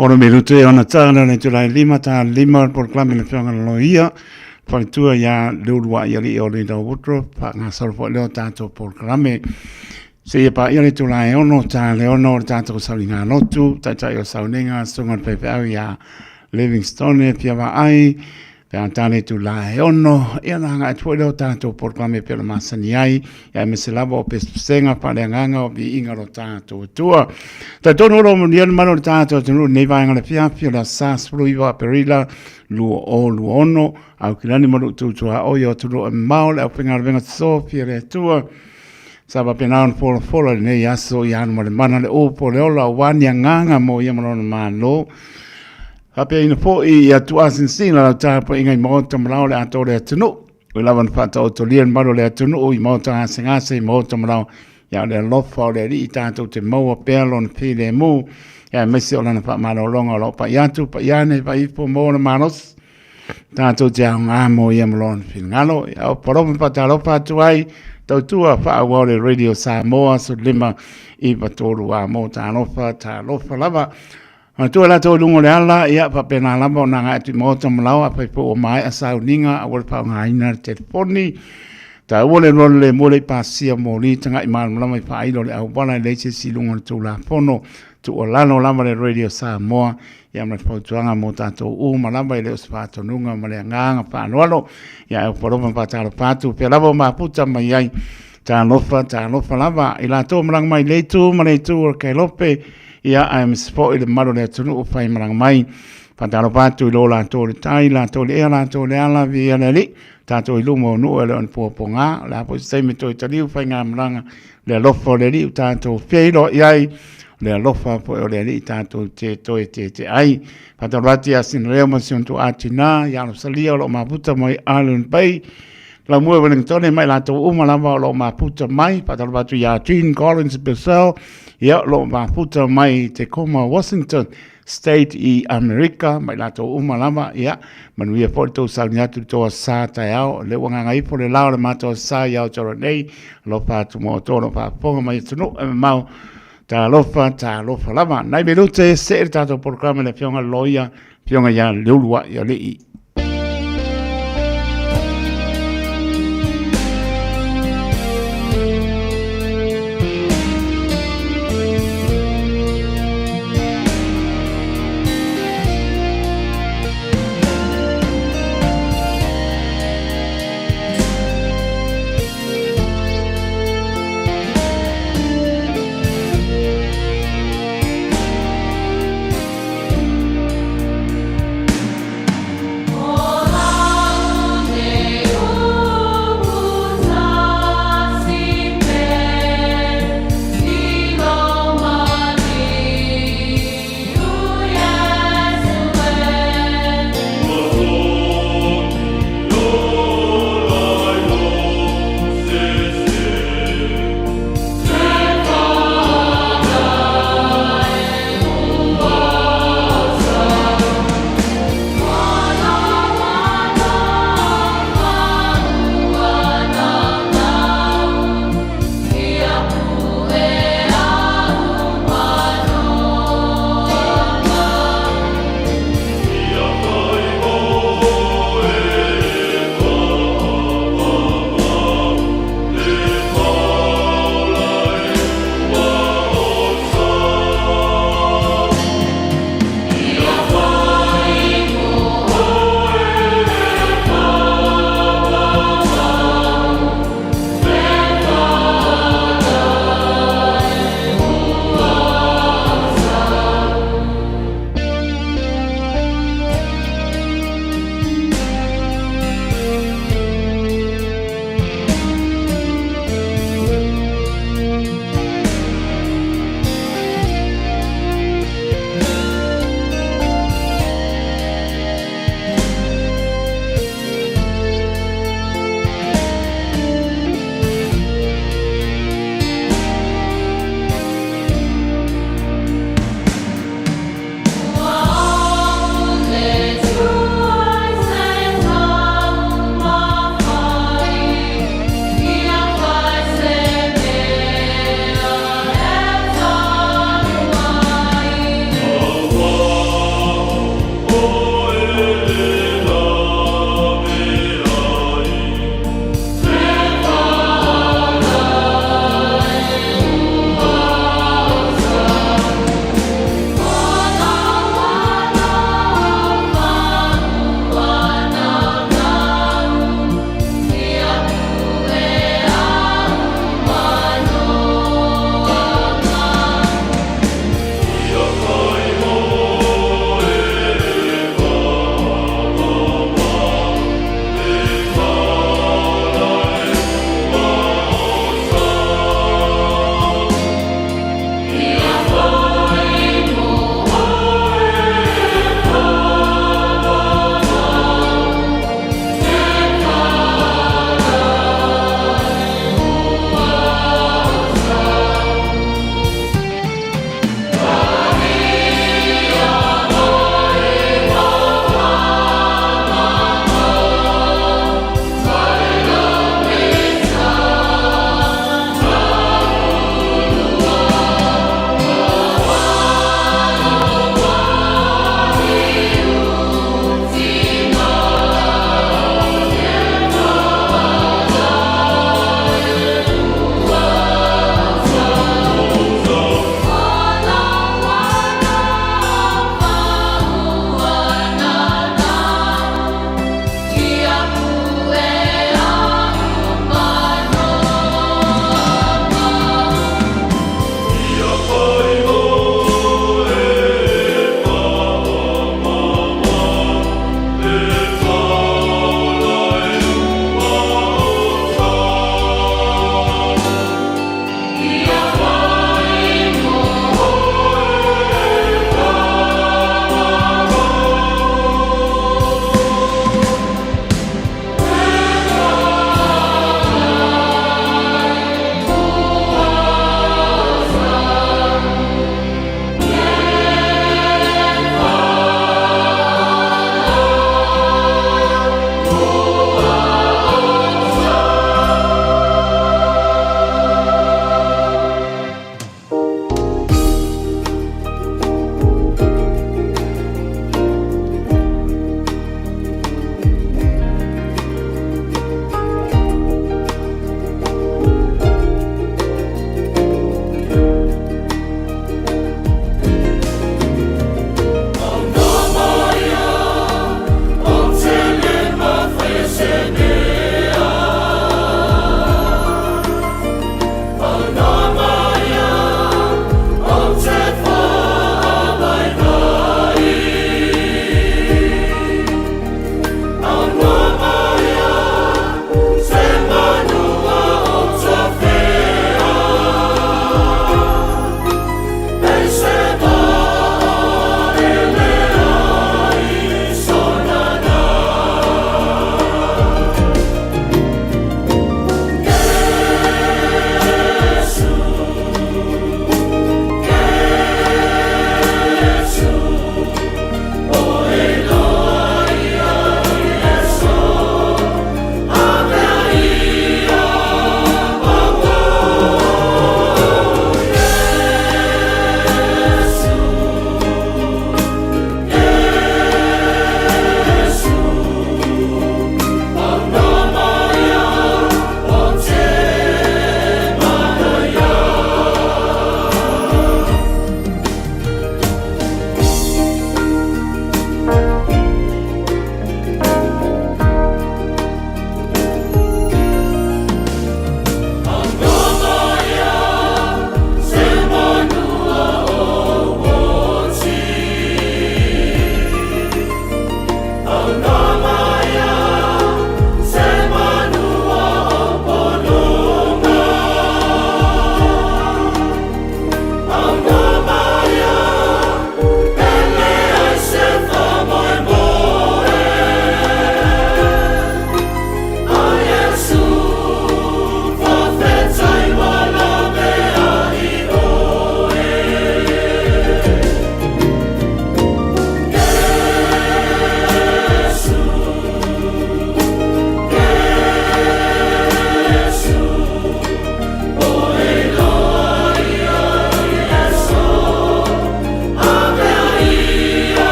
Ono minute ona tā leo le itula e 5 tā 5 o le polokalame le Afioga i le Loia, faletua ia Leuluai Alii o Linda Woodruff, faagasolo foi lea o tatou polokalame. Seia paia le itula e 6 tā le 6 o le tatou sauliga lotu, taitai o sauniga, susuga i le faifeau ia Livingstone Fia Vaai, Pe a tā le itula e 6, ia ona agai atu foi lea o tatou polokalame e pei ona masani ai, ia aemaise lava o pesepesega faaleagaga o viiga o lo tatou Atua. Talitonu o lo o manuia le mamalu o le tatou atunuu i lenei vaega o le afiafi o le aso Sa 19 o Aperila 2026, Aukilani ma Luu Tuaoi o atunuu e mamao le aufaigaluega totofi a le Atua. Sa faapena ona folafola i lenei aso i alu ma le mana le upu o le ola aua ni agaga mo ia ma lona Malo. Faapeaina foi ia tuuasinasina lau tapuaiga i maota ma lao o le atoa o le atunuu. Ua lava ona faataotolia le mamalu o le atunuu i maota gasegase, i maota ma lao, ia o le alofa o le Alii tatou te maua pea lona filemu, ia aemaise o lana faamalologa o lo o pai atu, pai ane, pai ifo, maua le malosi. Tatou te aoga mo ia ma lona finagalo. Ia o palofa faatalofa atu ai, tautua faaauau le Radio Samoa 15 9 3 a mo talofa, talofa lava. Manatua i latou i luga o le ala, ia faapena lava ona agai atu i maota ma laoa, afai foi ua maea sauniga, aua le faaaogaina le telefoni. Taua le lola le mua le i pasia moli, tagai malamalama i faailo o le auala e leai se isi i luga o le Tulafono. Tuualalo lava le Radio Samoa, ia ma le fautuaga mo tatou uma lava, e le o se faatonuga ma le agaga faaaloalo. Ia ae ofa alofa ma faatalofa atu, pea lava o mafuta mai ai. Talofa, talofa lava i latou malaga mai le itu ma le itu o le Kailope, ia aemaise foi le mamalu o le atunuu fai malaga mai. Faatalofa atu i lo latou le tai, latou le ea, latou le ala, viia le Alii, tatou i luma o nuu e le o ni puapuaga. O le a foi se taimi toe taliu faigamalaga, le alofa o le Alii ua tatou feiloai ai, le alofa foi o le Alii tatou te toe tete ai. Faatalofa atu ia Sinaleo ma si ona tuaa tina, ia Alosalia o lo o mafuta mai Island Bay, Lamue Wellington ma i latou uma lava o lo o mafuta mai, faatalofa atu ia Jean Collins Purcell, ia o lo o mafuta mai i Tacoma, Washington State i Amerika, ma i latou uma lava, ia manuia foi le tou sauni atu i le tou aso Sa taeao, o lea ua gagaifo le la o le matou aso Sa i Aotearoa nei, alofa atu mo outou o lo o faafofoga mai atunuu e mamao, talofa, talofa lava. Nai minute see le tatou polokalame i le Afioga i le Loia, Afioga ia Leuluai Alii.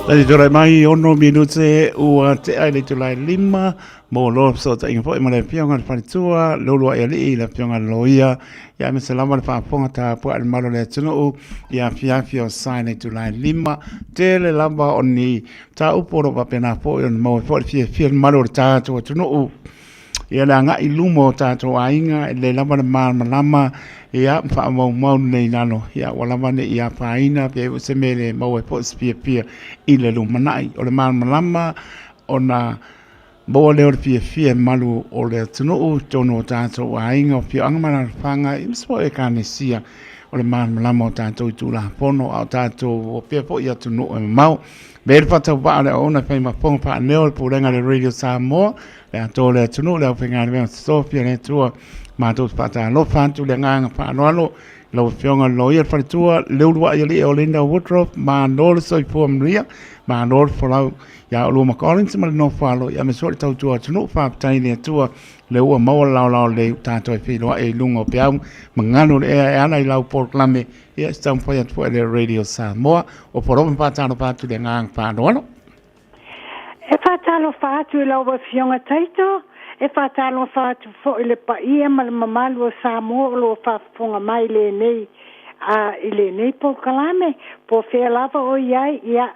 Le tulai mai 6 minute ua tea i le itula e 5 mo loa fesootaiga foi ma le Afioga i le Faletua, Leuluaialii, le Afioga i le Loia, ia aemaise lava le faafofoga tapuai a le mamalu o le atunuu i afiafi o sa i le itula e 5. Tele lava o ni mataupu o lo o faapena foi ona maua ai foi le fiafia o le mamalu o le tatou atunuu. Ia le agai i luma o tatou aiga, e lelei lava le malamalama, ia ma faamaumau lelei i lalo, ia aua lava ne i afaina pe i ai foi se mea e le maua ai foi se fiafia i le lumanai. O le malamalama ona maua lea o le fiafia e mamalu o le atunuu i totonu o tatou aiga, o afioaga ma alaalafaga, aemaise foi o Ekalesia, o le malamalama o tatou i Tulafono, a o tatou o pea foi i atunuu e mamao. Me le faatauvaa o le auauna e fai ma fofoga faaneo o le Pulega a le Radio Samoa, le atoa o le atunuu, le aufaigaluega totofi a le Atua. Matou te faatalofa atu i le agaga faaaloalo i lau Afioga i le Loia le Faletua, Leuluaialii o Linda Woodruff, malo le soifua manuia, malo le folau ia oulua ma Collins ma le nofo alo, aemaise foi le tautua atunuu. Faafetai i le Atua lea ua maua le laolao lelei ua tatou ai feiloai ai i luga o peau ma galu o le ea e ala i lau polokalame, ia se taumafai atu foi a le Radio Samoa. O Poloa ma faatalofa atu i le agaga faaaloalo. E faatalofa atu i lau Afioga Taito, e faatalofa atu foi i le paia ma le mamalu o Samoa o lo o faafofoga mai i lenei, a, i lenei polokalame, po o fea lava o i ai, ia,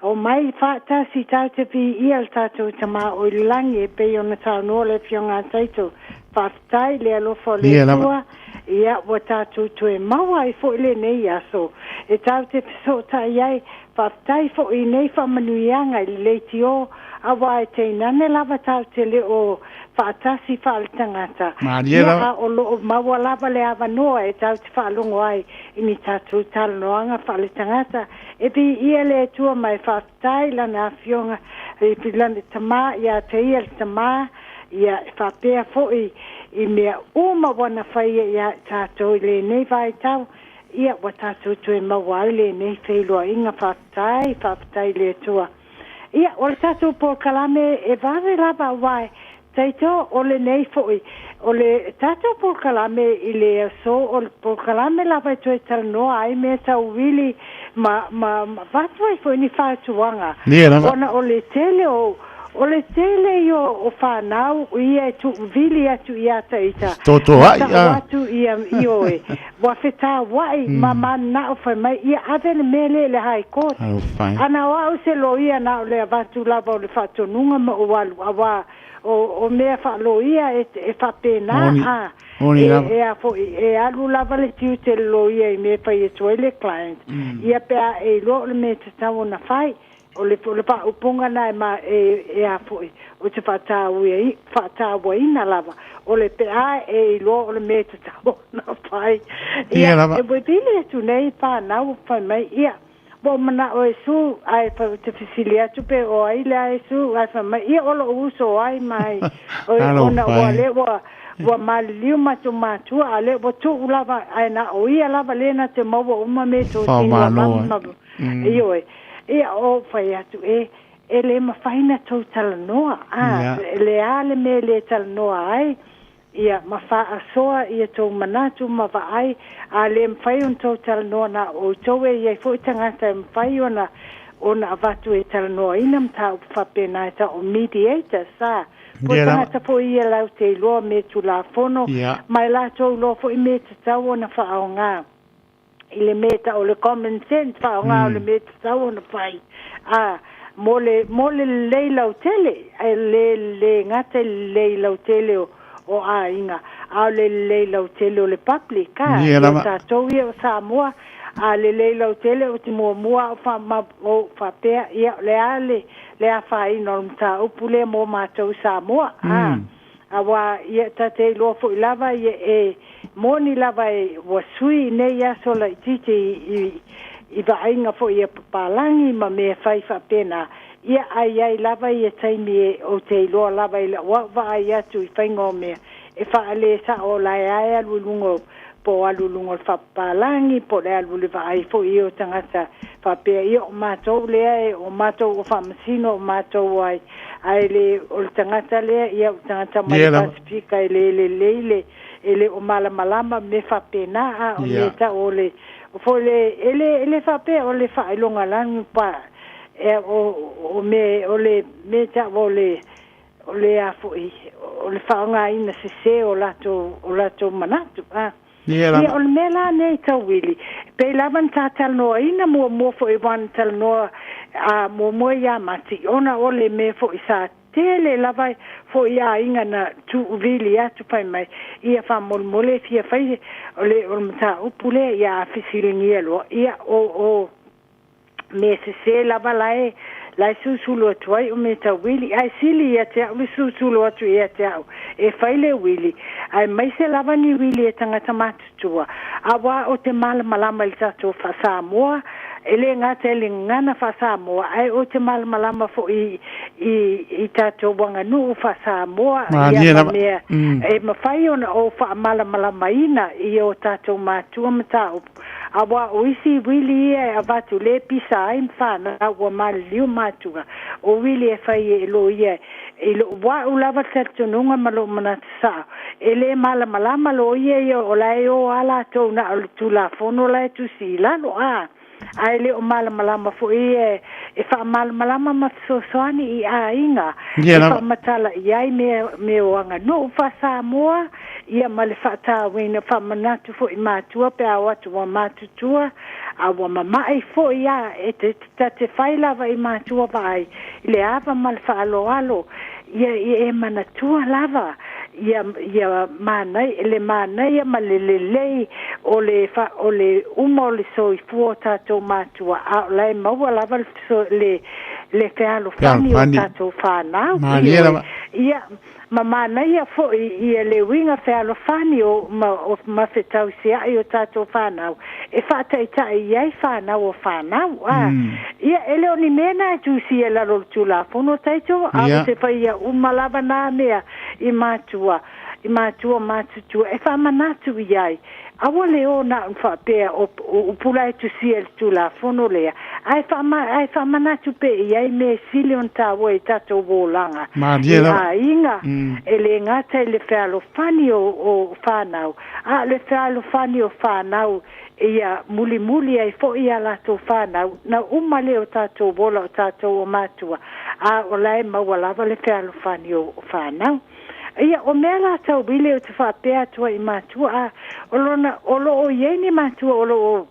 omai faatasi tatou te viia le tatou Tama o i le lagi e pei ona saunoa le Afioga a Taito. Faafetai i le alofa o le Atua, ia, ua tatou toe maua ai foi lenei aso e tatou te fesootai ai. Faafetai foi i nei faamanuiaga i le leitio, aua e tainane lava tatou te le o faatasi faaletagata, ia, a o lo o maua lava le avanoa e tatou te faalogo ai i ni tatou talanoaga faaletagata. E viia le Atua ma e faafetai i Lana Afioga, i Lana Tama, ia te Ia le Tama, ia, e faapea foi i mea uma ua na faia ia i tatou i lenei vaitau. Ia, ua tatou toe maua ai lenei feiloaiga, faafetai, faafetai i le Atua. Ia, o le tatou polokalame e vave lava aua e taito o lenei foi, o le tatou polokalame i le aso, o le polokalame lava e toe talanoa ai mea tau uili ma, ma, ma avatu ai foi ni fautuaga. Ona o le tele o, O le tele ia o fanau ia e tuuvili atu ia ta ita, ma tau atu ia ioe, ua fetauai ma mananao fai mai, ia ave le mea lea i le High Court. Ana o au se loia na o le avatu lava o le faatonuga ma ou alu, aua o mea faaloia e faapena, a e a foi, e alu lava le tiute o le loia i mea e fai atu ai le client, ia pe a e iloa o le mea e tatau ona fai. O le, o le faaupuga na e, ma, e, e a foi, o te faatauaina lava, o le pe a e iloa o le mea e tatau ona fai. Ia, lava. E vili atu nei whanau fai mai, ia, ua ou manao e su, ae fai ou te fesili atu pe o ai lea e su, ae fai mai, ia o lou uso o ai mai, o, ona ua lea ua, ua maliliu matou matua, a lea ua tuu lava, ae na o ia lava lea na te maua uma me totino a mama ma, Ioe. Ia, o fai atu, e, e le mafai na tou talanoa, a, le a le mea e le talanoa ai, ia, ma faasoa ia tou manatu ma vaai, a le mafai ona tou talanoa na o outou e i ai foi tagata e mafai ona, ona avatu e talanoaina mataupu faapena e tau o mediators, a, po o tagata foi ia latou te iloa mea Tulafono, ma e latou iloa foi mea e tatau ona faaaoga. i le mea e tau o le common sense, faaaoga o le mea e tatau ona fai, a, mo le, mo le lelei lautele, e le, le gata i le lelei lautele o, o aiga, a o le lelei lautele o le public, a, Ia o lava. tatou ia o Samoa, a lelei lautele, ou te muamua au fa, ma, ou faapea, ia, o le a le, le afaina o le mataupu lea mo matou i Samoa, a. Aua, ia, ta te iloa foi lava, ia, e moni lava e, ua sui i nei aso laitiiti i, i, i vaaiga foi ia papalagi ma mea fai faapena, ia, a i ai lava ia taimi e, ou te iloa lava i la'u au vaai atu i faiga o mea, e faale sa'o la e a e alu i luga o, po o alu i luga o le faapapalagi, po o le alu i le vaai foi ia o tagata faapea, ia o matou lea e, o matou o faamasino, o matou ai, ae le, o le tagata lea, ia o le tagata mai le Pasefika e le lelei le, e le o malamalama mea faapena, a o mea tau o le, foi le, e le, e le faapea o le faailogalanu pa, E o mea o le mea taua o le a foi o le faaaogaina sesē o latou manatu a. Ia Ia o le mea la nei tauili, pei lava na ta talanoaina muamua foi aua na talanoa muamua ia Mati ona o le mea foi sa tele lava foi aiga na tuuvili atu fai mai ia faamolemole e fia fai o le mataupu lea ia a fesiligia loa ia o mea sesē lava la e susulu atu ai o mea tau uili ae sili ia te a'u le susulu atu ia te a'u e fai le uili aemaise lava ni uili e tagata matutua auā o te malamalama i le tatou faa-Samoa e lē gata i le gagana faa-Samoa ae o te malamalama foi i tatou aganuu faa-Samoa ia Malie ma lava. mea e mafai ona ou faamalamalamaina i o tatou matua mataupu auā o isi uili ia e avatu lē pisa ai ma fanau ua maliliu matua o uili e fai e loia i lo'u a'u lava talitonuga ma lo'u manatu sa'o e lē malamalama loia ia o la e o a latou na o le tulafono la e tusi i lalo a ae le o malamalama foi ia e faamalamalama ma fesoasoani i aiga Ia e lava. faamatala i ai mea o aganuu faa-Samoa ia ma le faatauina faamanatu foi i matua pe a o atu ua matutua a ua mama'i foi a e te ta te fai lava i matua vaai i le ava ma le faaaloalo ia ia e manatua lava ia ia manai le manaia ma le lelei o le fa, o le uma o le soifua o tatou matua a o la e maua lava le le fealofani o Fealofani. tatou fanau Malie ioe lava. ia ma manaia foi ia le uiga fealofani o ma, o, ma fetausia'i o tatou fanau e faataita'i i ai fanau o fanau a ia e le o ni mea na e tusia i lalo o le tulafono taito a o Ia. te faia uma lava nā mea i matua matutua e faamanatu i ai aua le o na o faapea o upu la e tusia i le tulafono lea ae ae faamanatu pea i ai mea e sili ona tāua i tatou olaga Malie i lava. aiga e lē gata i le fealofani o fanau a o le fealofani o fanau ia mulimuli ai foi ia latou fanau na uma lea o tatou ola o tatou o matua a o la e maua lava le fealofani o fanau. Ia o mea la tauili ou te faapea atu ai i matua a o lona o loo i ai ni matua o loo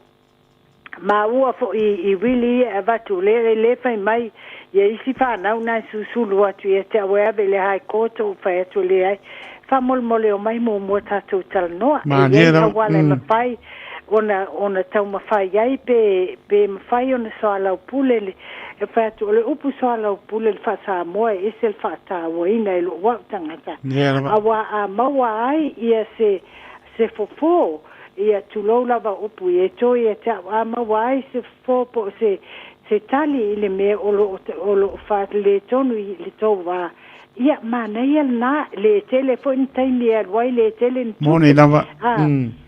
maua foi i uili ia e avatu lea le fai mai ia isi fanau na e susulu atu ia te au e ave i le High Court ou fai atu leai faamolemole omai muamua tatou talanoa e Malie iai lava. auala e mafai ona taumafai ai pe mafai ona soalaupule le e fai atu o le upu soalaupule le faa-Samoa e ese le faatauaina e lo'u a'u tagata Ia lava. auā a maua ai ia se fofo ia tulou lava upu i e toe ia te a'u a maua ai se fofo po o se tali i le mea o loo faaletonu i le tou vā ia manaia lenā le tele foi ni taimi e alu ai le tele ni Moni tupe lava. a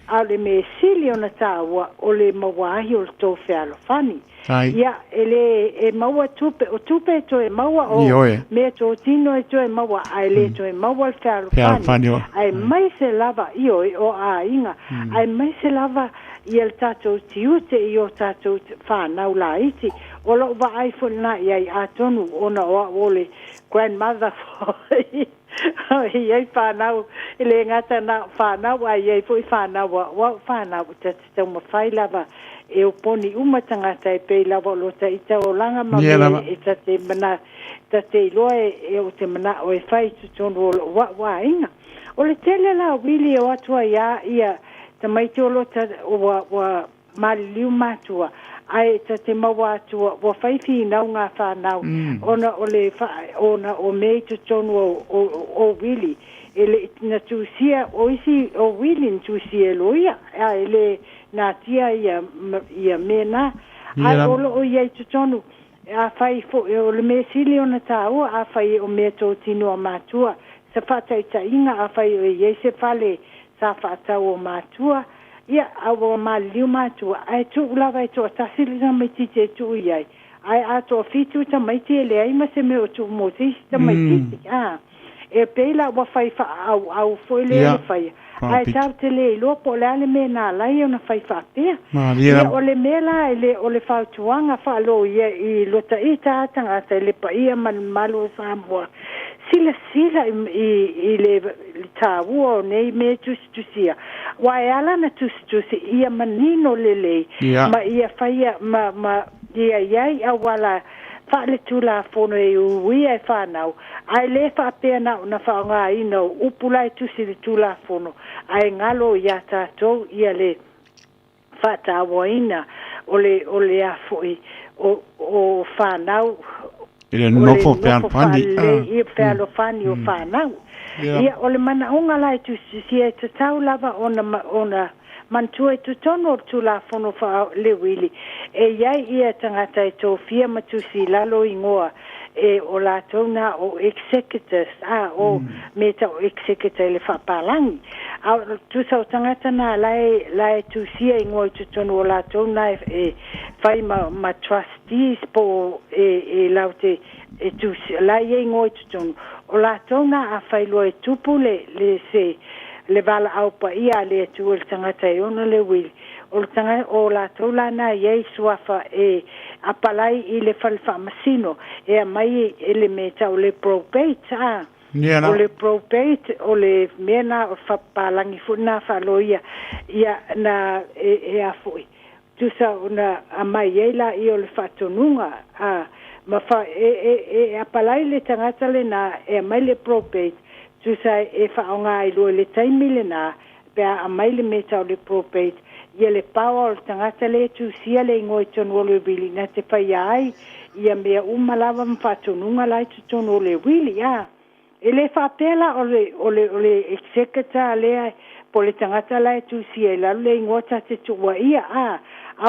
a o le mea sili ona tāua o le maua ai o le tou fealofani Tai. ia e lē e maua tupe o tupe e toe maua o Ioe. mea totino e toe maua ae lē toe maua le fealofani Fealofani o. aemaise lava ioe o aiga aemaise lava ia le tatou tiute i o tatou fanau laiti o lou vaai foi lenā i ai atonu ona o a'u o le grandmother foi i ai fanau e lē gata na o fanau ae iai foi fanau a'u a'u fanau ta te taumafai lava e oponi uma tagata e pei lava o lo taita olaga ma Ia mea lava. e ta te mana ta te iloa e o te mana'o e fai i totonu o lo'u a'u aiga o le tele la uili e o atu ai a ia tamaiti o lo ta ua maliliu matua ae ta te maua atu ua fai finauga fanau ona o le fa, ona o mea i totonu o uili e le na tusia o isi o uili na tusia e loia ae le natia ia ia mea na Ia ae o lava. loo i ai totonu afai foi o le mea sili ona tāua afai o mea totino a matua se faataitaiga afai o i ai se fale sa faatau o matua ia a ua maliliu matua ae tuu lava e toatasi le tamaititi e tuu i ai ae a toafitu tamaiti e leai ma se mea o tuu mo se isi tamaititi a E pei la ua fai faaauau foi lea le faia, ae tatou te le iloa po o le a le mea na ala ai ona fai faapea. Ia, o le mea la e le o le fautuaga faaloia i lo ita a tagata i le paia ma le mamalu o Samoa, silasila i le taua o nei mea tusitusia, aua e ala ona tusitusi ia manino lelei ma ia faia ma ia i ai auala faaletulafono e uia e fanau, ae le faapea na ona faaaogaina o upu la e tusi i le Tulafono, ae galo iā tatou ia le faatauaina o le o le a foi o fanau I le nofo fealofani. Faalelei fealofani o fanau. Ia, o le manaoga la e tusitusia, e tatau lava ona manatua i totonu o le Tulafono faale-uili e i ai ia tagata e tofia ma tusi i lalo igoa e o latou na o executors, a o mea tau executor i le faapalagi. A o tusa o tagata na la e tusia igoa i totonu o latou na e fai ma trustees po e laute e tusi la e i ai igoa i totonu o latou na, a fai loa e tupu le se le valaau paia a le Atua i le tagata e ona le uili, o le tagata o latou la na i ai suafa e apalai i le fale faamasino e aumai e le mea tau le probate, a o le probate o le mea na o faapapalagi foi na faaloia ia na e a foi tusa ona aumai ai laia o le faatonuga a ma fa e apalai le tagata lena e aumai le probate, tusa e faaaoga ai loa i le taimi lena pe a aumai le mea tau le probate ia le power o le tagata le tusia le igoa i totonu o le uili na te faia ai ia mea uma lava ma faatonuga la i totonu o le uili. A e le faapea la o le executor lea po le tagata la e tusia i lalo le igoa ta te tuuaia, a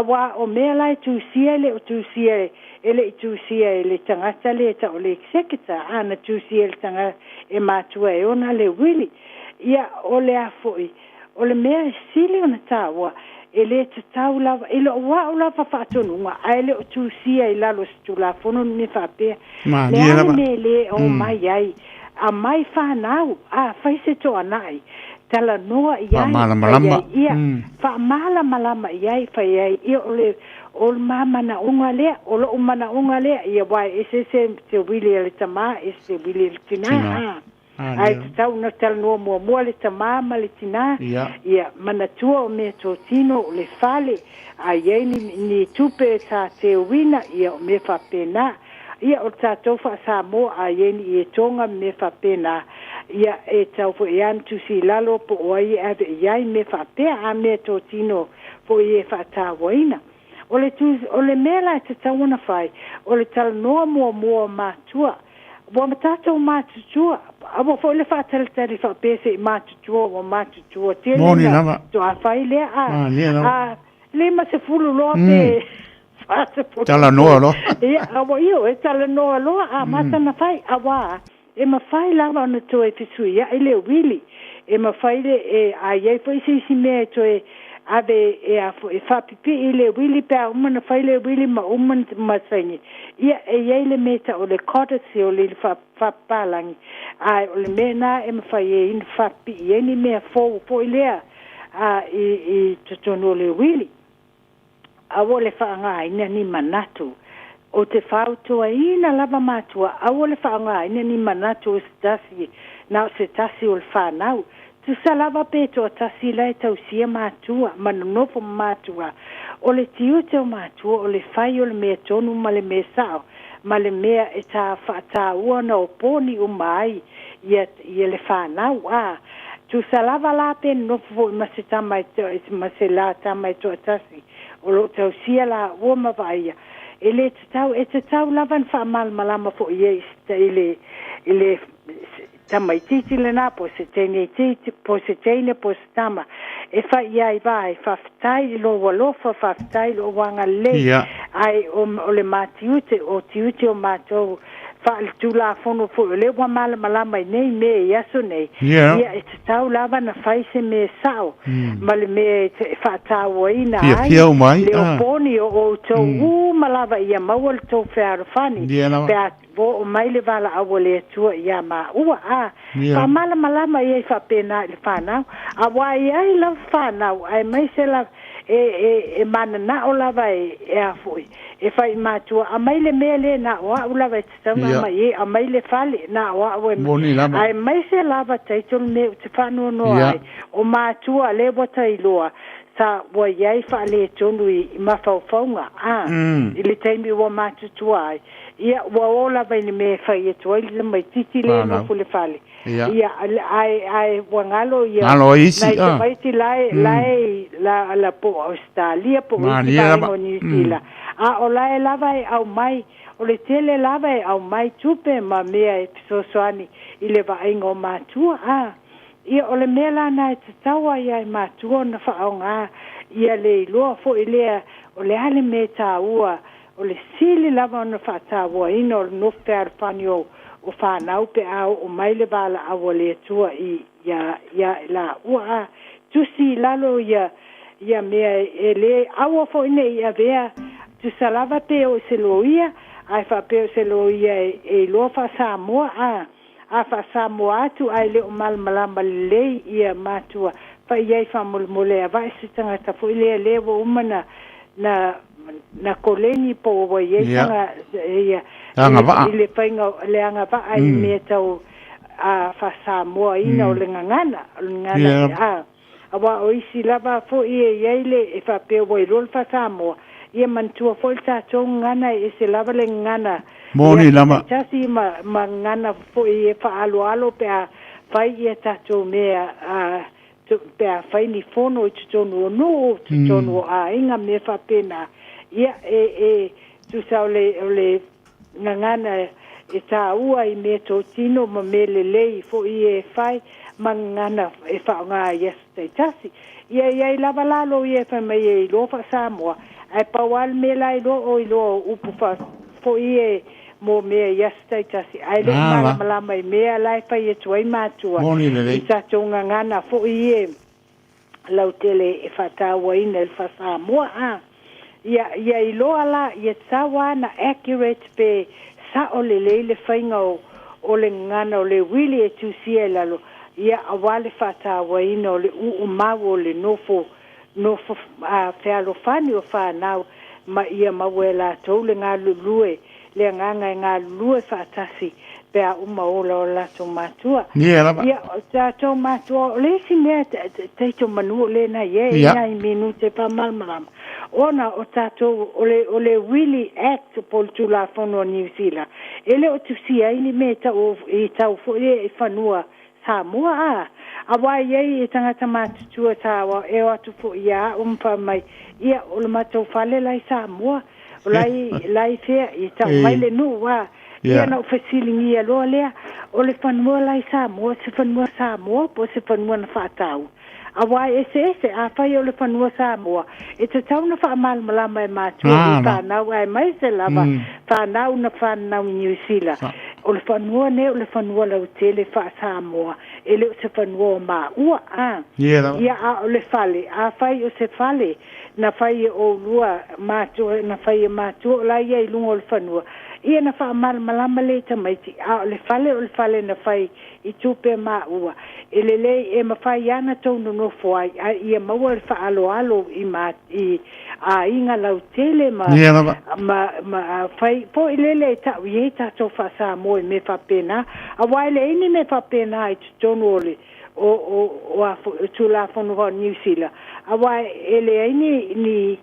auā o mea la e tusia e le o tusia e le i tusia e le tagata le tau o le executor, a na tusia e le tagata e matua e ona le uili. Ia, o le a foi o le mea e sili ona taua e le tatau lava i lou a'u lava faatonuga, ae le o tusia i lalo o se Tulafono ni mea faapea le a le mea lē o mai ai aumai fanau a fai se toanai talanoa i ai ia faamalamalama i ai fai ai ia o le manaoga lea, o lo'u manaoga lea ia, uae eseese te uili a le tamā, ese te uili a le tinā, a ae tatau ona talanoa muamua le tamā ma le tinā ia manatua o mea totino o le fale a i ai ni tupe sa teuina ia o mea faapena ia o tatou faasamoa a i ai ni ietoga ma mea faapena ia e tau foi ana tusi i lalo po o ai e ave i ai mea faapea a mea totino foi e faatauaina. O le mea la e tatau ona fai o le talanoa muamua o matua ua ma tatou matutua, aua foi le faatalitali faapea se i matutua ua matutua tele Moni lava. toa fai lea a 50 loa pe 40. Talanoa loa. Ia, aua io e talanoa loa a mata na fai, auā e mafai lava ona toe fesuia'i le uili, e mafai le e a iai foi se isi mea e toe ave e a e faapipii le uili pe a uma na fai le uili ma uma ma saini ia e iai le mea tau o le codicil i le faapapalagi, ae o le mea na e mafai ai ona faapipii ai ni mea fou foi lea a i totonu o le uili. Aua le faaaogaina ni manatu o te fautuaina lava matua, aua le faaaogaina ni manatu o se tasi na o se tasi o le fanau, tusa lava pe toatasi la e tausia matua ma nonofo ma matua. O le tiute o matua o le fai o le mea tonu ma le mea sa'o ma le mea e ta faataua na o poni uma ai ia le fanau, a tusa lava la pe nonofo foi ma se tama ma se la tama e toatasi o loo tausia la ua ma vaaia e le tatau e tatau lava na faamalamalama foi ai i le tamaititi lena po se teine itiiti po se teine po se tama e fai ai vai faafetai i lou alofa, faafetai i lou agalelei, ae o le matiute o tiute o matou. Faaletulafono foi o lea ua malamalama i nei mea i aso nei, ia e tatau lava ona fai se mea sao ma le mea e faatauaina ai le oponi o outou uma lava ia maua le tou fealofani pe a oo mai le valaau a le Atua ia maua. A faamalamalama i ai faapena i le fanau, aua e i ai lava fanau aemaise lava e mananao lava e a foi e fai i matua, aumai le mea lea na o au lava e tatau ona aumai i ai, aumai le fale na o au e aemaise lava taito le mea ou te faanoanoa ai, o matua lea ua tailoa sa ua i ai faaletonu i mafaufauga a i le taimi ua matutua ai, ia ua o lava i le mea e fai atu ai le tamaitiiti lea e nofo i le fale. Ia, ae, ae ua galo ia Galo ai isi, nai tamaiti la e, la e la, la po o Ausetalia po o isi vaega o Niu Sila. A o la e lava e aumai, o le tele lava e aumai tupe ma mea e fesoasoani i le vaaiga o matua. A, ia o le mea la na e tatau ai ia i matua ona faaaoga ia le iloa foi lea o le a le mea e taua. O le sili lava ona faatauaina o le nofo fealofani o o fanau pe a oo mai le valaau a le Atua i ia ia i laua a tusi i lalo ia ia mea e le aua foi ne i avea tusa lava pe o i se loia ae faapea o se loia e e iloa faa-Samoa a A faa-Samoa atu ae le o malamalama lelei ia matua fai i ai faamolemole e avae se tagata foi lea lea ua uma na na na koleni po ua i ai taga ia agavaa i le faiga le agavaa i mea tau a faa-Samoa ina o le gagana o le gagana a Aua o isi lava foi e i ai le e faapea ua iloa le faa-Samoa, ia manatua foi le tatou gagana e ese lava le gagana i Moni aso lava. taitasi ma ma gagana foi e faaaloalo pe a fai ia tatou mea a pe a fai ni fono i totonu o nuu, totonu o aiga, mea faapena. Ia e e tusa o le o le gagana e taua i meatotino ma mea lelei foi e fai ma gagana e faaaoga i aso taitasi. Ia i ai lava la loia e fai mai e iloa faa-Samoa, ae pau lava le mea la e iloa o iloa o upu faa foi e mo mea i aso taitasi, ae le o Ah la. malamalama i mea la e fai atu ai matua Moni i lelei. tatou gagana foi ie lautele e faatauaina i le faa-Samoa. A ia, ia iloa la, ia tatau lava ona accurate pe sao lelei le faiga o, o le gagana o le uili e tusia i lalo, ia, aua le faatauaina o le uumau o le nofo, nofo a, fealofani o fanau, ma ia maua e latou le galulue, le agaga e galulue faatasi pe a uma ola o latou matua. Ia lava. Ia, o tatou matua, o le isi mea taito manu o lena i ai nai minute faamalamalama, ona o tatou, o le, o le Willy Act po o le Tulafono a Niu Sila, e le o tusia ai ni mea tau, i tau foi lea i fanua Samoa, a. Aua e i ai tagata matutua sa e o atu foi ia au ma fai mai, ia, o le matou fale la i Samoa, o la i, la i fea, i tau mai le nuu, a. Ia na ou fesiligia loa lea, o le fanua la i Samoa, o se fanua Samoa po o se fanua na faatau? Aua e eseese, afai o le fanua Samoa, e tatau ona faamalamalama e matua i fanau aemaise lava fanau na fananau i Niu Sila, o le fanua nei o le fanua lautele faa-Samoa, e le o se fanua o maua, a. Ia, a o le fale, afai o se fale na fai e oulua matua, na fai e matua o la e i ai i luga o le fanua, ia na faamalamalama lea i tamaiti, a o le fale o le fale na fai i tupe maua, e lelei e mafai lava ona tou nonofo ai, ae ia maua le faaaloalo i ma i aiga lautele ma Ia lava. ma ma fai foi lele e tau i ai tatou faa-Samoa i mea faapena, aua e leai ni mea faapena i totonu o le o o o a foi o Tulafono a Niu Sila, aua e leai ni ni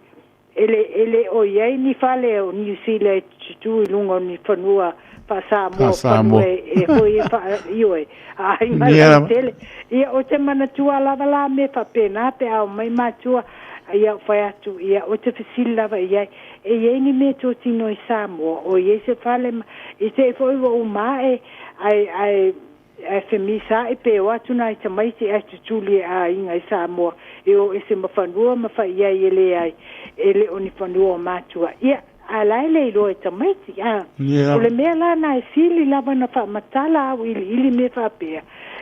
E le, e le o i ai ni fale o Niu Sila e tutū i luga o ni fanua faa-Samoa, fanua Faa-Samoa. e, e foi e faa, ioe, a aiga Ia lava. lautele. Ia, ou te manatua lava la mea faapena pe a omai matua, ia ou fai atu, ia, ou te fesili lava i ai, e i ai ni mea totino i Samoa, o i ai se fale ma, i te i foi ua uma ae, ae, ae, Ae femisaai pe o atu nai tamaiti ae tutuli e aiga i Samoa e o ese ma fanua ma fai i ai e leai, e le o ni fanua o matua. Ia, ae la e le iloa e tamaiti a. O le mea la na e sili lava na faamatala auiliili mea faapea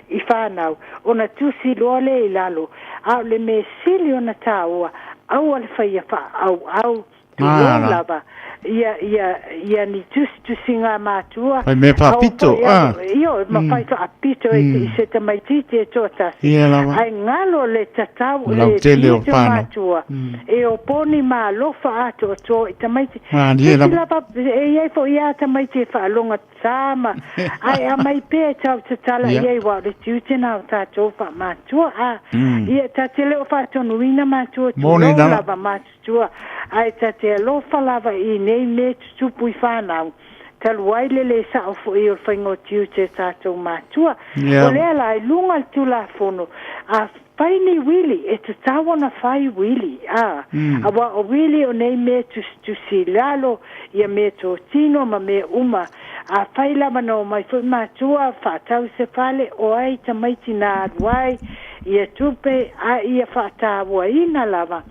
i fanau ona tusi loa lea i lalo, a o le mea sili ona taua, aua le faia faaauau, tulou lava, ia ia ia ni tusitusiga a matua. Fai mea faapito, a. Ioe, ma fai faapito i se tamaitiiti e toatasi. Ae galo le tatau, le tiute o matua e oponi ma alofa atoatoa i tamaiti. Sisi lava e i ai foi lava tamaiti e faalogata ma, ae aumai pea e tau tatala i ai, aua o le tiute lena o tatou faamatua. A, ia, ta te le o faatonuina matua, tulou lava matutua, ae ta te alofa lava i nei mea e tutupu i fanau, talu ai le lē sa'o foi o le faiga o tiute o tatou matua. O lea la i luga o le Tulafono, a fai ni uili, e tatau ona fai uili, a, auā o uili o nei mea e tusitusi i lalo, ia mea totino ma mea uma. Afai lava na omai foi matua faatau se fale, o ai tamaiti na alu ai ia tupe, a ia faatauaina lava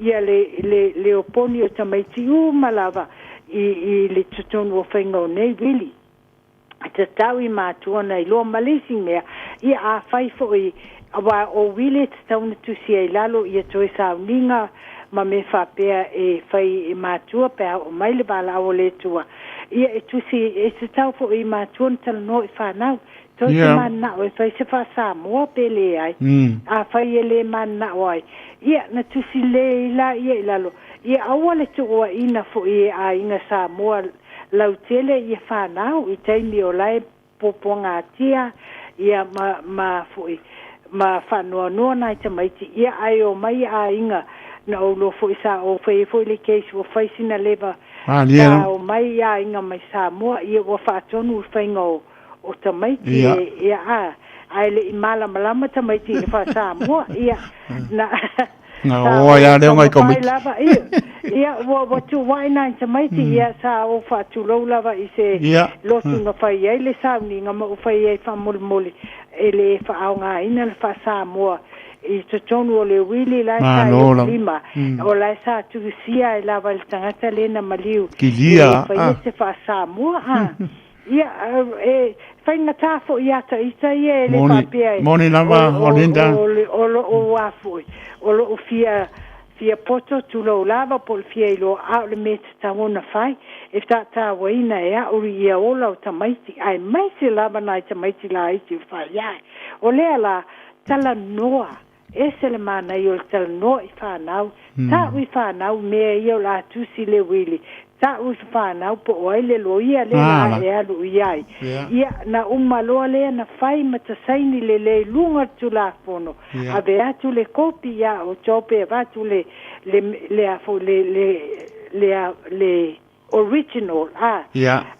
ia le le le oponi o tamaiti uma lava i i le totonu o faiga o nei uili. E tatau i matua na iloa ma le isi mea, ia afai foi aua o uili e tatau ona tusi ai i lalo ia toe sauniga ma mea faapea e fai e matua pe a oo mai le valaau a le Atua, ia e tusi e tatau foi i matua ona talanoa i fanau, tou te mananao e fai se faa-Samoa pe leai. Afai e le mananao ai, ia na tusi lelei laia i lalo, ia aua le tuuaina foi e aiga Samoa lautele ia fanau i taimi o la e puapuagatia ia ma ma foi ma faanoanoa nai tamaiti ia ae omai aiga na ou iloa foi sa ou faia foi le case ua fai sina leva sa omai aiga mai Samoa ia ua faatonu le faiga o o tamaiti ia a ae le i malamalama tamaiti i le faa-Samoa ia na Na o ai a lea ngai tamaiti. Lava, ia, ia ua, ua tuuai nai tamaiti, mm. ia sa ou faatulou lava i se ia. lotu na fai ai le sauniga ma ou fai ai faamolemole e le faaaogaina le faa-Samoa i totonu o le uili la sa i ou lima, mm. o la sa tuusia ai lava i le tagata le na maliu. Kilia. E fai ah. se faa-Samoa, ah. Ia, e faigata foi ia ta ita ia e le faapea e. Moni lava, o Linda. O lou a foi, o lou fia, fia poto, tulou lava, po o le fia iloa, a o le mea e tatau ona fai, e taatauaina e au ia ola o tamaiti, aemaise lava nai tamaiti laiti o fai ae. O lea la, talanoa Ese le manaia o le talanoa i fanau, ta'u i fanau mea ia o le a tusi le uili, ta'u i fanau po o ai le loia lea la a e alu i ai. Ia, na uma loa lea na fai ma ta saini lelei i luga o le Tulafono, ave atu le kopi iā outou pe avatu le, le, le a foi, le, le, le a, le original, a,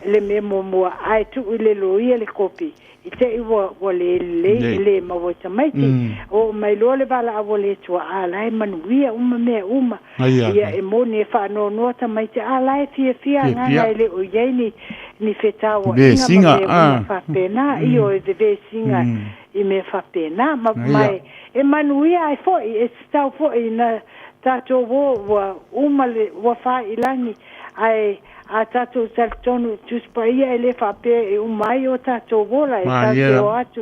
le mea muamua, ae tuu i le loia le kopi, i te i ua, ua le lelei, e le maua i tamaiti. Oo mai loa le valaau a le Atua, a la e manuia uma mea uma. Ia, e moni e faanoanoa tamaiti, a la e fiafia agaga e le o i ai ni, ni fetauaiga ma mea uma faapena, ioe, vevesiga i mea faapena. Ma, ma e, e manuia ai foi, e tatau foi ina tatou o ua uma le, ua faiilagi, Ae a tatou talitonu i Tusi Paia e le faapea e uma ai o tatou ola, e tatou te o atu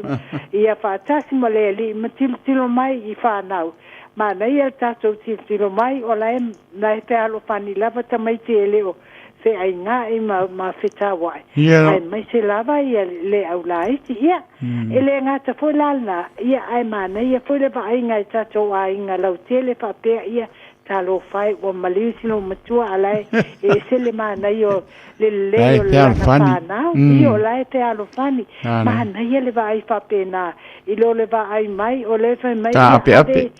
ia faatasi ma le Alii ma tilotilo mai i fanau. Manaia le tatou tilotilo mai o la e, la e fealofani lava tamaiti e le o feaiga'i ma, ma fetaua'i, aemaise lava ia le au laiti. Ia, e le gata foi la lena, ia ae manaia foi le vaaiga i tatou aiga lautele faapea, ia, Talofa e, ua maliu si lou matua a la e ese le manaia o le lelei o lana fanau. Io, o la e fealofani. Manaia le vaai faapena. I lo le vaai mai, o lea e fai mai, ia ave,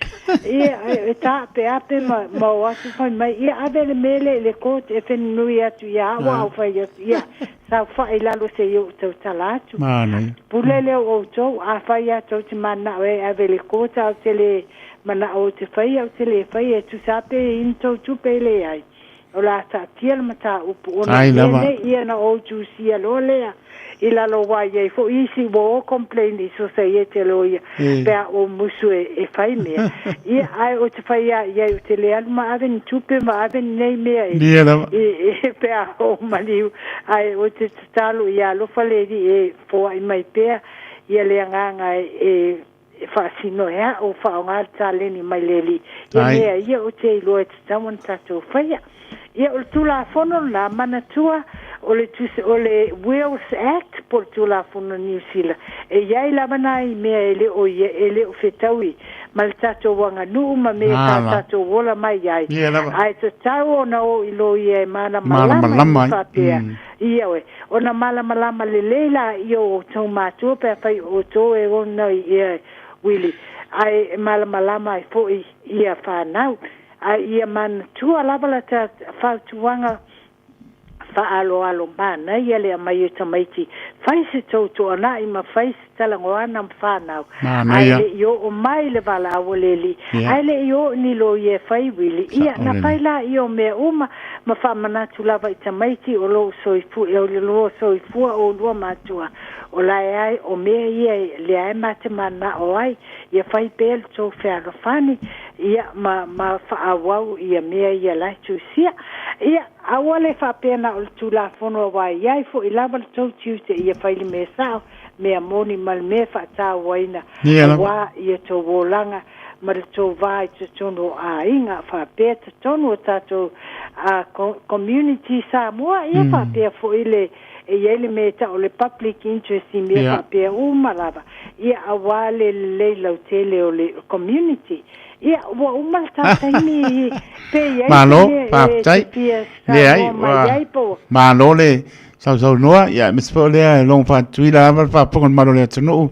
ia, e taapeape ma, ma o atu fai mai, ia ave le mea lea i le court e whenunui atu ia au, a au fai atu, ia, saofa'i i lalo se i ou tautala atu. Pule lea o outou, afai lava tou te mananao e ave i le court, a ou te le manao ou te faia, ou te le faia, e tusa lava pe i ni tou tupe e leai, o le a taatia le mataupu ona o mea nei, ia ona ou tusia loa lea i lalo aua e i ai foi isi ua o complain i sosaiete a loia pe a ou musu e fai mea. Ia, ae ou te fai lava i ai, ou te le alu ma ave ni tupe ma ave ni nei mea i, i, pe a ou maliu, ae ou te tatalo ia alofa le Alii e foai mai pea ia le agaga e e faasino e a'u, faaaoga le taleni mai le Alii ia mea ia ou te iloa e tatau ona tatou faia. Ia, o le Tulafono lena, manatua, o le o le Wills Act po o le Tulafono a Niu Sila, e i ai lava nai mea e le o e le o fetaui ma le tatou aganuu ma mea sa tatou ola mai ai, ae tatau ona o i loia e malamalama i mea faapea. Ioe, ona malamalama lelei laia o outou matua pe afai o outou e ona ia uili, ae malamalama ai foi ia fanau. Ae ia manatua lava la ta fautuaga faaaloalo manaia le aumai o tamaiti, fai se tou toanai ma fai se talagoana ma fanau, ae le i oo mai le valaau a le Alii, ae le i oo i ni loia e fai uili, ia na fai laia o mea uma ma faamanatu lava i tamaiti o lou soifua, o lua soifua oulua matua, o lae ai o mea ia lea e ma te mananao ai, ia fai pea le tou fealofani, ia ma ma faaauau ia mea ia la e tusia. Ia aua le faapea na o le Tulafono aua e i ai foi lava le tou tiute ia fai le mea sao, mea moni ma le mea faatauaina aua ia tou olaga ma le tou va i totonu o aiga faapea totonu o tatou community Samoa ia faapea foi le e i ai le mea e tau o le public interest i mea faapea uma lava ia aua le lelei lautele o le community. Ia ua uma le ta taimi pe i ai se mea e te fia saunoa mai ai po ua. Malo le sausaunoa, ia aemaise foi o lea e logo faatutuila lava le faafofoga a le mamalu o le atunuu,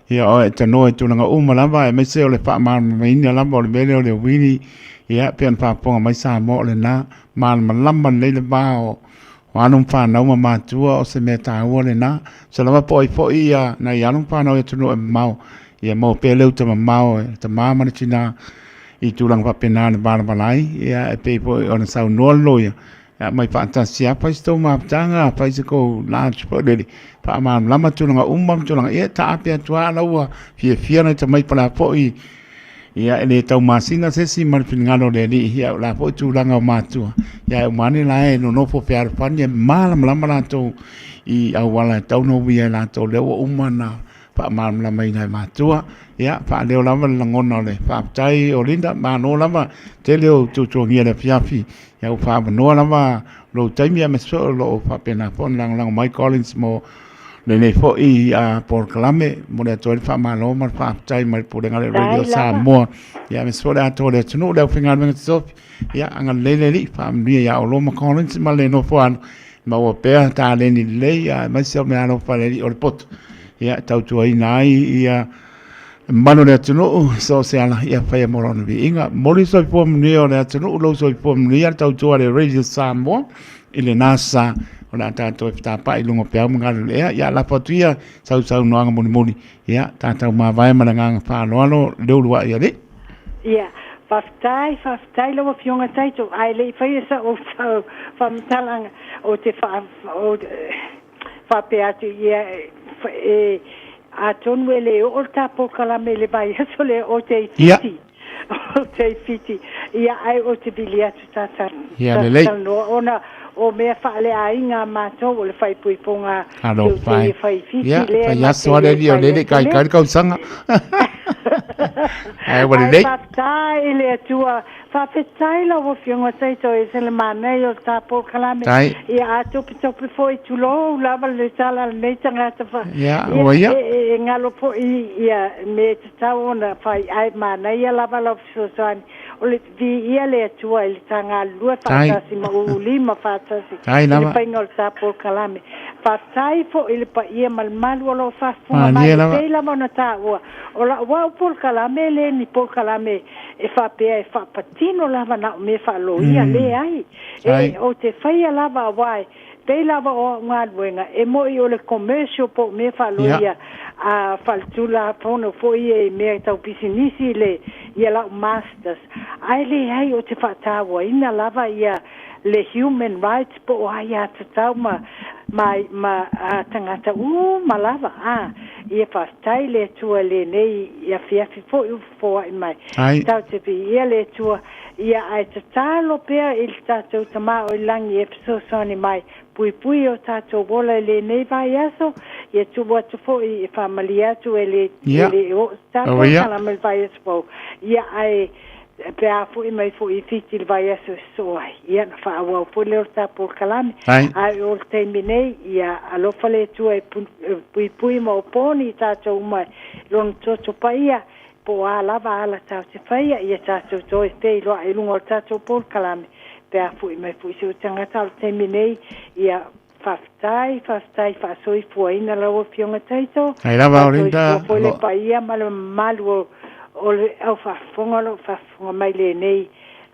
ia o e tanoa i tulaga uma lava, aemaise o le faamalamalamaina lava o le mea lea o le uili, ia pei ona faafofoga mai Samoa o lena, malamalama lelei le va o o alo ma fanau ma matua o se mea taua lena. Se lava po o ai foi ia nai alo ma fanau i atunuu e mamao, ia maua pea le uta mamao e le tama ma le tina i tulaga faapena le valavala ai, ia e pei foi ona saunoa le loia, e aumai faatasi lava, fai se tou mafutaga, fai se tou lunch foi lele, faamalamalama tulaga uma ma tulaga, ia e taape atu lava la ua fiafia nai tamaiti po o le a foi Ia, e le taumasina se isi ma le finagalo o le Alii, ia o le a foi tulaga o matua, ia e uma ane la e nonofo fealofani e malamalama latou i auala e tatau ona uia e latou, lea ua uma ona faamalamalamaina e matua. Ia, faaleo lava le lagona o le faafetai o Linda, malo lava tele o tuatuagia i le afiafi, ia ua faaavanoa lava lou taimi aemaise foi o lo o faapena foi ona lagolago mai Collins mo lenei foi polokalame. Momoli atu ai le faamalo ma le faafetai mai le Pulega a le Radio Samoa, ia aemaise foi le atoa o le atunuu, le aufaigaluega totofi. Ia agalelei le Alii, faamanuia ia Olo ma Collins ma le nofo alo, maua pea taleni lelei, aemaise o meaalofa a le Alii o le poto, ia e tautuaina ai ia le mamalu o le atunuu i so o se ala, ia faia mo lona viiga. Momoli le soifua manuia o le atunuu, lou soifua manuia, le tautua a le Radio Samoa i lena sa o le a tatou e fetapa'i i luga o peau ma galulue. Ia lafo atu ia sau saunoaga mulimuli, ia tatou mavae ma le agaga faaaloalo le uluai alii. Ia, faafetai, faafetai lau Afioga Taito, ae le i faia sau faamatalaga, ou te faa, faapea atu, ia, e, atonu e le oo le ta polokalame i le vaiaso lea o te i Fiti. O te i Fiti. Ia, ae ou te vili atu ta talanoa ona o mea faaleaiga a matou o le faaipoipoga teuteu e fai i Fiti lea e Fai aso lava le alii o lea e le i kaikai le kausaga. Ae ua lelei. Ae faafetai i le Atua. Faafetai lau Afioga Taito e ese le manaia o le ta polokalame. Ia a topetope foi tulou lava le tala a lenei tagata fa ia, ia, e, e galo foi ia mea e tatau ona fai ae manaia lava lau fesoasoani. O le viia le Atua i le ta galulue faatasi ma ulima faatasi i le faiga o le ta polokalame. Faafetai foi i le paia ma le malu o lo o faafofoga mai e pei lava ona taua o lau au polokalame e le ni polokalame e faapea e faapatino lava na o mea faaloia, leai. E, ou te faia lava aua e pei lava o au galuega e moi o le commercial po o mea faaloia a faaletulafono foi ia i mea tau pisinisi le ia lau masters. Ae leai, ou te faatauaina lava ia. le human rights po o aiatatau ma ma ma a tagata uma lava a. Ia faafetai le Atua i lenei afiafi foi ua fofoa'i mai. Ai. Tatou te viia le Atua, ia ae tatalo pea i le tatou Tama o i lagi e fesoasoani mai, puipui o tatou ola i lenei vaiaso, ia tuu atu foi e faamalie atu e le e le oo se tatou kalama i le vaiaso fou, ia ae pe a foi mai foi i Fiti i le vaiaso e sosoo ai, ia ona faaauau foi lea o le ta polokalame. Ae o le taimi nei, ia alofa le Atua e puipui ma oponi i tatou uma i Lona toto paia, po o a lava ala tatou te faia, ia tatou toe feiloai i luga o le tatou polokalame pe a foi mai foi se tagata. A o le taimi nei, ia faafetai, faafetai faasoifuaina lau Afioga Taito, Ai lava o Linda, faasoifua foi le paia ma le mamalu o o le au faafofoga o lo o faafofoga mai lenei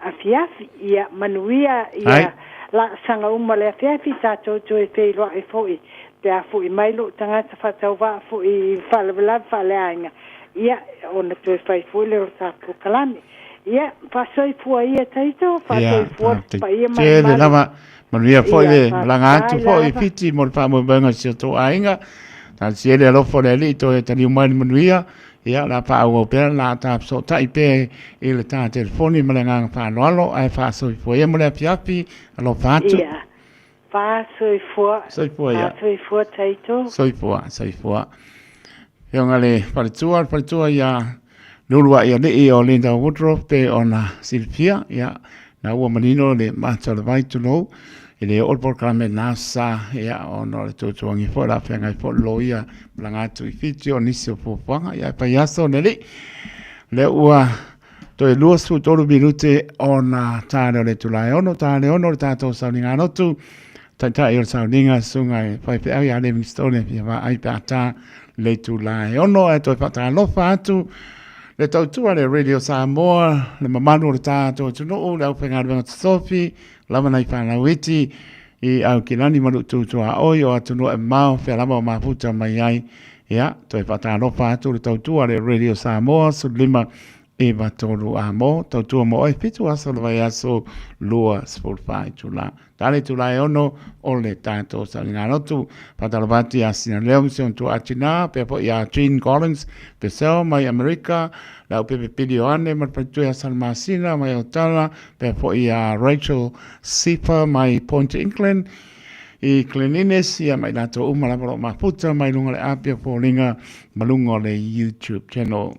afiafi. Ia manuia ia laasaga uma le afiafi, tatou toe feiloai foi pe a foi mai lou tagata faatauvaa foi i faalavelave faaleaiga, ia ona toe fai foi lea o le ta polokalame. Ia, faasoifua ia Taito, Ia, faasoifua le faafetai paia ma le tele mamalu. lava. Manuia foi Ia, le malaga atu faafetai foi i lava. Fiti mo le faamoemoega o si o tou aiga. Talosia ai le alofa o le Alii toe taliu mai i le manuia. Ia, o le a faaauau pea le a ta fesootai pea i le ta telefoni ma le agaga faaaloalo, ae faasoifua ia mo le afiafi. Alofa atu. Ia, faasoifua, Soifua ia. faasoifua Taito. Soifua, soifua. Afioga le faletua, le faletua ia Leulua'i Alii o Linda Woodruff pe ona silafia, ia, na ua manino le mata o le vai tulou, e le oo le polokalame na sa, ia, ona o le tuatuangi foi, la feagai foi le loia malaga atu i Fiti o nisi o fuafuaga, ia, e fai aso le alii. Lea ua toe 23 minute ona ta lea o le itula e 6, ta le 6 le tatou sauniga lotu, Taitai o le sauniga susuga e faifeau ia Livingstone e fia vaai pe a ta le itula e 6 ae toe faatalofa atu le tautua le Radio Samoa, le mamalu o le tatou atunuu, le aufaigaluega totofi, lava nai fanau iti i Aukilani ma Lutu Tuaoi o atunuu e mamao fea lava o mafuta mai ai. Ia, toe faatalofa atu le tautua le Radio Samoa 15 9 3 a mo, tautua mo oe 7 aso o le vaiaso 24 itula. Tale itula e 6 o le tatou saoligalotu. Faatalofa atu ia Sinaleo ma si ona tuaa tina, pea foi ia Jean Collins Purcell mai Amerika, le aupepe Pili Ioane ma le faletua ia Salamasina mai Autala, pea foi ia Rachel Sifa mai Point England, i Glen Innes, ia ma i latou uma lava o lo o mafuta mai luga o le api o foliga ma luga o le YouTube channel.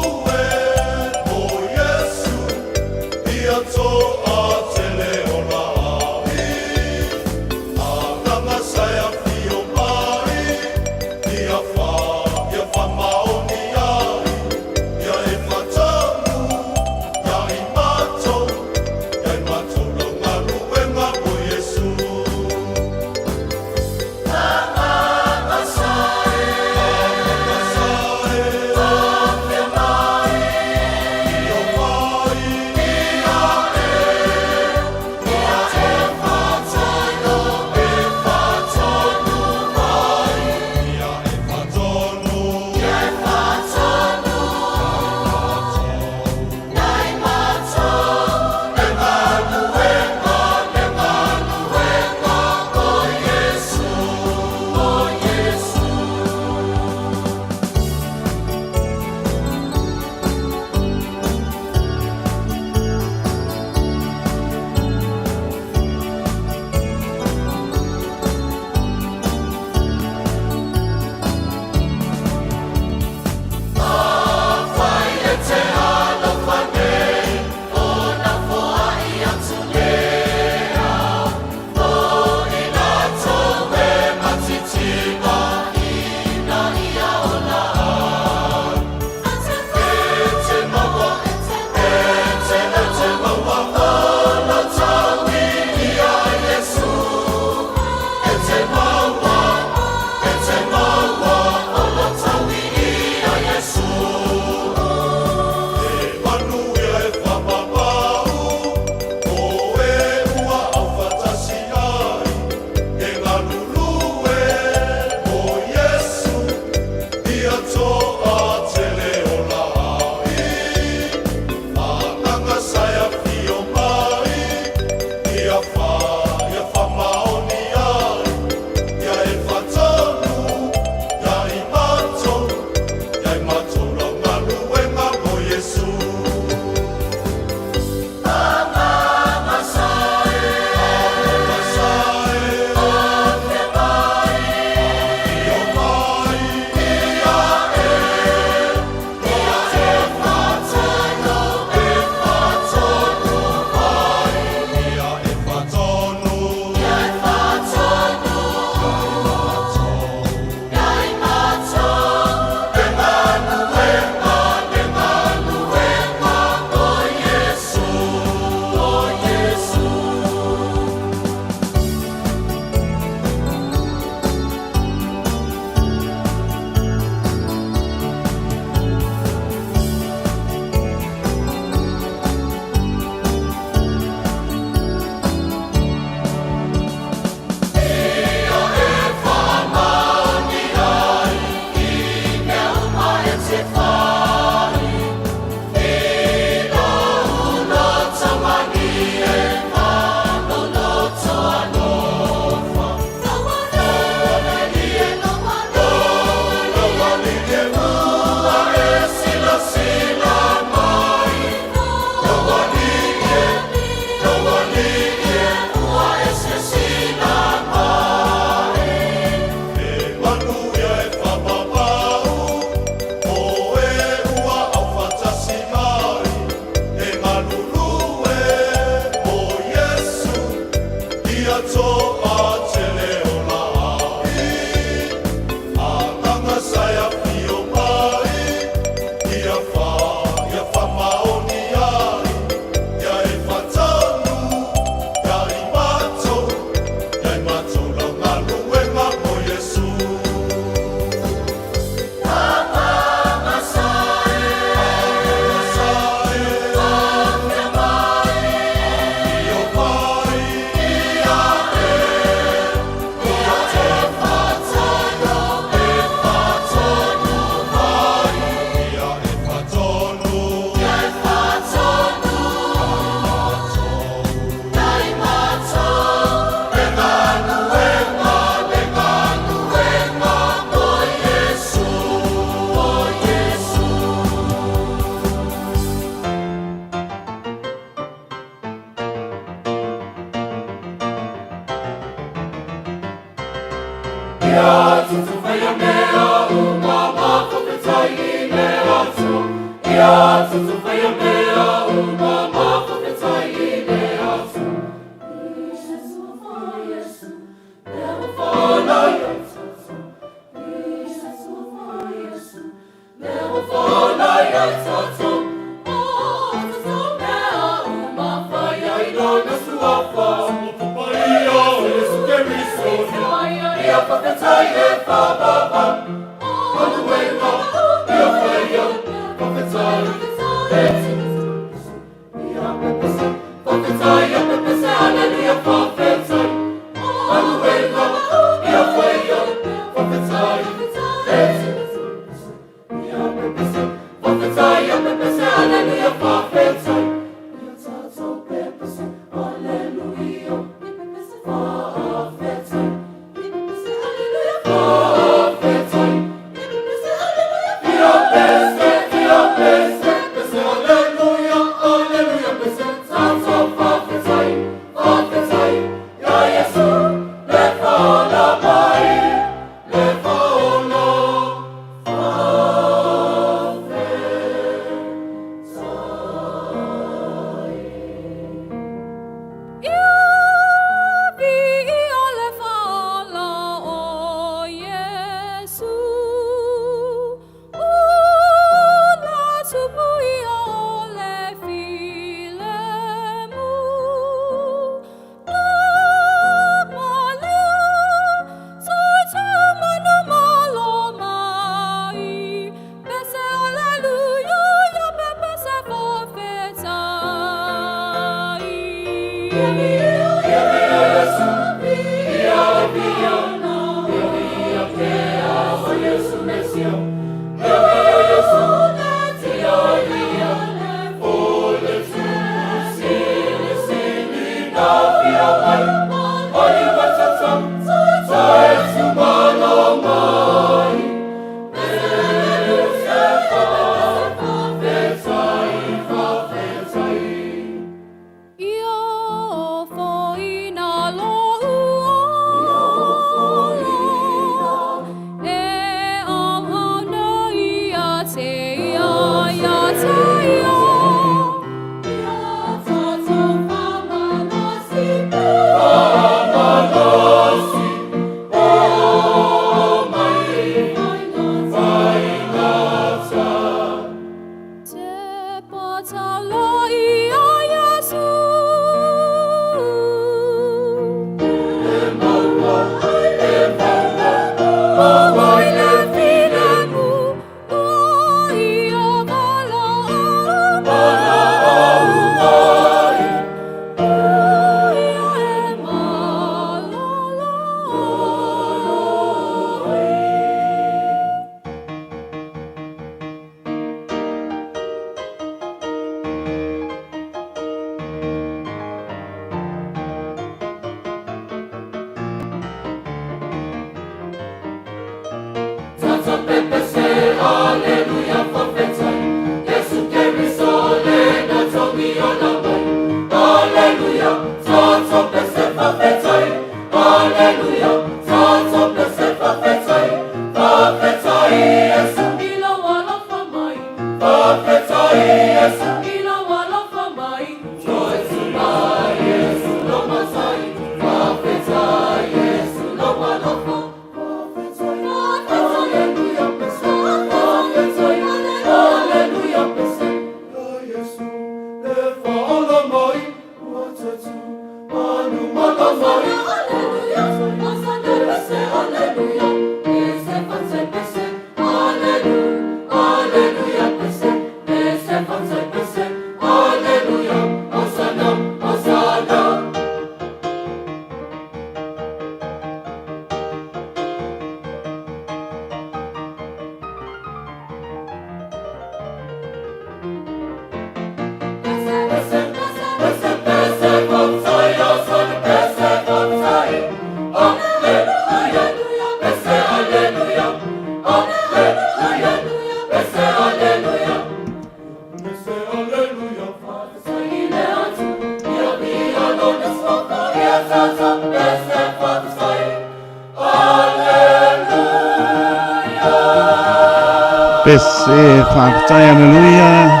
Pese, faafetai, aleluia.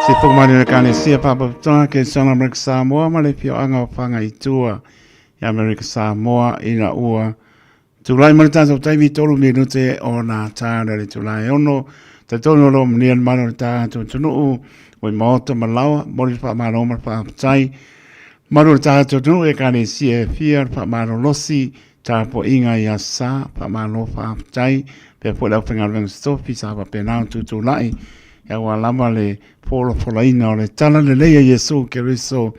Se foka mai le Ekalesia Faapapitoga Kerisiano Amerika Samoa ma le Afioaga o Fagaitua i Amerika Samoa ina ua tulai mai le tatou taimi 3 minute o nā tā le le itula e 6. Talitonu o lo o manuia le malu o le tatou atunuu ua i maota ma laoa, momoli le faamalo ma le faafetai. Malu o le tatou atunuu i Ekalesia e fia le faamalolosi tapuaiga i Aso Sa, faamalo faafetai pea foi le aufaigaluega totofi sa faapena ona tutulai aua lava le folafolaina o le tala lelei a Iesu Keriso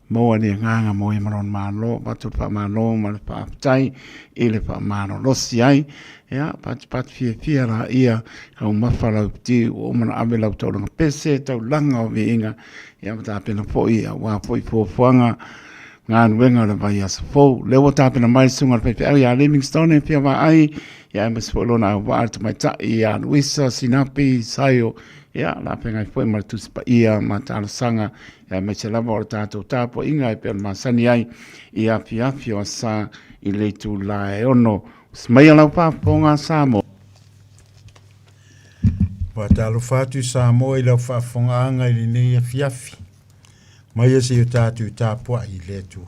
maua le agaga mo ia ma lona Malo, avatu le faamalo ma le faafetai i le faamalolosi ai. Ia, patupatu fiafia laia, taumafa lau ti, ua uma ona ave lau taulaga pese, taulaga o viiga, ia ma tapena foi aua foi fuafuaga galuega o le vaiaso fou. Lea ua tapena mai le susuga i le faifeau ia Livingstone e fia vaai, ia aemaise foi lona auvaa le tamaitai ia Luisa Sinapi Saio, ia o le a feagai foi ma le Tusi Paia ma talosaga, ia aemaise lava o le tatou tapuaiga e pei ona masani ai i afiafi o Aso Sa i le itula e 6. Usi maia lau faafofoga Samoa. Faatalofa atu Samoa i lau faafofogaaga i lenei afiafi. Maia se i o tatou tapuai i le Atua.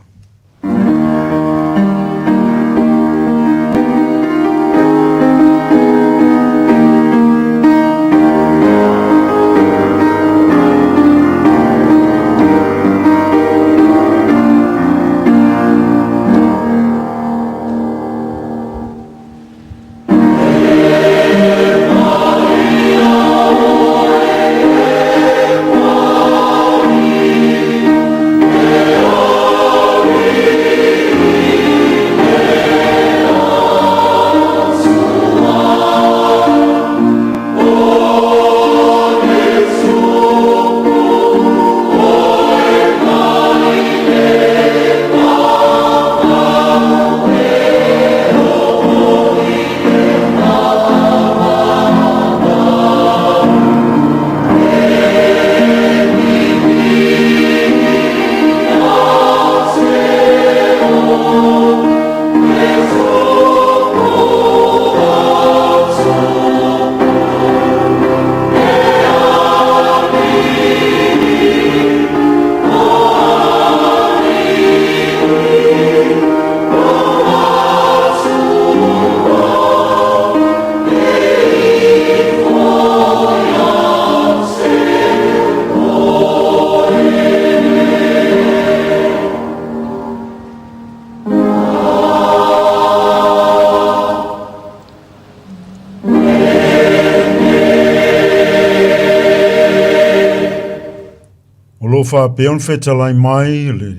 O lo o faapea ona fetalai mai le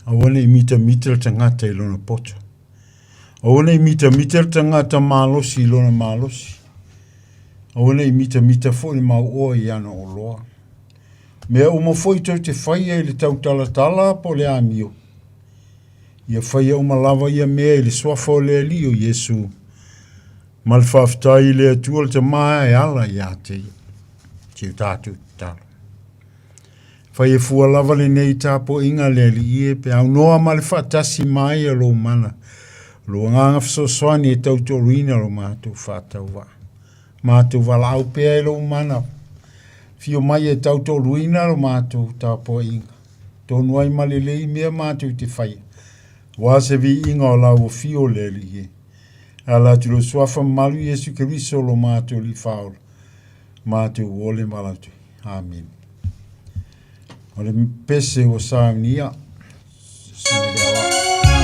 aua ne i mitamita le tagata i lona poto. Aua ne i mitamita le tagata malosi i lona malosi. Aua ne i mitamita foi le mauoa i ana oloa. Mea uma foi tou te faia i le tautalatala po o le amio, ia faia uma lava ia mea i le suafa o le Alii o Iesu, ma le faafetai i le Atua le Tama e ala ia te ia. Si o tatou tatalo. Fai e fua lava lenei tapuaiga le Alii e, pe aunoa ma le faatasi mai o lou mana, lou agaga fesoasoani e tautoaluina lo matou faatauvaa. Matou valaau pea i lou mana, fio mai e tautoaluina lo matou tapuaiga. Tonu ai ma lelei mea matou te faia, aua se viiga o lau afio le Alii e. E ala atu i lou Suafa mamalu Iesu Keriso lo matou Alii Faaola, matou ole ma latou. Amene. O le pese ua saunia, susuga i le aoao.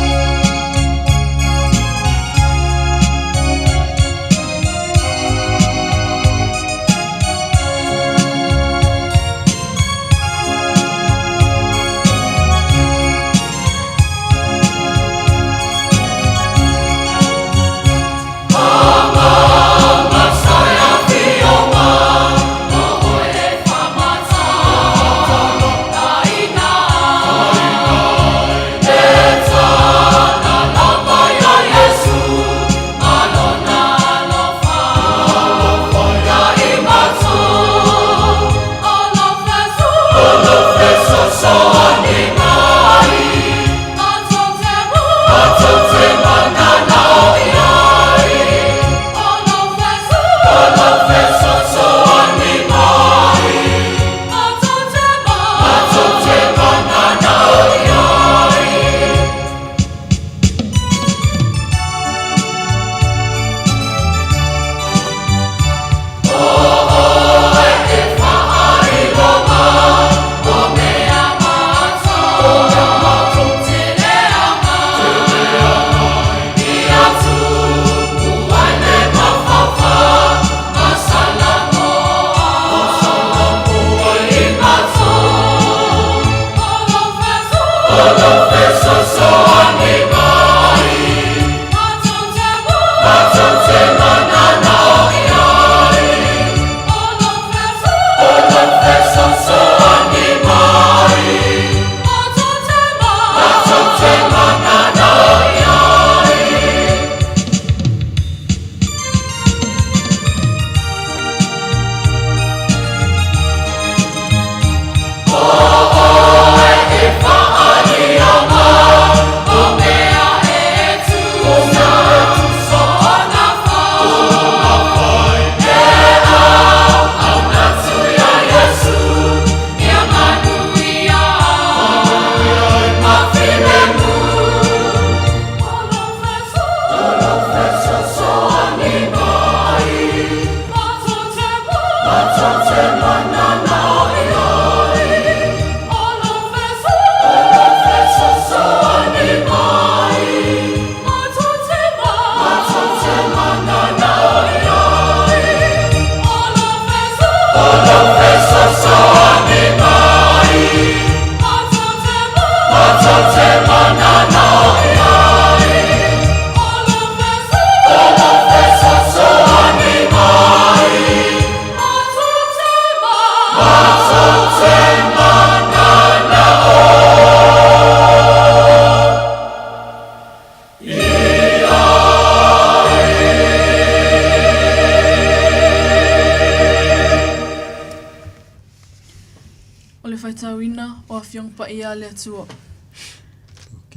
Paia a le Atua.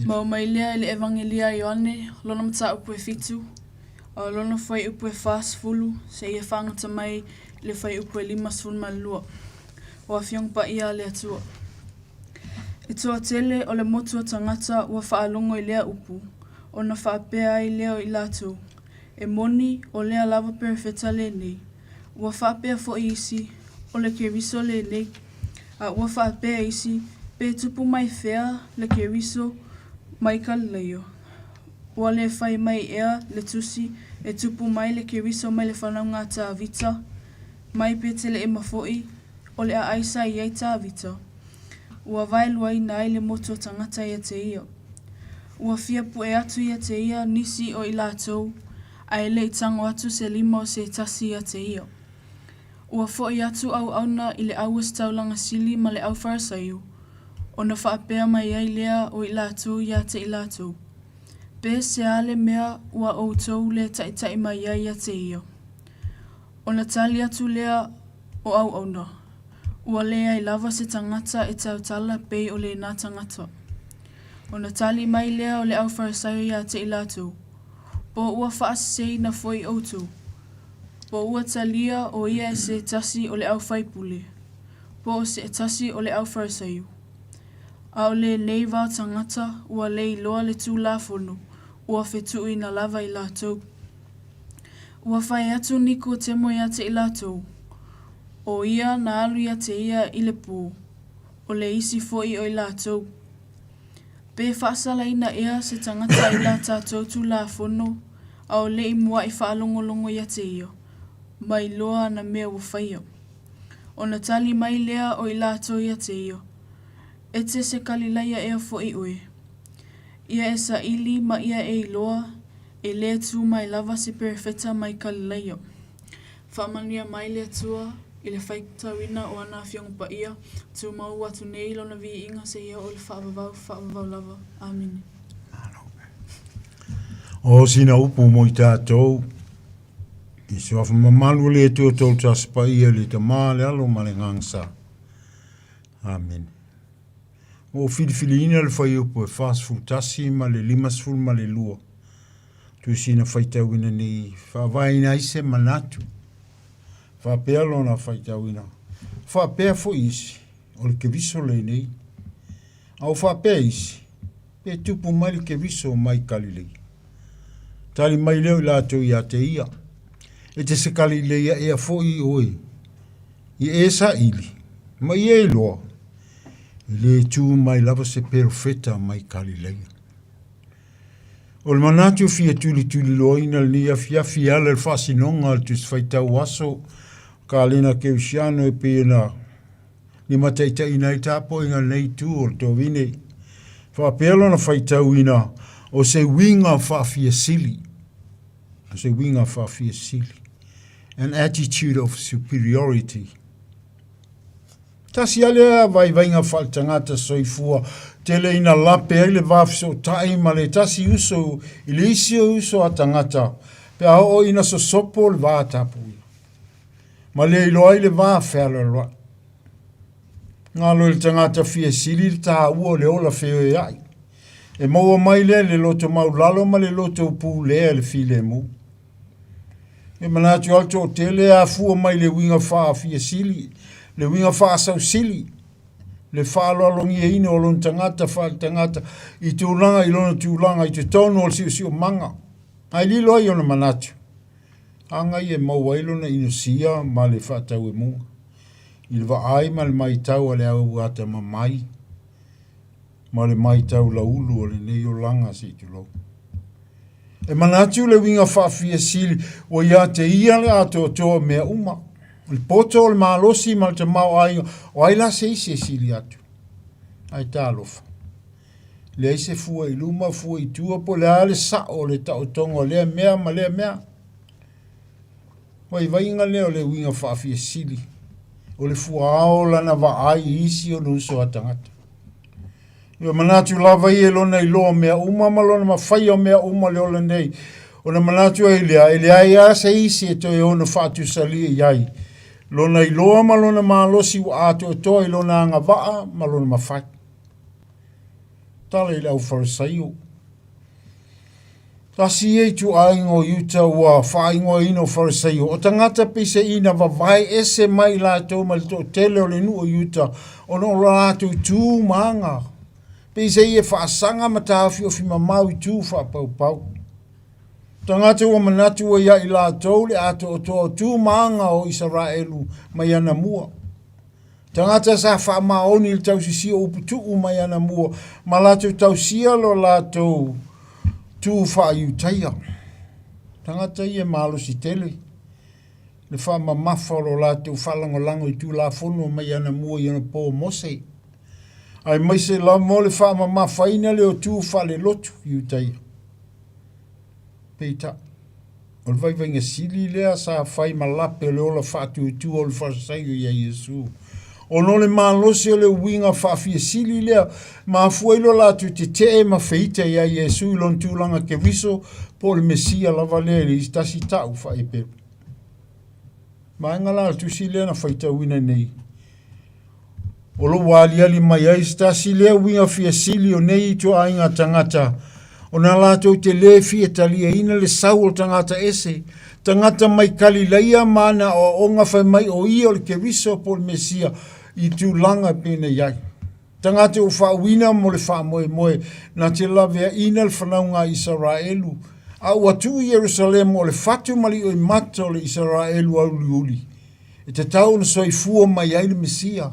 Maua mai lea i le Evagelia a Ioane, lona mataupu e fitu, a o lona fuaiupu e 40, seia faagata mai i le fuaiupu e 52. O Afioga Paia a le Atua. E toatele o le motu o tagata ua faalogo i lea upu, ona faapea ai lea o i latou, E moni, o lea lava perofeta lenei. Ua faapea foi isi, O le Keriso lenei. A ua faapea isi, Pe tupu mai fea le Keriso mai Kalilaia? Ua le fai mai ea le Tusi, E tupu mai le Keriso mai le fanauga a Tavita, mai Peteleema foi, o le aai sa i ai Tavita? Ua vaeluaina ai le motu o tagata ia te ia. Ua fia pue atu ia te ia nisi o i latou, ae le i tago atu se lima o se tasi ia te ia. Ua foi atu auauna i le auositaulaga sili ma le au Farisaio, ona faapea mai ai lea o i latou ia te i latou, Pe se a le mea ua outou le taitai mai ai ia te ia? Ona tali atu lea o auauna, Ua leai lava se tagata e tautala pei o lena tagata. Ona tali mai lea o le au Farisaio ia te i latou, Po ua faaseseina foi outou? Po ua talia o ia e se tasi o le au faipule, po o se tasi o le au Farisaio? A o lenei vao tagata ua le iloa le Tulafono, ua fetuuina lava i latou. Ua fai atu Nikotemo ia te i latou, O ia na alu ia te ia i le po, o le isi foi o i latou. Pe faasalaina ea se tagata i la tatou Tulafono a o le i muaʻi faalogologo ia te ia, ma iloa ana mea ua faia? Ona tali mai lea o i latou ia te ia, E te se Kalilaia ea foi oe? Ia e saili ma ia e iloa, e le tū mai lava se perofeta mai Kalilaia. Faamanuia mai le Atua i le faitauina o ana Afioga Paia, tumau atu nei Lona viiga seia oo i le faavavau faavavau lava. Amene. O sina upu mo i tatou, i suafa mamalu o le Atua Tolotasi Paia, le Tama, le Alo ma le Agaga Sa. Amene. Ua ou filifiliina le fuaiupu e 41 ma le 52, tusi na faitauina nei faavaeina ai se manatu. Faapea lona faitauina, faapea foi isi, o le Keriso lenei. A ua faapea isi, pe tupu mai le Keriso mai Kalilei. Tali mai lea o i latou ia te ia, e te se Kalileia ea foi oe, i e saili, ma i e iloa, e le tū mai lava se perofeta mai Kalileia. O le manatu e fia tulituliloaina lenei afiafi e ala i le faasinoga o le Tusi Faitau Aso Kalena Kerisiano e pei ona limataitaiina ai tapuaiga a lenei itu o le tovine. Faapea lona faitauina o se uiga faafiasili, o se uiga faafiasili, an attitude of superiority. Tasi lava lea vaivaiga faaletagata soifua, tele ina lape ai le va fesootai ma le tasi uso i le isi uso a tagata pe a oo ina sosopo le va tapuia, ma le iloa ai le va fealoaloai. Galo i le tagata fia sili le taua o le ola feoeaʻi. E maua mai lea i le loto maulalo ma le loto pulea i le filemu. E manatu lava le toatele e afua mai le uiga faafiasili, le uiga faasausili, le faaaloalogiaina o lona tagata faaletagata i tulaga i lona tulaga i totonu o le siosiomaga, ae lilo ai ona manatu, aga ia e maua ai lona inosia ma le faatauemuga i le vaai ma le matau a le au atamamai ma le matau laulu o lenei olaga se i tulou. E manatu le uiga faafiasili ua ia te ia le atoatoa o mea uma. O le poto, o le malosi ma le tamaoaiga, o ai la se isi e sili atu? Ae talofa. Leai se fua i luma, fua i tua, po o le a le sao o le taotoga o lea mea ma lea mea. Vaivaiga lea o le uiga faafiasili, o le fuaao lana vaai i isi o uso a tagata. Ua manatu lava ia i lona iloa o mea uma ma lona mafaia o mea uma le ola nei, ona manatu ai lea, e leai lava se isi e toe ono faatusalia i ai lona iloa ma lona malosi ua atoatoa i lona agavaa ma lona mafai. Tala i le au Farisaio. Tasi ia ituaiga o Iuta ua faaigoaina o Farisaio, o tagata peiseina vavae ese mai i latou mai le toatele o le nuu o Iuta ona o lo latou tu ma aga, peisei e faasaga ma taofiofi mamao i tu faapaupau. Tagata ua manatu ua ia i latou le atoatoa o tu ma aga o Isaraelu mai anamua. Tagata sa faamaoni i le tausisia o upu tuu mai anamua ma latou tausia lo latou tu faa-Iutaia. Tagata ia e malosi tele le faamamafa o lo latou faalagolago i Tulafono mai anamua i ona po Mose, aemaise lava o le faamamafaina lea o tu faalelotu Iutaia. Peitai, o le vaivaiga sili lea sa fai ma lape o le ola faatuatua o le Farisaio iā Iesu. Ona o le malosi o le uiga faafiasili lea, mafua ai lo latou tetee ma feita iā Iesu i lona tulaga Keriso po o le Mesia lava lea i le isi tasi ta'u faa-Eperu. Vaega la o le tusi lea na faitauina nei, O lo o ua aliali mai ai se tasi lea uiga fia sili o nei ituaiga tagata, ona latou te lē fia taliaina le sau o le tagata ese, tagata mai Kalilaia ma ana aoaoga fai mai o ia o le Keriso po o le Mesia i tulaga e pei ona i ai. Tagata ua faauuina mo le faamoemoe na te laveaina le fanauga a Isaraelu, a ua tuu Ierusalema o le fatu ma le ioimata o le Isaraelu auliuli. E tatau ona soifua mai ai le Mesia,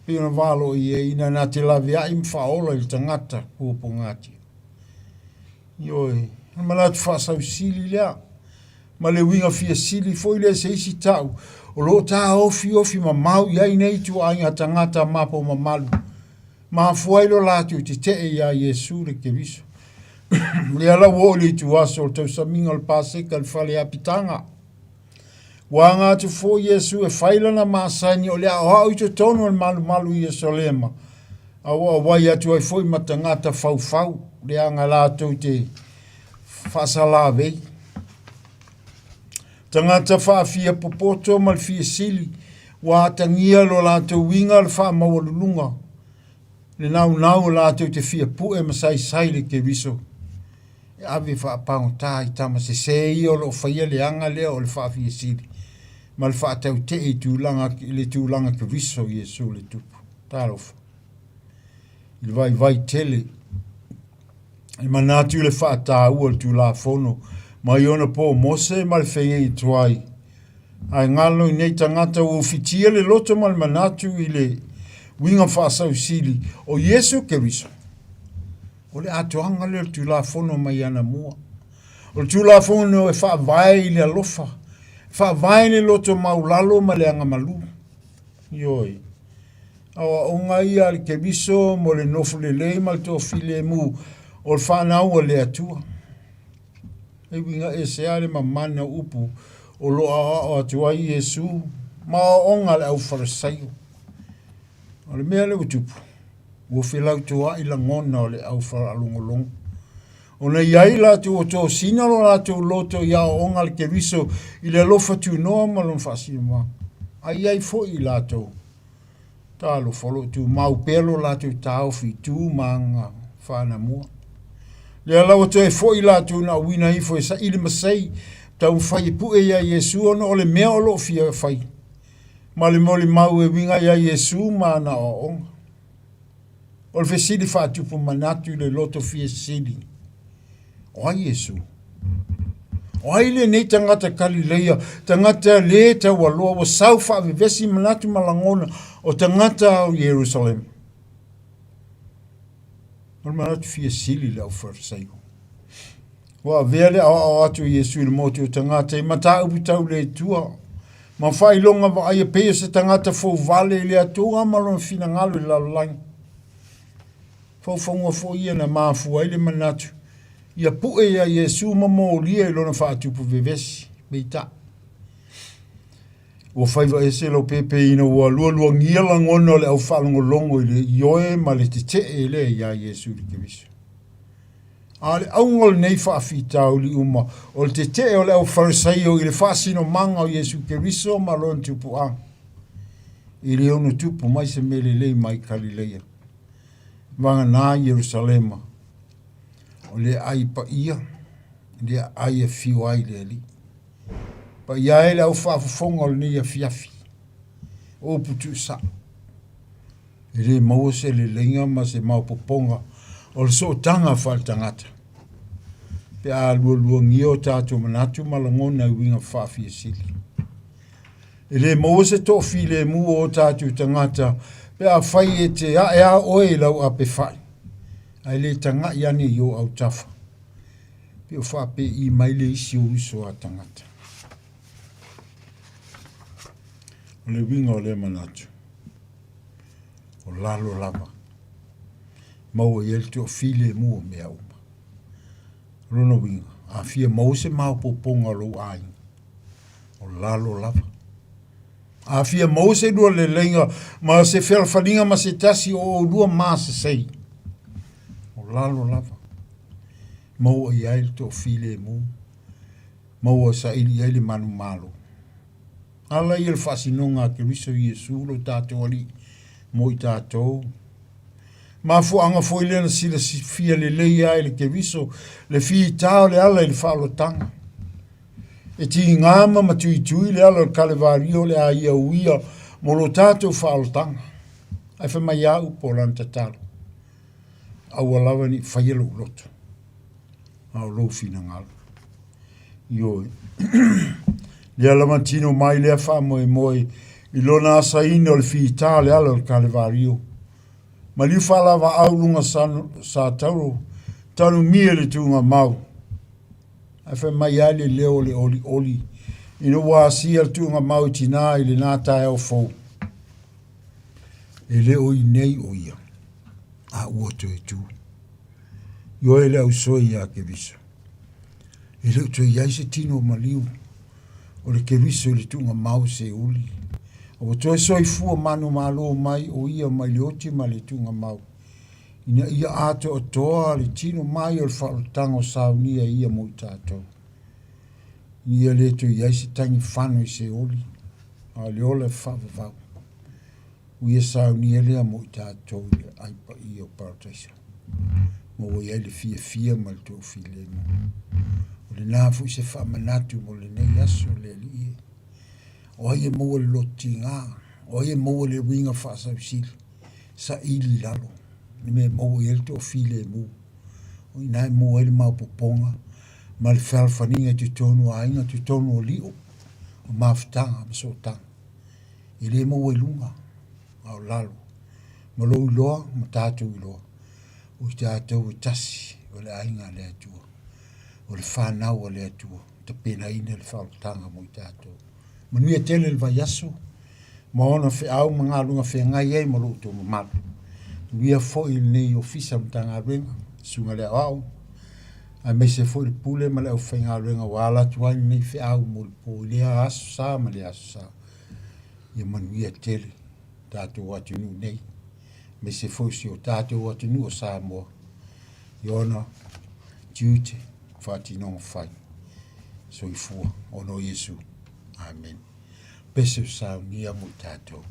pei ona valoiaina na te laveai ma faaola i le tagata puapuagatia. Ioe, o le manatu faasausili lea, ma le uiga fia sili foi lea se isi ta'u o lo o tāofiofi mamao i ai nei ituaiga tagata mapo mamalu, mafua ai lo latou tetee iā Iesu le Keriso. Lea la ua oo i le ituaso o le tausamiga o le Paseka i le fale apitaga. Ua aga atu foi Iesu e fai lana masani o le aoao i totonu o le malumalu i Ierusalema, a ua auai atu ai foi ma tagata faufau, leaga latou te faasalavei. Tagata faafia popoto ma le fia sili, ua atagia lo latou uiga le faamaualuluga, le naunau o latou te fia pue ma saisai le Keriso. E ave faapagota i tama sesē ia o lo o faia le aga lea o le faafiasili ma le faatautee i tulaga i le tulaga Keriso Iesu le Tupu. Talofa. I le vaivai tele e manatu i le faataua o le Tulafono mai ona po Mose ma le feagaiga tuai. Ae galo i nei tagata ua ufitia le loto ma le manatu i le uiga faasausili o Iesu Keriso. O le atoaga lea o le Tulafono mai anamua. O le Tulafono e faavae i le alofa, e faavae i le loto maulalo ma le agamalu. Ioe. Aoaoga ia a le Keriso mo le nofo lelei ma le toafilemu o le fanau a le Atua. E uiga ese lava le mamana o upu o lo o aoao atu ai Iesu ma aoaoga a le aufarisaio. O le mea lea ua tupu, ua felautoaʻi lagona o le au faalogologo. Ona i ai latou ua tosina lo latou loto i aoaoga a le Keriso i le alofa tunoa ma lona faasinomaga. A i ai foi i latou, talofa, o lo o tumau pea lo latou taofi i tu ma aga faanamua. Lea la ua toe foi latou na auina ifo e saili ma sei, taumafai e pue iā Iesu ona o le mea o lo o fia fai. Ma le molimau e uiga iā Iesu ma ana aoaoga. O le fesili faatupu manatu i le loto fia sili, o ai Iesu? O ai lenei tagata Kalileia, tagata lē taualoa ua sau faavevesi manatu ma lagona o tagata o Ierusalema? O le manatu fia sili le au Farisaio. Ua avea le aoao atu o Iesu i le motu o tagata i mataupu tau le Atua, ma faailoga vaaia pei o se tagata fouvale i le Atua ma lona finagalo i le lalolagi. Faufauga foi ia na mafua ai le manatu ia pue iā Iesu ma molia i lona faatupu vevesi. Peitai, ua faiva ese lou pēpē ina ua lualuagia lagona o le au faalogologo i le ioe ma le tetee lea iā Iesu le Keriso. A o le auga o lenei faafitauli uma, o le tetee o le au Farisaio i le faasinomaga o Iesu Keriso ma lona tupuaga. E le ono tupu mai se mea lelei mai Kalileia. Vagana Ierusalema, o le aai paia, le aai e afio ai le Alii. Paia e le au faafofoga o lenei afiafi, o upu tuusao. E le maua se leleiga ma se maopoopoga o le sootaga faaletagata pe a lualuagia o tatou manatu ma lagona i uiga faafiasili. E le maua se toafilemu o o tatou tagata pe afai e te ae a oe i lau ape fai, ae le tagai ane i ou autafa, pe o faapei mai le isi ou uso a tagata. O le uiga o lea manatu, o lalo lava, maua i ai le toafilemu o mea uma. O lona uiga, a fia maua se maopoopoga o lou aiga, o lalo lava. A fia maua se lua leleiga ma se fealofaniga ma se tasi o oulua masesei, o lalo lava. Maua i ai le toafilemu, maua saili i ai le manumalo. Ala ia le faasinoga a Keriso Iesu lo tatou Alii mo i tatou. Mafuaaga foi lea na silafia lelei ai e le Keriso le fita o le ala i le faaolotaga. E tiga ma matuitui le ala o le Kalevario o le a ia uia mo lo tatou faaolotaga. Ae fai mai a upu o lana tatalo, Aua lava ne i faia lou loto, a o lou finagalo. Ioe. Lea lava na tino mai lea faamoemoe i lona asaina o le fita o le ala o le Kalevario. Maliu faalavaau luga sa, sa tauro, tanumia i le tuugamau. Ae fai mai ai le leo o le olioli ina ua asia le tuugamau i tinā i lenā taeao fou. E le o i nei o ia, a ua toe tū. Ioe le ausoe iā Keriso. E le o toe i ai se tino maliu o le Keriso i le tuugamau Seuli. A ua toe soifua manumalo mai o ia mai le oti ma le tuugamau, ina ia atoatoa le tino mai o le faaolataga o saunia e ia mo i tatou. Ina ia le toe i ai se tagifano i Seoli, a o le ola e faavavau. Ua ia saunia lea mo i tatou i le ai paia o Parataiso, ma ua i ai le fiafia ma le toafilemu. O lenā foi se faamanatu mo lenei aso le Alii e. O ai e maua le loto tiga, o ai e maua le uiga faasausili, saili i lalo, le mea e maua i ai le toafilemu. O i ina e maua ai le maopoopoga ma le fealofaniga i totonu o aiga, totonu o lio, o mafutaga ma sootaga. E le maua i luga, a o lalo. Ma lou iloa ma tatou iloa, o i tatou e tasi o le aiga a le Atua, o le fanau a le Atua, tapenaina le faaolataga mo i tatou. Manuia tele le vaiaso ma ona feau ma galuega feagai ai ma lo outou mamalu. Manuia foi lenei ofisa Matagaluega, Susuga i le Aoao, aemaise foi le pule ma le aufaigaluega ua ala atu ai lenei feau mo le po i lea aso sa ma lea aso sa. Ia manuia tele tatou atunuu nei, aemaise foi si o tatou atunuu o Samoa i ona tiute faatinoga fai. Soifua ona o Iesu. Amen. Pese o saunia mo i tatou.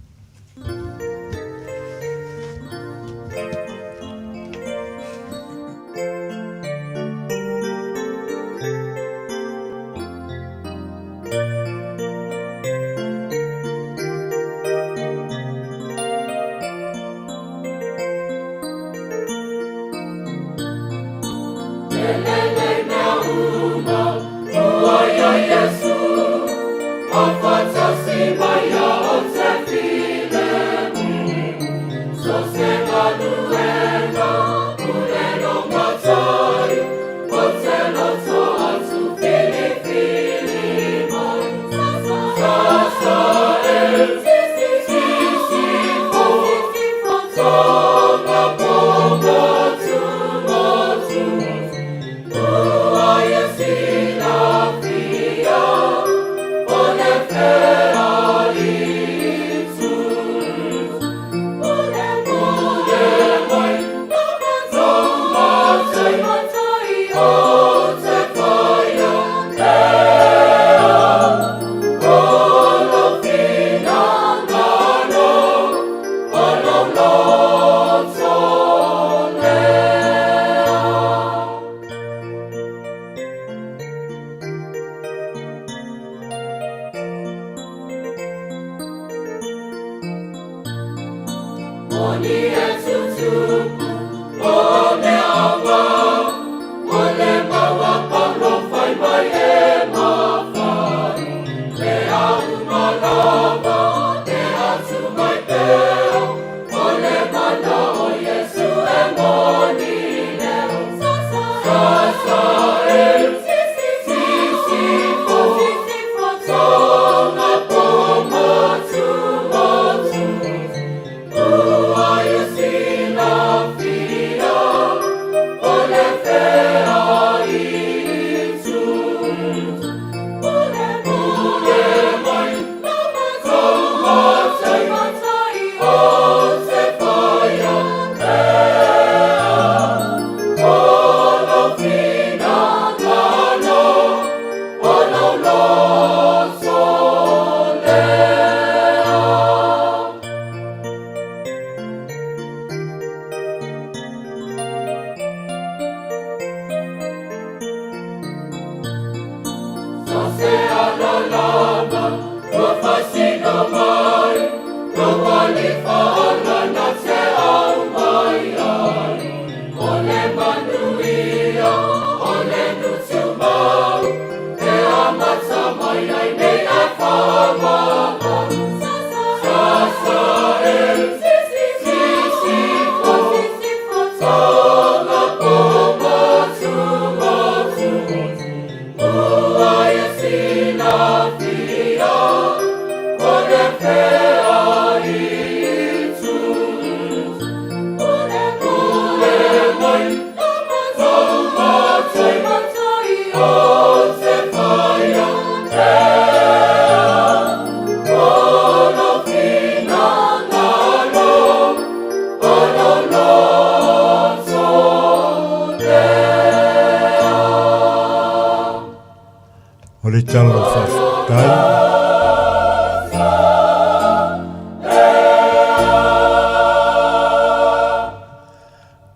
O le tala o faafetai.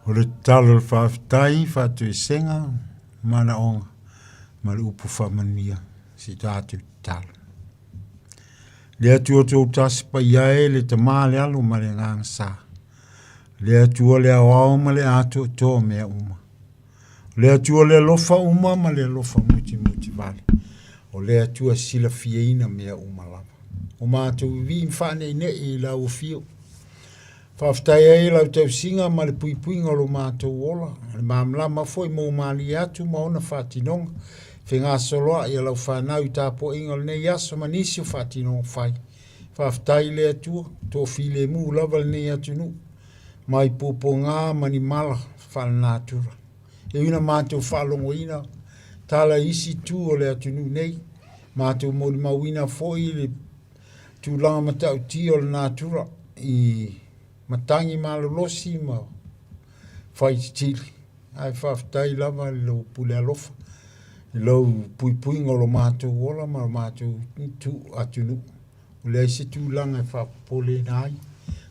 O le tala o le faafetai, faatoesega, manaoga ma le upu faamanuia si tatou tatalo. Le Atua Toatasi paia e le Tama le Alo ma le Agaga Sa. Le Atua le aoao ma le atoatoa o mea uma. Le Atua le alofa uma ma le alofa mutimuti vale. O le Atua silafiaina mea uma lava. O matou vivii ma faaneinei i lau afio. Faafetai ai i lau tausiga ma le puipuiga o lo matou ola, le malamalama foi ma ua malie atu ma ona faatinoga, fegasoloai a lau fanau i tapuaiga o lenei aso ma nisi o faatinoga fai. Faafetai i le Atua, toafilemu lava lenei atunuu, mai puapuaga ma ni mala faalenatura. E ui ina matou faalogoina tala i isi itu o le atunuu nei, matou molimauina foi le tulaga matautia o le natura i matagi malolosi ma faititili. Ae faafetai lava i lou pule alofa, i lou puipuiga o lo matou ola ma lo matou atunuu. O leai se tulaga e faapopoleina ai.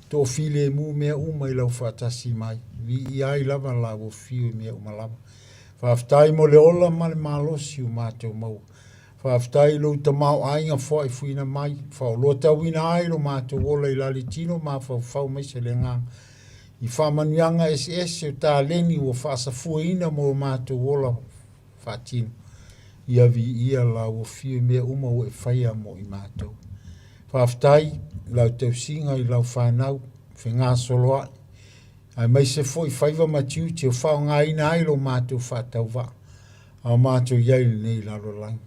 Toafilemu mea uma i lau faatasi mai. Viia ai lava lau afio i mea uma lava. Faafetai mo le ola ma le malosi o matou maua. Faafetai i lou tamaoaiga foaifuina mai, faoloatauina ai lo matou ola i lalitino mafaufau maise le agaga. I faamanuiaga eseese o taleni ua faasafuaina mo lo matou ola faatino. Ia viia lau afio i mea uma ua e faia mo i matou. Faafetai i lau tausiga i lau fanau, fegasoloai, aemaise foi faiva ma tiute o faaaogaina ai lo matou faatauvaa a o matou i ai i lenei lalolagi.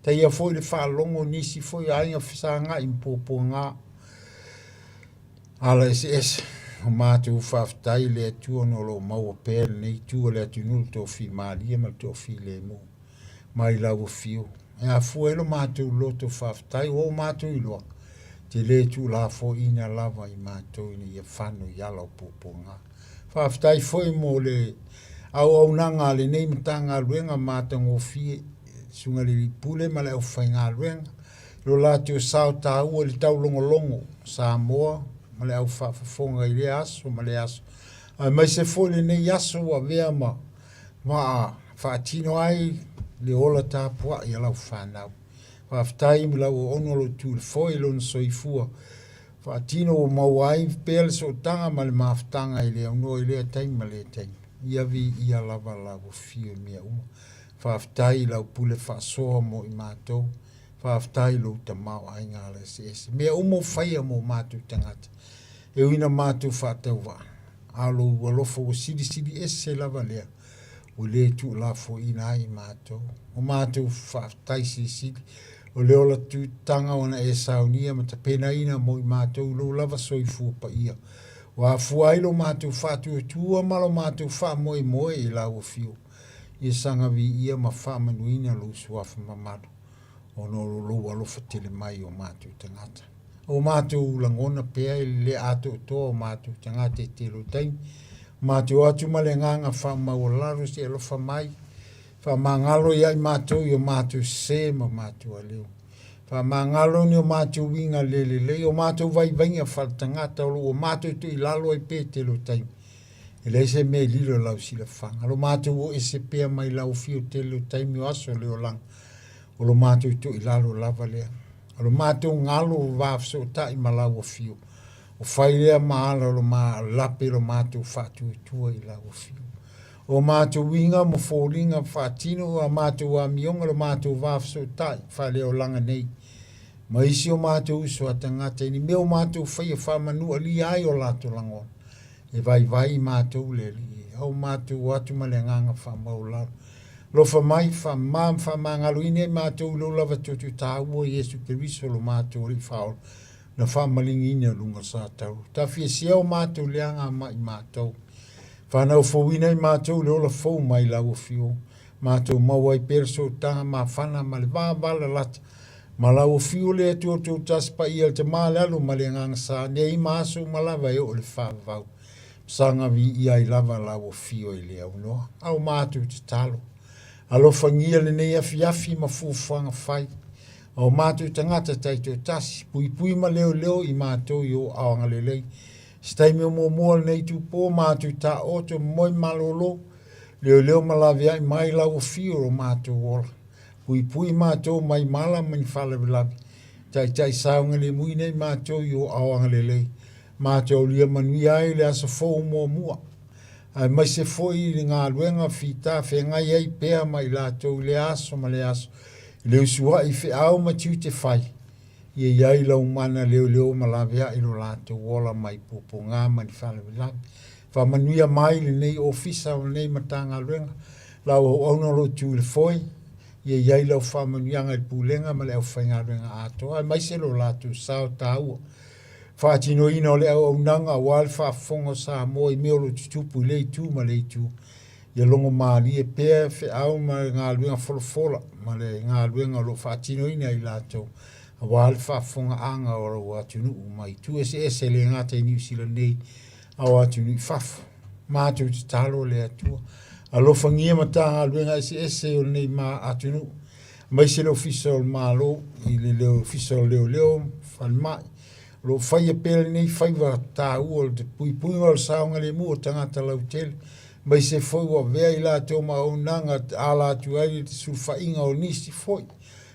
Taia foi le faalogo nisi foi aiga fesagai ma puapuaga ala eseese. O matou faafetai i le Atua ona o lo o maua pea lenei itu o le atunuu le toafimalie ma le toafilemu mai lau afio. E afua ai lo matou loto faafetai ua o matou iloa, te le tuulafoaiina lava i matou ina ia fano i ala o puapuaga. Faafetai foi mo le auaunaga a lenei Matagaluega matagofie, Susuga i le Alii Pule ma le aufaigaluega, i lo latou sao taua i le taulogologo Samoa ma le aufaafofoga i lea aso ma lea aso, aemaise foi lenei aso ua avea ma maa faatino ai le ola tapuai a lau fanau. Faafetai i lau auauna o lo o tu i le foe i lona soifua Faatino ua maua ai pea le sootaga ma le mafutaga i le aunoa i lea taimi ma lea taimi. Ia viia lava lau afio i mea uma. Faafetai i lau pule faasoa mo i matou. Faafetai i lou tamaoaiga ala eseese. Mea uma ua faia mo matou tagata. E ui ina matou faatauvaa, a o lou alofa ua silisili ese lava lea ua le tuulafoaiina ai i matou. O matou faafetai silisili, o le ola tutaga ona e saunia ma tapenaina mo i matou lou lava soifua paia. Ua afua ai lo matou faatuatua ma lo matou faamoemoe i lau afio, ia saga viia ma faamanuina lou suafa mamalu, ona o lou alofa tele mai i o matou tagata. O matou lagona pea i le le atoatoa o matou tagata i tele o taimi. Matou atu ma le agaga faamaualalo se alofa mai, faamagalo ia i matou i o matou sese ma matou aleu. Faamagalo ni o matou uiga le lelei, o matou vaivaiga faaletagata o lo o ua matou tuuilalo ai pea i tele o taimi. E leai se mea e lilo i lau silafaga. Lo matou o ese pea mai lau afio tele o taimi o aso o le olaga, o lo matou tuuilalo lava lea. O lo matou galo o va fesootai ma lau afio, o fai lea ma ala o lo ma lape lo matou faatuatua i lau afio. O matou uiga ma foliga faatino o a matou amioga lo matou va fesootai faaleolaga nei, ma isi o matou uso a tagata i ni mea o matou faia faamanualia ai o latou lagona, e vaivai i matou le Alii e. Ao matou o atu ma le agaga faamaualalo. Alofa mai, faamama ma faamagaloina i matou i lou lava toto taua Iesu Keriso lo matou Alii Faaola, na faamaligiina i luga o sa taulu. Tafiesea o matou leaga ma i matou. Whanaufouina i matou le ola fou mai lau afio. Matou maua ai pea le sootaga mafana ma le va valalata. Ma lau afio le Atua Toatasi Paia le Tama le Alo ma le Agaga Sa, nei ma aso uma lava e oo i le faavavau. Saga viia ai lava lau afio e le aunoa. A o matou tatalo. Alofagia lenei afiafi ma fuafuaga fai. A o matou tagata taitoatasi, puipui ma leoleo i matou i o ao agalelei. Se taimi o muamua o lenei itupo, matou taoto, moe malolo, leoleo ma laveai mai lau afio o lo matou ola. Puipui matou mai mala ma ni faalavelave. Taitai saogalemuina i matou i o ao agalelei. Matou aulia manuia ai le aso fou muamua. Aemaise foi i le galuega fita feagai ai pea ma i latou i lea aso ma lea aso, i le usuai i feau ma tiute fai, ia i ai lau mana leoleo ma laveai lo latou ola mai puapuaga ma ni faalavelave. Faamanuia mai lenei ofisa o lenei Matagaluega, lau auauna o lo o tu i le foe, ia i ai lau faamanuiaga i le pulega ma le aufaigaluega atoa, aemaise lo latou sao taua. Faatinoina o le auaunaga aua le faafofoga o Samoa i mea o lo o tutupu i lea itu ma lea itu. Ia logo malie pea feau ma le galuega folafola ma le galuega o lo o faatinoina e i latou aua le faafofogaaga o lou atunuu mai itu eseese e le gata i Niu Sila nei a o atunuu i fafo. Matou tatalo le Atua. Alofagia Matagaluega eseese o lenei ma atunuu, aemaise le Ofisa o le Malo i le Ofisa o Leoleo, Falemai, o lo o faia pea lenei faiva taua o le puipuiga o le saogalemu o tagata lautele, aemaise foi ua avea i latou ma auaunaga e ala atu ai le sulufaiga o nisi foi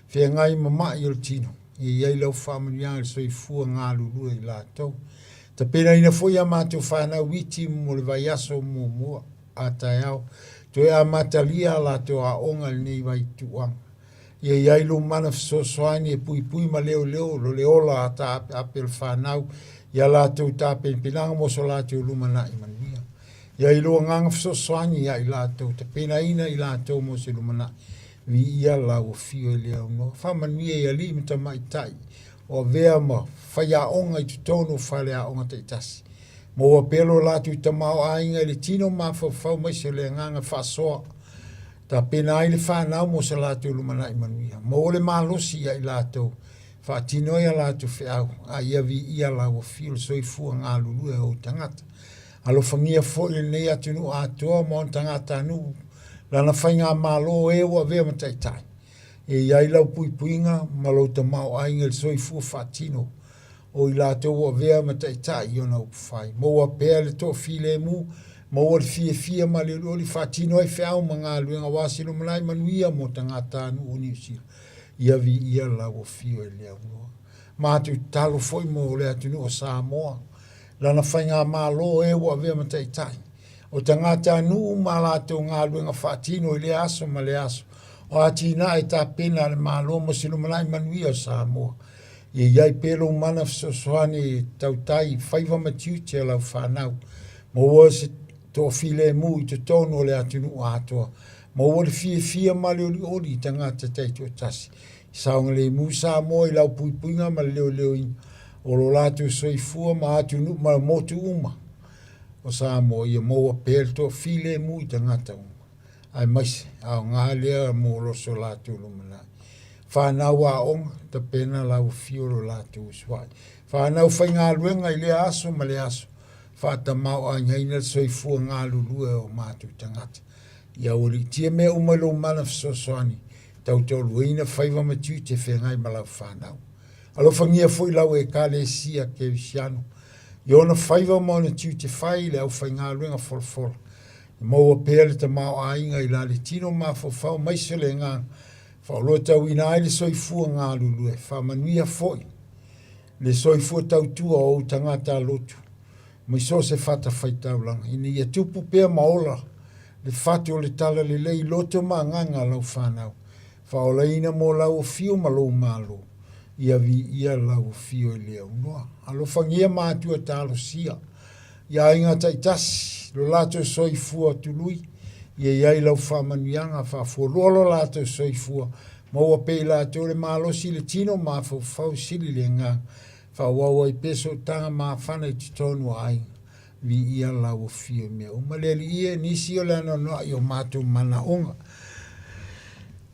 feagai ma mai o le tino. Ia i ai lau faamanuiaga i le soifua galulue i latou. Tapenaina foi a matou fanau iti mo le vaiaso muamua a taeao, toe amatalia a latou aoga i lenei vaituuaga. Ia i ai lou mana fesoasoani e puipui ma leoleo lo le ola a taapeape o le fanau i a latou tapenapenaga mo so latou lumanai manuia. Ia i lou agaga fesoasoani ia i latou, tapenaina i latou mo se lumanai. Viia lau afio e le aunoa. Faamanuia i alii ma tamaitai o avea ma faiaoga i totonu o faleaoga taitasi. Maua pea lo latou tamaoaiga i le tino mafaufau maise o le agaga faasoa. Tapena ai le fanau mo se latou lumanai manuia. Maua le malosi ia i latou, faatino ai a latou feau, a ia viia lau afio le soifua galulue o ou tagata. Alofagia foi lenei atunuu atoa ma ona tagatanuu, lana faigamalo e ua avea ma taitai. E i ai lau puipuiga ma lou tamaoaiga i le soifua faatino o i latou ua avea ma taitai i ona upufai. Maua pea le toafilemu, maua le fiafia ma le olioli, faatino ai feau ma galuega aua se lumanai manuia mo tagatanuu o Niu Sila. Ia viia lau afio e le aunoa. Matou tatalo foi mo le atunuu o Samoa, lana faigamalo e ua avea ma taitai. O tagatanuu ma a latou galuega faatino i lea aso ma lea aso, o atinae tapena a le Malo mo se lumanai manuia o Samoa. Ia i ai pea lou mana fesoasoani e tautai i faiva ma tiute o lau fanau. Maua se toafilemu i totonu o le atunuu atoa. Maua le fiafia ma le olioli i tagata taitoatasi. I saogalemu Samoa i lau puipuiga ma le leoleoina o lo latou soifua ma atunuu ma motu uma o Samoa, ia maua pea le toafilemu i tagata uma. Aemaise aoga lea mo lo so latou lumanai. Whanau aoga, tapena lau afio lo latou usuai. Whanau faigaluega i lea aso ma lea aso, faatamaoaigaina le soifua galulue o matou tagata. Ia ualiitia mea uma i lou mana fesoasoani, tautoaluaina faiva ma tiute feagai ma lau whanau. Alofagia foi lau Ekalesia Kerisiano, i ona faiva ma ona tiute fai i le aufaigaluega folafola. Maua pea le tamaoaiga i la le tino mafaufau maise le agaga. Faaoloatauina ai le soifua galulue, faamanuia foi le soifua tautua o ou tagata lotu mai so o se fatafaitaulaga, ina ia tupu pea ma ola le fatu o le talalelei i loto ma agaga o lau fanau, faaolaina mo lau afio ma lou Malo, ia viia lau afio i le aunoa. Alofagia matua talosia i aiga taitasi lo latou soifua tului, ia i ai lau faamanuiaga, faafualoa lo latou soifua, maua pea i latou le malosi i le tino, mafaufau sili le agaga, faaauau ai pea sootaga mafana i totonu o aiga. Viia lau afio i mea uma. Le Alii e, nisi o le anoanoai o matou manaoga.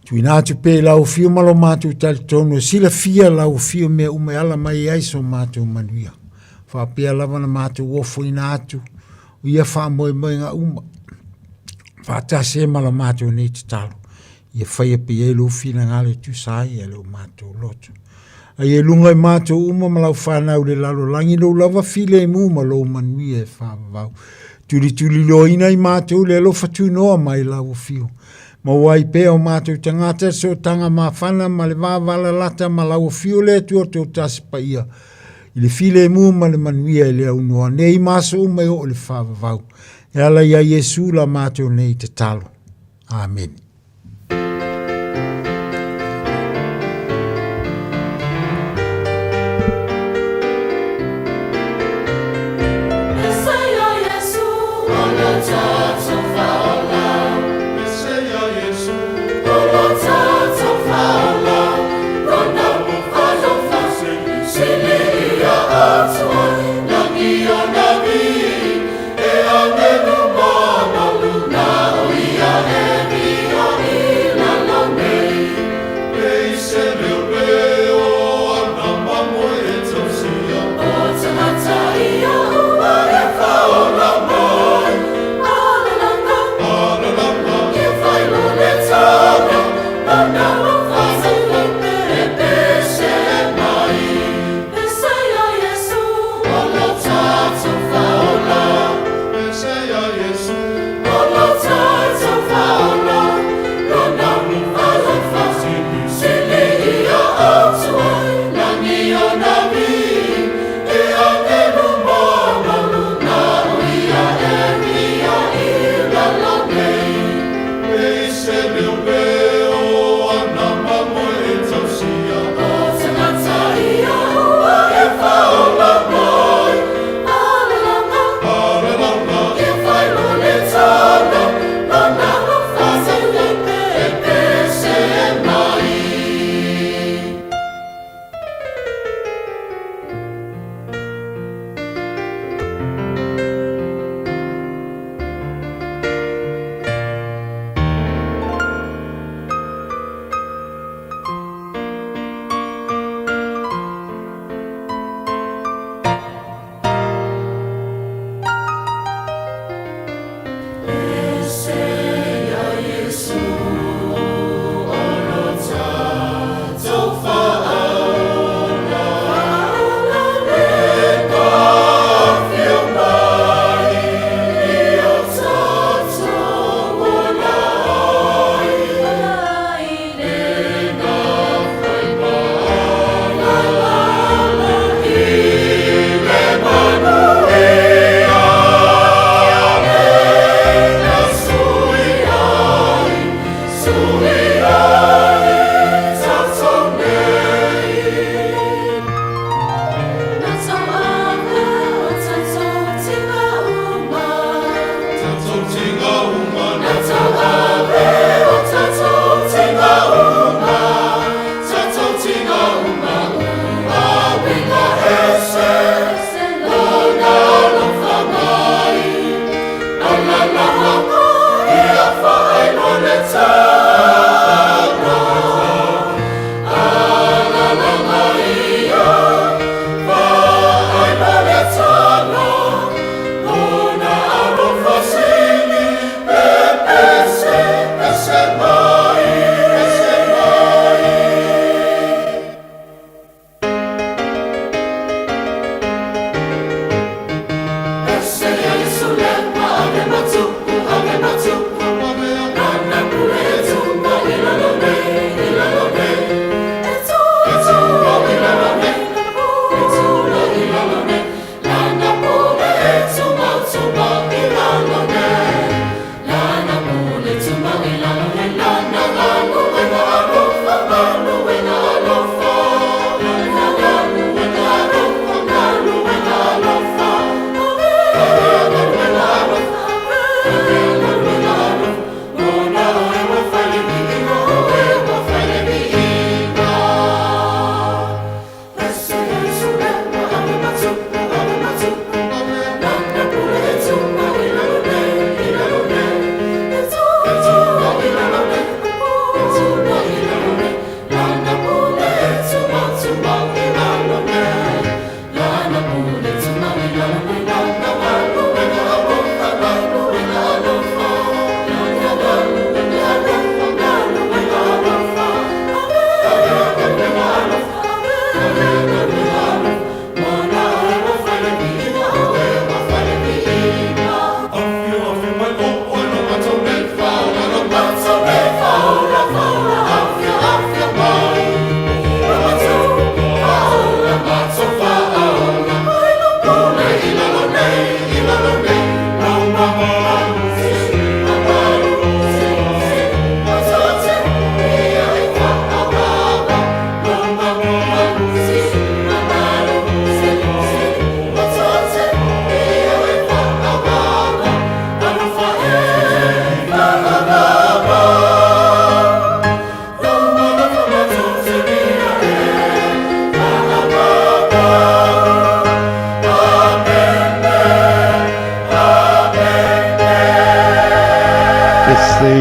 Tuuina atu pea i lau afio ma lo matou talitonu e silafia lau afio mea uma e ala mai ai so matou manuia. Faapea lava na matou ofoina atu ia faamoemoega uma faatasi ai ma la matou nei tatalo ia faia pea i ai lou finagalo e tusa ai e lo matou loto. A ia luga i matou uma ma lau fanau i le lalolagi lou lava filemu ma lou manuia e faavavau. Tulituliloaina i matou le alofa tunoa mai lau afio. Maua ai pea o matou tagata le sootaga mafana ma le vavalalata ma lau afio le Atua Toatasi Paia i le filemu ma le manuia i le aunoa nei ma aso uma e oo i le faavavau. E ala iā Iesu la matou nei tatalo. Amene.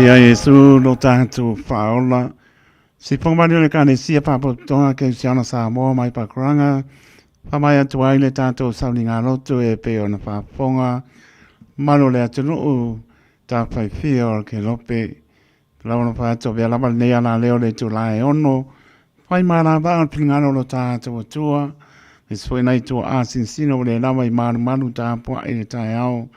Viia Iesu lo tatou faaola. Sifonga mai o le Ekalesia Faapotopotoga Kerisiano Samoa mai Pakuranga, faamai atu ai le tatou sauniga lotu e pei ona faafofoga mamalu o le atunuu tafaifia o le Kelope. Lau atu avea lava lenei alaleo le itula e 6, fai malavaa o le finagalo o lo tatou Atua, aemaise foi nai tuaa sinosino ua le lava i malumalu tapuai i le taeao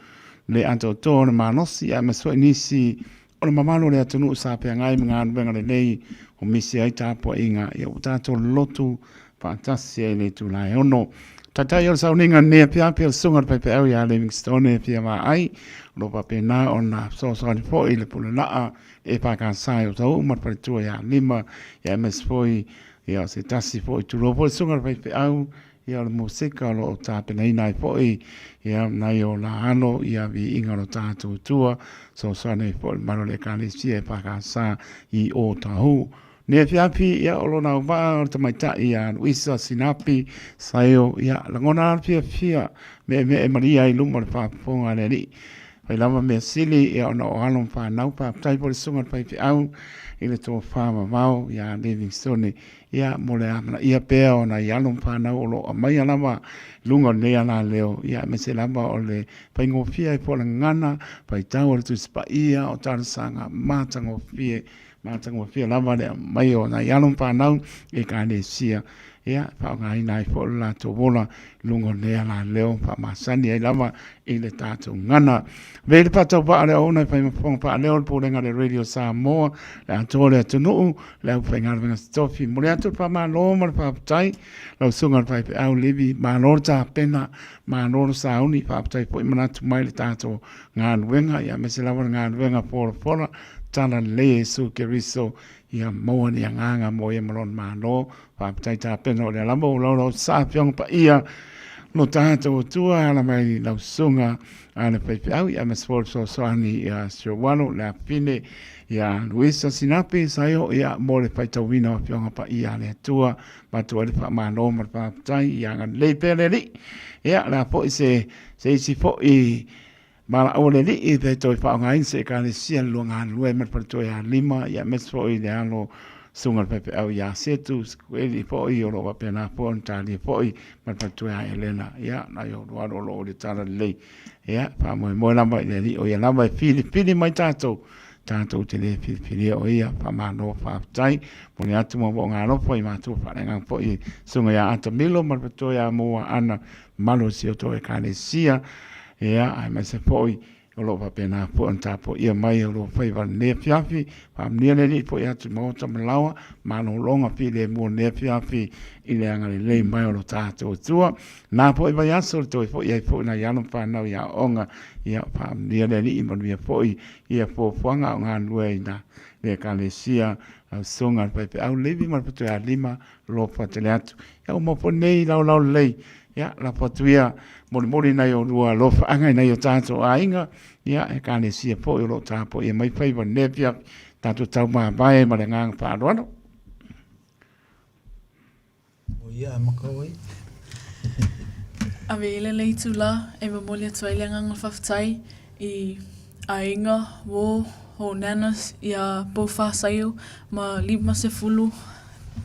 le atoatoa o le malosi, aemaise foi nisi o le mamalu o le atunuu sa feagai ma galuega lelei o misi ai tapuaiga, ia ua tatou lotu faatasi ai i le itula e 6. Taitai o le sauniga lenei afiafi o le Susuga i le Faifeau ia Livingstone e fia vaai, o lo o faapena ona fesoasoani foi i le pulelaa EFKS i Otahuhu ma le faletua ia Lima, ia aemaise foi ia o se tasi foi tulou foi le Susuga i le Faifeau, ia o le musika o lo o tapenaina ai foi ia nai o la alo ia viiga o lo tatou Atua, fesoasoani ai foi le mamalu o le Ekalesia EFKS i Otahuhu. Nei afiafi, ia, o lona auvaa o le tamaitai ia Luisa Sinapi Saio, ia, lagona lava le fiafia meemee malia i luma o le faafofoga a le Alii. Fai lava mea sili, ia, ona o alo ma fanau. Faafetai foi i le susuga i le faifeau i le tofa vavao ia Livingstone, ia, mo le amanaia pea o nai alo ma fanau o lo o aumaia lava i luga o lenei alaleo, ia, aemaise lava o le faigofie ai foi o le gagana, faitau o le Tusi Paia, o talosaga matagofie Matagofie lava le aumai o nai alo ma fanau i Ekalesia, ia, e faaaogaina ai foi lo latou ola i luga o lenei alaleo faamasani ai lava i le tatou gagana. Avea le faatauvaa o le auauna e fai ma fofoga faaleo o le Pulega a le Radio Samoa, le atoa o le atunuu, le aufaigaluega totofi. Momoli atu le faamalo ma le faafetai lau Susuga i le Faifeau Levi, malo le tapena, malo le sauni, faafetai foi manatu mai i le tatou galuega, ia aemaise lava le galuega folafola Tala lelei e Iesu Keriso, ia maua ni agaga mo ia ma lona Malo. Faafetai tapena o lea lava ua laulau sa Afioga Paia lo tatou Atua e ala mai lau susuga a le faifeau ia aemaise foi o le fesoasoani ia Sir Walo le afafine ia Luisa Sinapi Saio ia mo le faitauina o Afioga Paia a le Atua. Avatu ai le faamalo ma le faafetai ia agalelei pea le Alii. Ia o le a foi se se isi foi Valaau a le Alii pe toe faaaogaina se Ekalesia le lua galulue ma le faletua ia Lima, ia aemaise foi le alo susuga i le faifeau ia Setu Sikueli foi o lo o faapena foi ona talia foi ma le faletua ia Elena. Ia, nai o lua alo o lo o i le talalelei. Ia, faamoemoe lava i le Alii o ia lava e filifili mai tatou, tatou te le filifilia o ia. Faamalo faafetai. Momoli atu moomooga alofa i matua faaleagaga foi susuga ia Ata Milo ma le faletua ia Moa Ana, mamalu o si o outou Ekalesia. Ia, aemaise foi o lo o faapena foi ona tapuaia mai o lua faiva i lenei afiafi. Faamanuia le Alii foi atu i maota ma laoa, malologa filemu o lenei afiafi i le agalelei mai o lo tatou Atua. Na foi vaiaso le toe foi ai foi nai alo ma fanau i aoaoga. Ia, faamanuia le Alii, manuia foi ia fuafuaga a o galulue ai na le Ekalesia, lau Susuga i le Faifeau Levi ma le Fatuaialima, alofa tele atu. Ia ua maua foi lenei laolao lelei, ia lafo atu ia molimoli nai olua alofaaga i nai o tatou aiga, ia Ekalesia foi o lo o tapuaia mai faiva i lenei afiafi, tatou taumavae ma le agaga faaaloalo. O ia amata oe. Ave i lenei itula e momoli atu ai le agaga faafetai i aiga, uo, o nanas ia Bofa Saio ma 50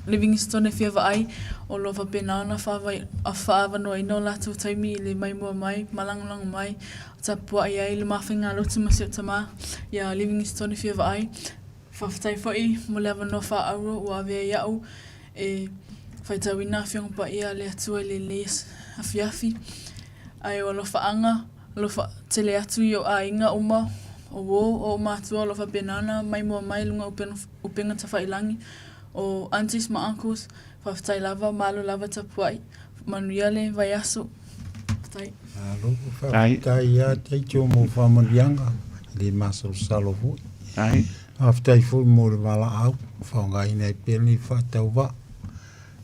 Livingstone e fia vaai o lo o faapena ona faaavanoaina o latou taimi i le maimoa mai ma lagolago mai tapuai ai le mafaigalotu ma si ou tama ia Livingstone e fia vaai. Faafetai foi mo le avanoa faaauro ua avea iaʻu e faitauina Afioga Paia a le Atua i lenei afiafi. Ae o alofaaga, alofa tele atu i ou aiga uma, o uo, o ou matua o lo o faapena ona maimoa mai i luga o upega tafailangi, o aunties ma uncles, faafetai lava, malo lava tapuai, manuia le vaiaso. Faafetai. Malo, faafetai ia Taito mo faamanuiaga, e le masalosalo foi. Faafetai foi mo le valaau, faaaogaina ai pea lenei faatauvaa.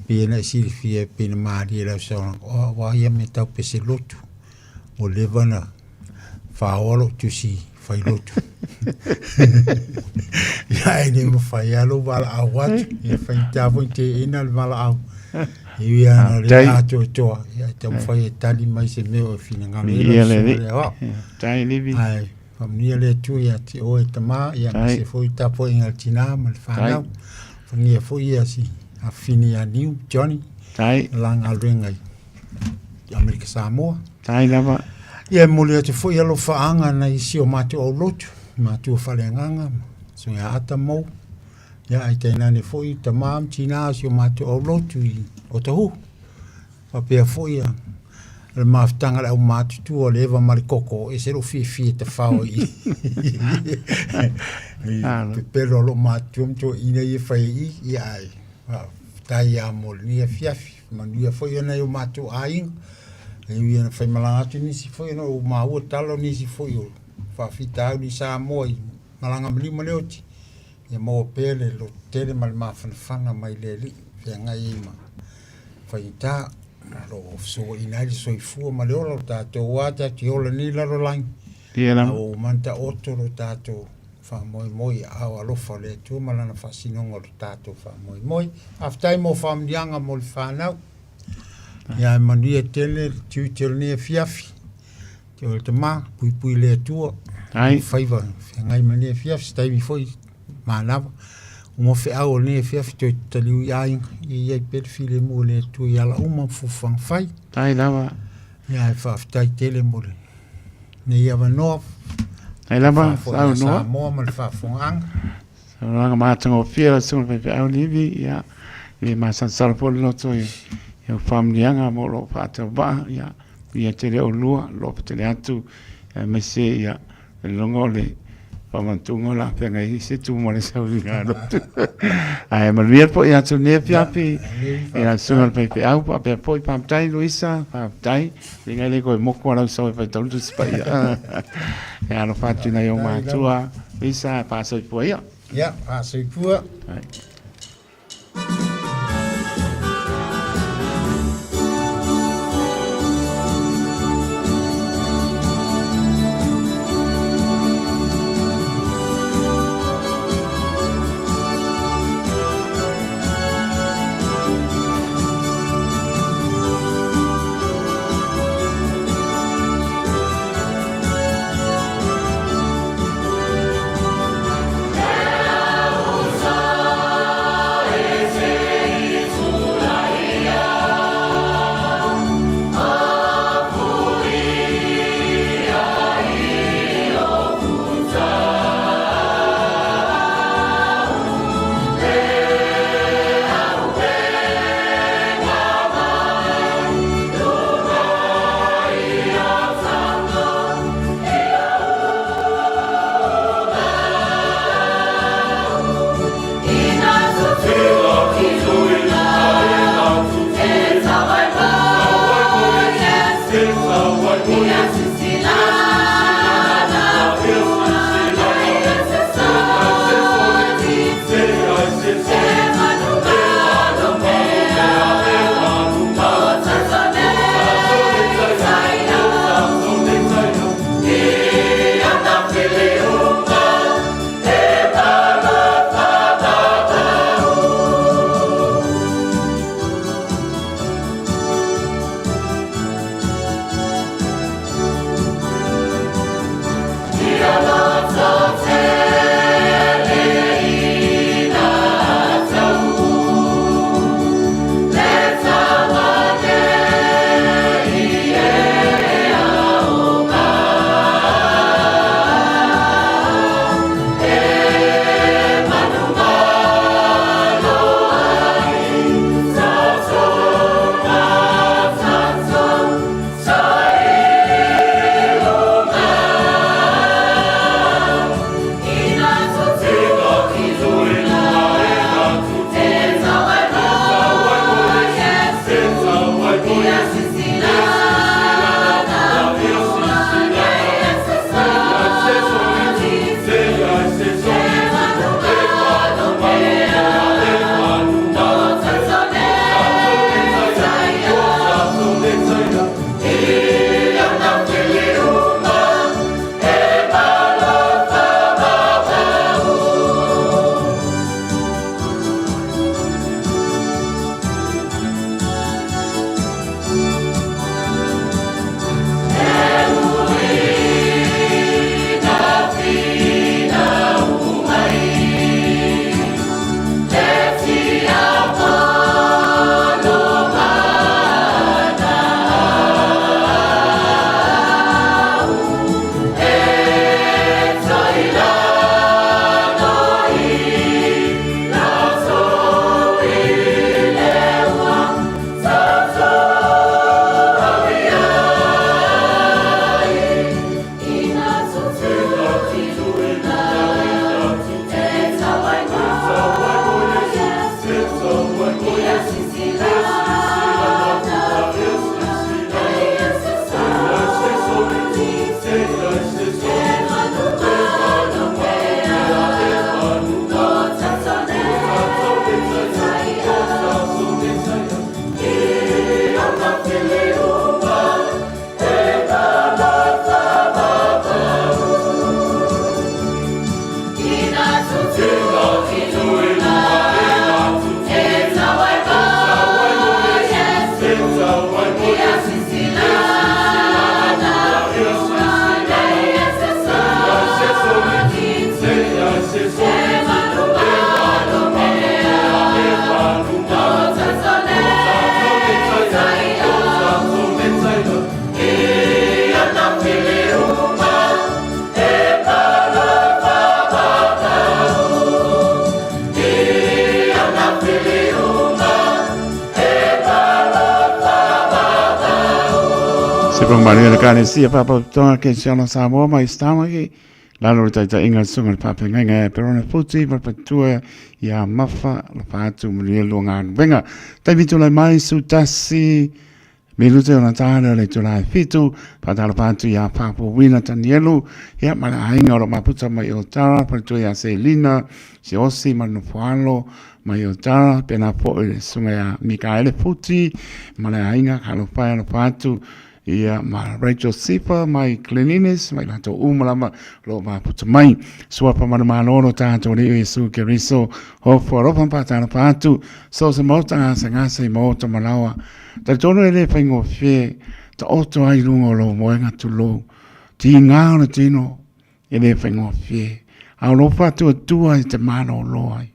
Pei ona e silafia pei ona malie i lau saunoaga, o au lava ia mea tau pese lotu, ua leva ona faoa lou tusi fai lotu. Ia ae le mafai lava lou valaau atu, ia faigata foi ona teena le valaau. E ui lava ina le atoatoa, ia e taumafai e tali mai se mea o e finagalo ai lau susuga i le Aoao. Faafetai Livi. Ae. Faamanuia le Atua ia te oe tama, ia aemaise foi le tapuaiga a le tina ma le fanau. Faamanuia foi ia si afafine ia Niu, Johnny, na la galuega i Amerika Samoa. Tai lava. Ia e momoli atu foi alofaaga nai si o matou aulotu, matua faaleagaga, susuga ia Ata Mou, ia ae tainane foi tama ma tina o si o matou aulotu i Otahuhu. Faapea foi ia le mafutaga a le aumatutua o le eva ma le koko, e ese lou fiafia e tafao i i pepelo a lou matutua ma toeaiina ia e fai ai i i, ia ae faafetai lava mo lenei afiafi. Manuia foi nai o matou aiga, e ui ina faimalaga atu nisi foi ona ua maua tala o nisi foi o faafitauli i Samoa i malaga maliu ma le oti, ia maua pea le lototele ma le mafanafana mai le Alii e feagai ai ma faigata o lo o fesoaina ai le soifua ma le ola o tatou a tatou te ola nei lalolagi Ia a ua uma ona taoto lo tatou faamoemoe i aao alofa o le Atua ma lana faasinoga o lo tatou faamoemoe. Faafetai mo faamanuiaga mo le fanau. Ia e manuia tele le tiute o lenei afiafi. Te oe le tama, puipui le Atua. Ai. Faiva feagai ma lenei afiafi, se taimi foi manava. Uma feau o lenei afiafi toe taliu i aiga, ia i ai pea le filemu o le Atua i ala uma ma fuafuaga fai. Tai lava. Ia e faafetai tele mo lenei avanoa. Tai lava, saunoa. Samoa ma le faafofogaaga. Saunoaga matagofie lau Susuga i le Faifeau Livi, ia, e masalosalo foi le loto i au faamanuiaga mo lou faatauvaa, ia, ia tele oulua, lofa tele atu, aemaise ia, le logo o le faamanatuga o le a feagai ai se tu ma le sauiga lotu. Ae manuia foi atu nei afiafi i la susuga i le faifeau, faapea foi, faafetai Luisa, faafetai. Inga le koe moko a lau sau e faitau le Tusi Paia. E alofa atu i nai ou matua, Luisa, faasoifua ia. Ia, faasoifua. Ai. Maria le Ekalesia Faapatotoga Kerisiano Samoa mai Stamaki, lalo o le taitaiga a le Susuga i le Faafeagaiga ia Perona Futi ma le Faletua ia Mafa Lofa atu manuia lua galuega. Taimi tulai mai 11 minute ona ta lea o le itula e 7, faatalofa atu ia Faafouina Tanielu, ia ma le aiga o lo o maputa mai o Tara, faletua ia Selina, Siaosi ma le Nofoalo mai o Tara, pena foi le susuga ia Mikaele Futi ma le aiga, talofa e alofa atu ia ma Rachel Sifa mai Glenines mai latou uma lava o lo o maputa mai. Suafa manumalo lo tatou Alii o Iesu Keriso, ofo alofa ma faatalofa atu, so o se maota gasegase i maota ma laoa. Talitonu e le faigofie, taoto ai i luga o lou moega tulou. Tiga o le tino, e le faigofie, a o lou faatuatua i te malolo ai.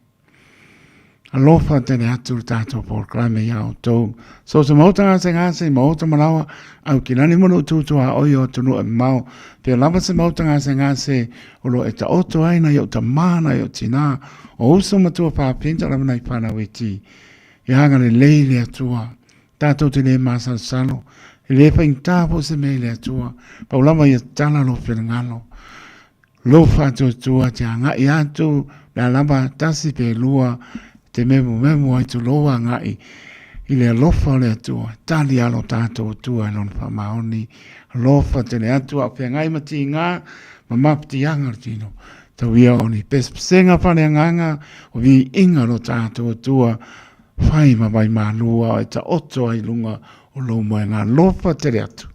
Alofa tele atu le tatou polokalame iā outou. So se maota gasegase i maota malaoa, Aukilani ma nuu tutuaoi o atunuu e mamao, pea lava se maota gasegase o lo o e taoto ai nai ou tamā nai ou tinā, o uso ma tuafafine lava nai fanau iti. Ia agalelei le Atua. Tatou te le masalosalo, e le faigata foi se mea i le Atua, pau lava ia tatala lou finagalo. Lou faatuatua te agai atu, le a lava tasi pe lua te memumemu ai tulou agai i le alofa o le Atua, tali alo tatou Atua i lona faamaoni. Alofa tele atu a o feagai ma tiga ma mafatiaga o le tino. Tau ia o ni pesepesega faaleagaga o viiga o lo tatou Atua, fai ma vaimalua o e taoto ai i luga o lou moega. Alofa tele atu.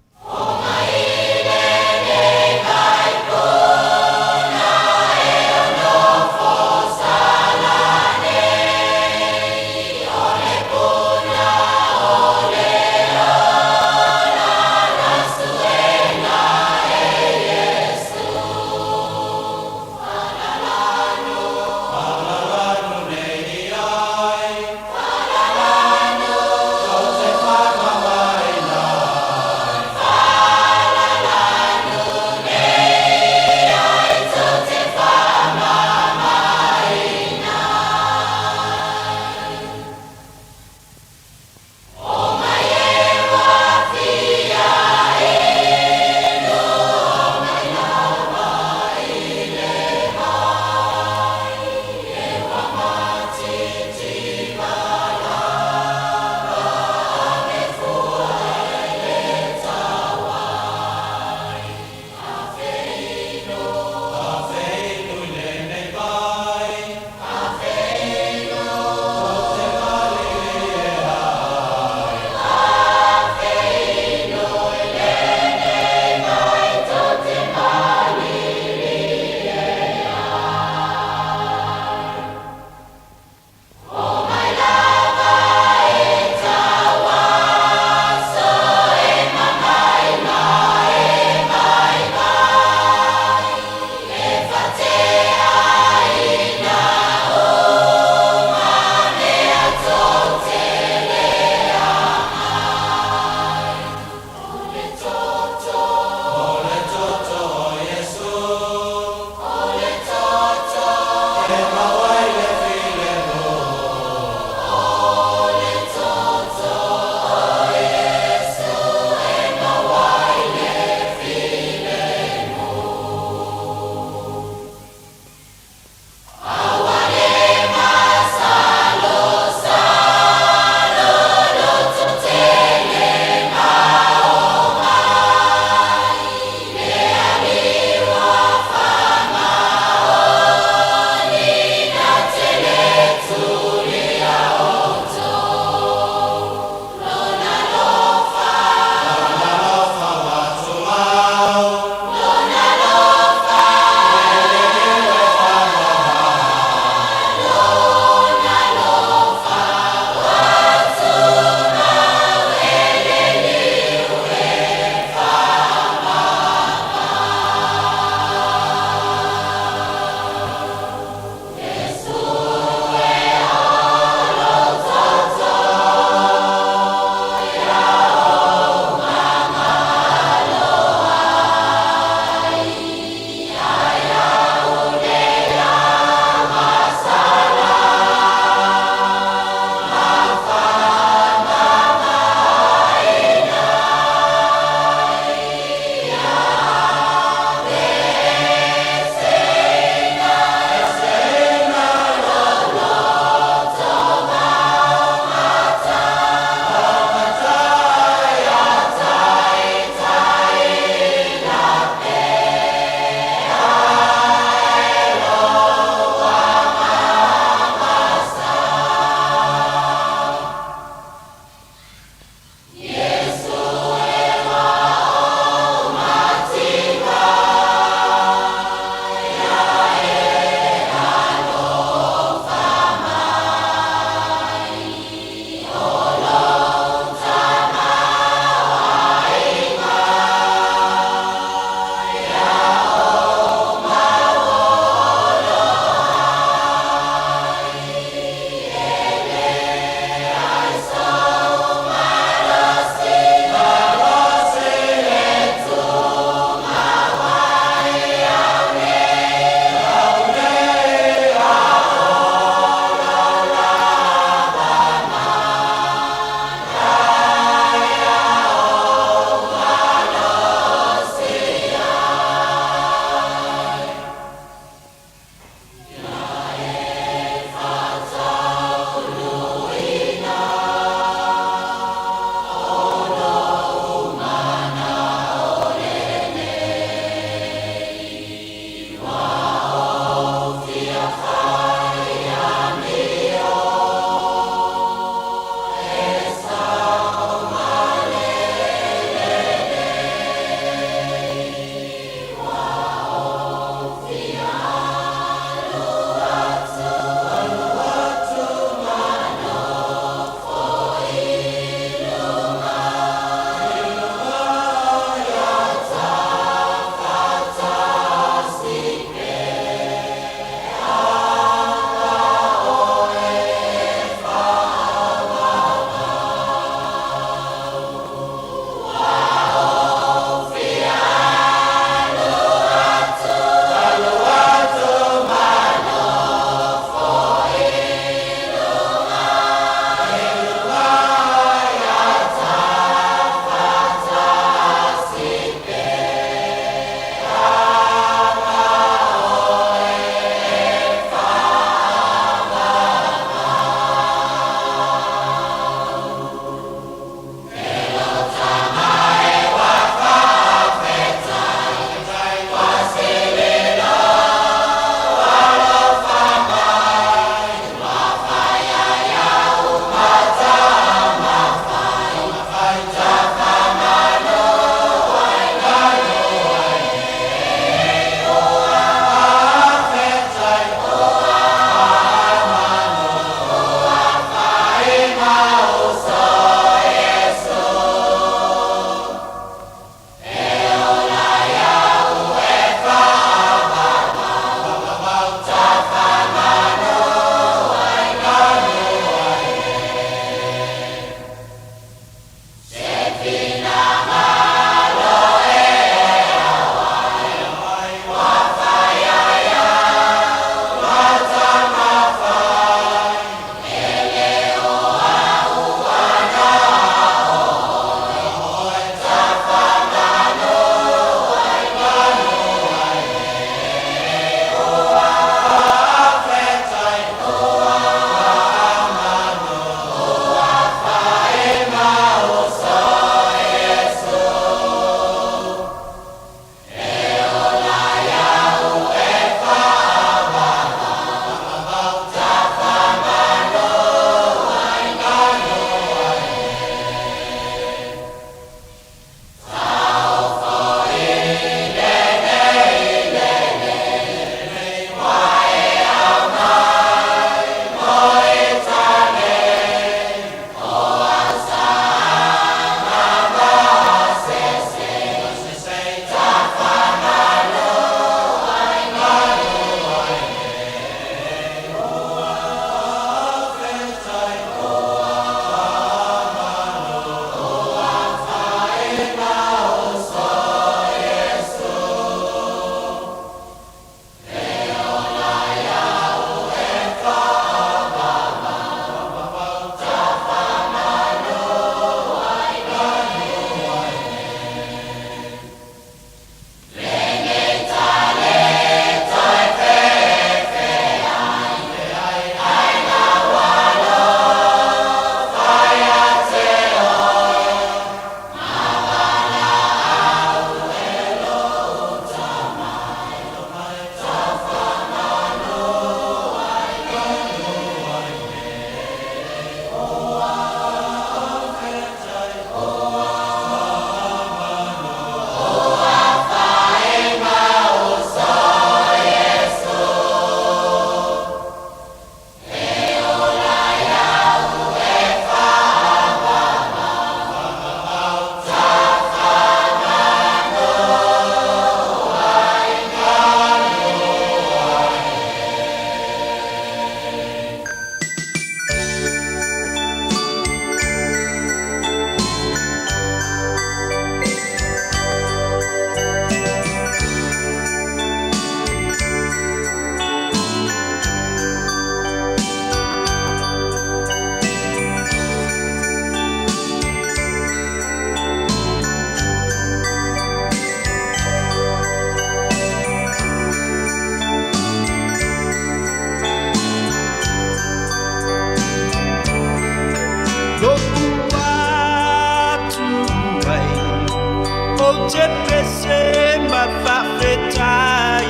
Ou te pese ma faafetai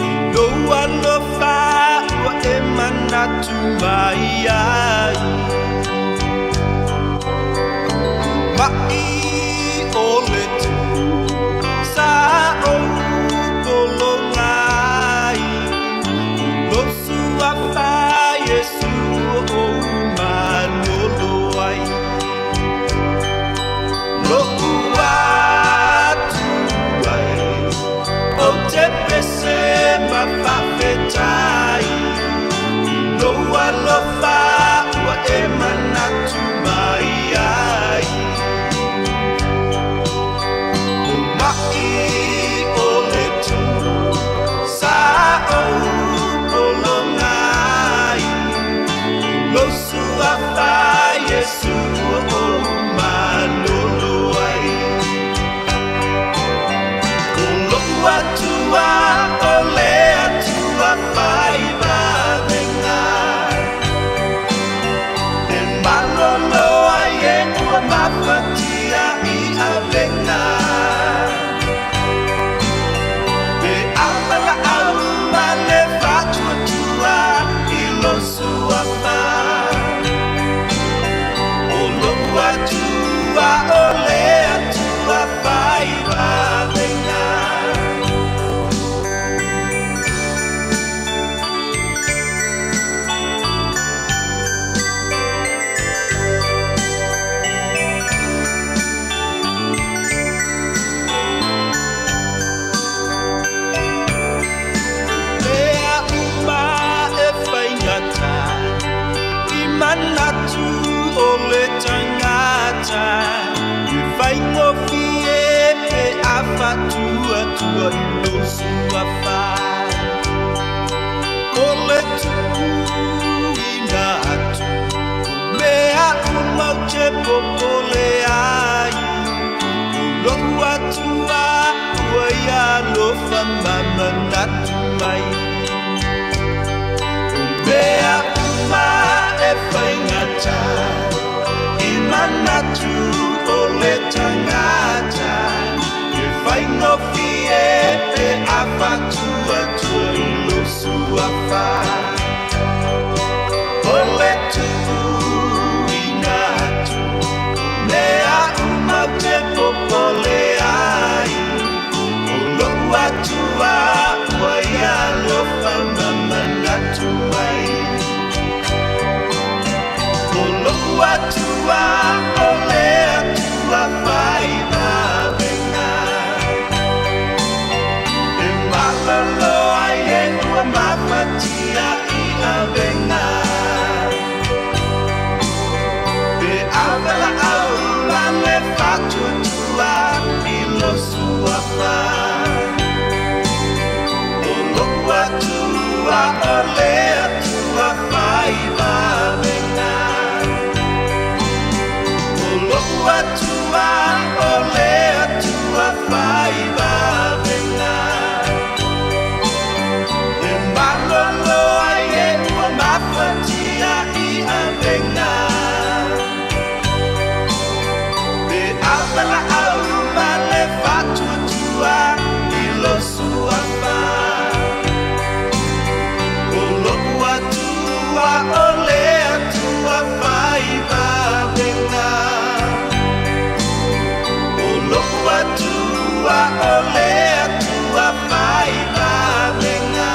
i lou alofa ua e manatu mai ai. Maʻi o le tu sa ou pologa ai, o lou suafa Iesu ua ou malolo ai. Lo'u Atua e, ou te pese ma faafetai i lou alofa ua e manatu mai ai. O maʻi o le tu sa ou pologa ai, o lou suafa Iesu ua ou malolo ai. O lo'u Atua o le Atua fai vavega, e malolo ai e ua mafatia i avega. Pe ava laau ma le faatuatua i lou suafa, o lo'u Atua o le Atua fai vavega. Mea uma e faigata i manatu o le tagata, e faigofie pe a faatuatua i lou suafa. O le tuuina atu o mea uma ou te popole ai, o lo'u Atua ua ia alofa ma manatu mai. O mea uma e faigata i manatu o le tagata, e faigofie pe a faatuatua i lou suafa. O le tuuina atu mea uma ou te popole ai, o lo'u Atua ua ia alofa ma manatu mai. O lo'u Atua o le Atua fai vavega, e malolo ai e ua mafatia i avega. Pe ava laau ma le faatuatua i lou suafa, o lo'u Atua o le Atua fai vavega. O lo'u Atua o le Atua fai vavega, e malolo ai e ua mafatia i avega. Pe ava laau ma le faatuatua i lou suafa, o lo'u Atua o le Atua fai vavega. O lo'u Atua o le Atua fai vavega.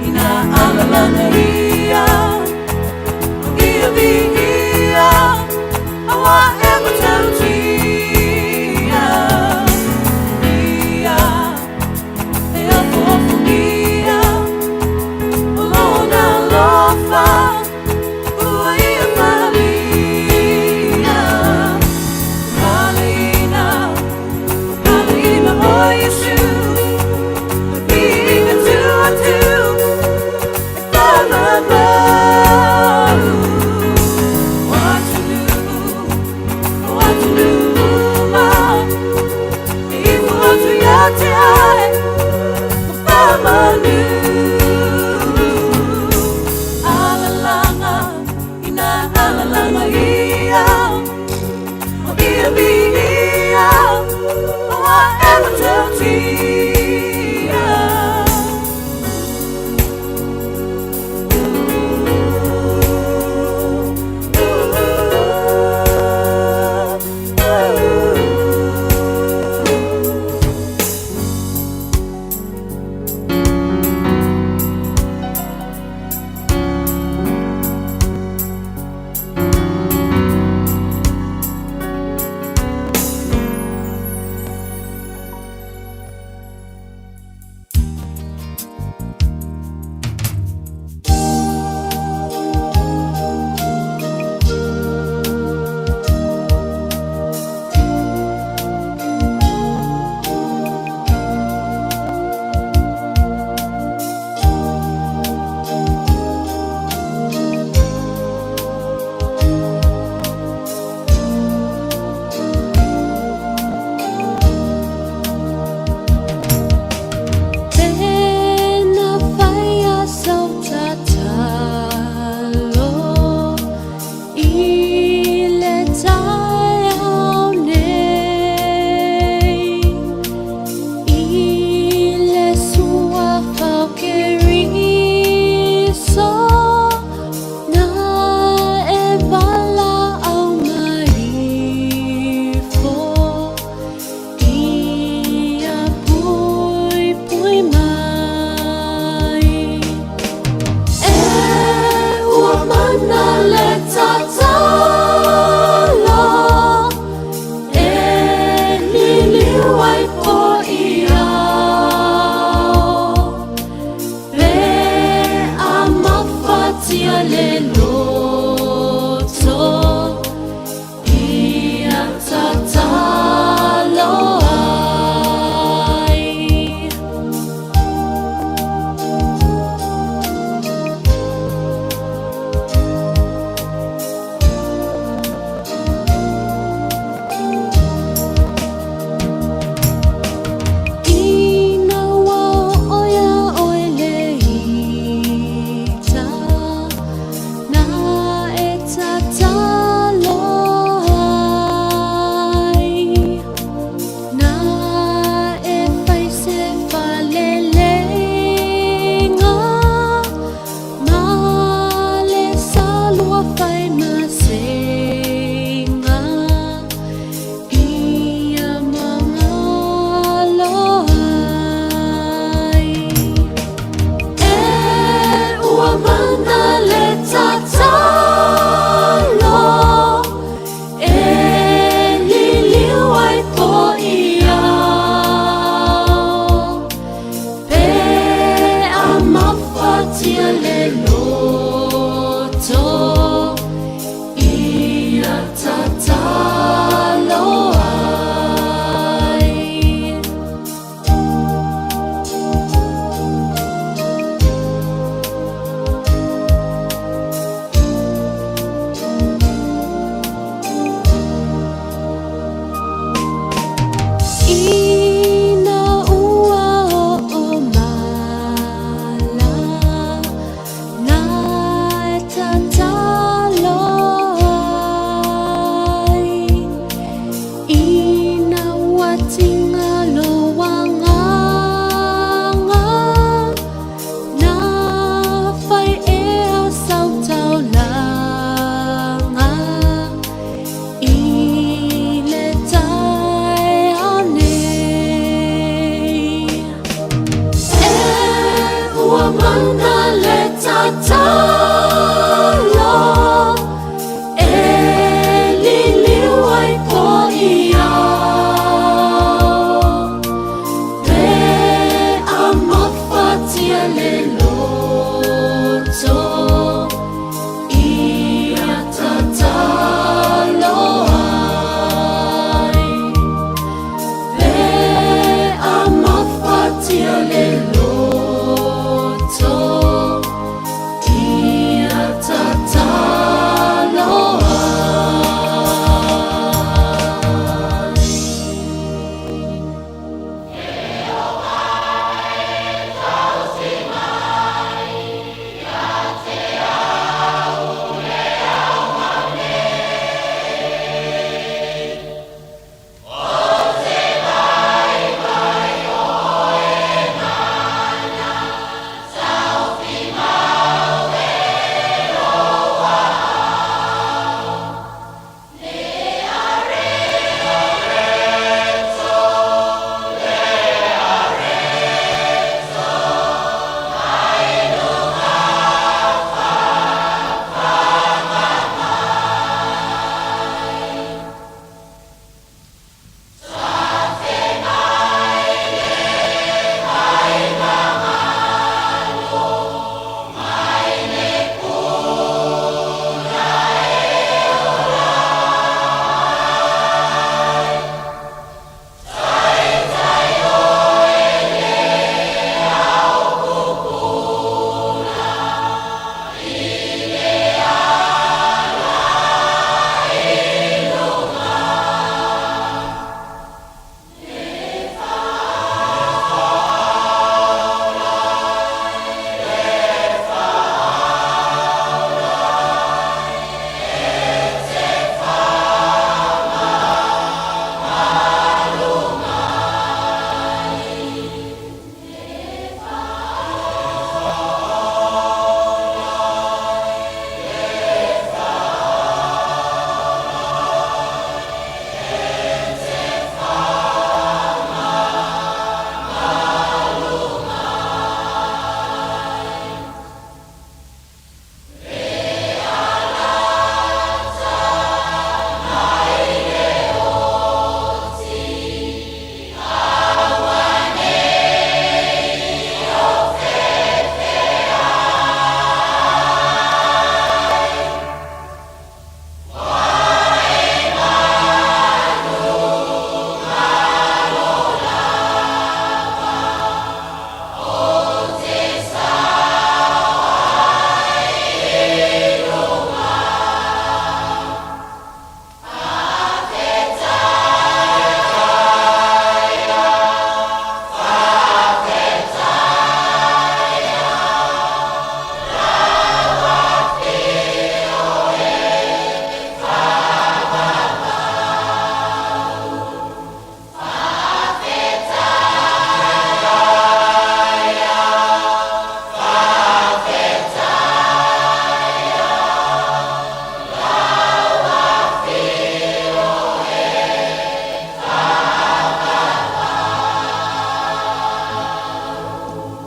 i nā alalaga ia, o ia viia, auā e matautia. Ia e afoafogia, o lona alofa ua ia faaalia. Paleina, paleina o Iesu, viiga tu atu e faamamau. O atunuu, o atunuu uma, e ifo atu ia te ai ma faamanu. Alalaga i nā alalaga ia, o ia viia, auā e matautia. Ina ua oo mala na tatalo e liliu ai foʻi au pe a mafatia le loto ia tatalo ai pe a mafatia le loto ia tatalo ai.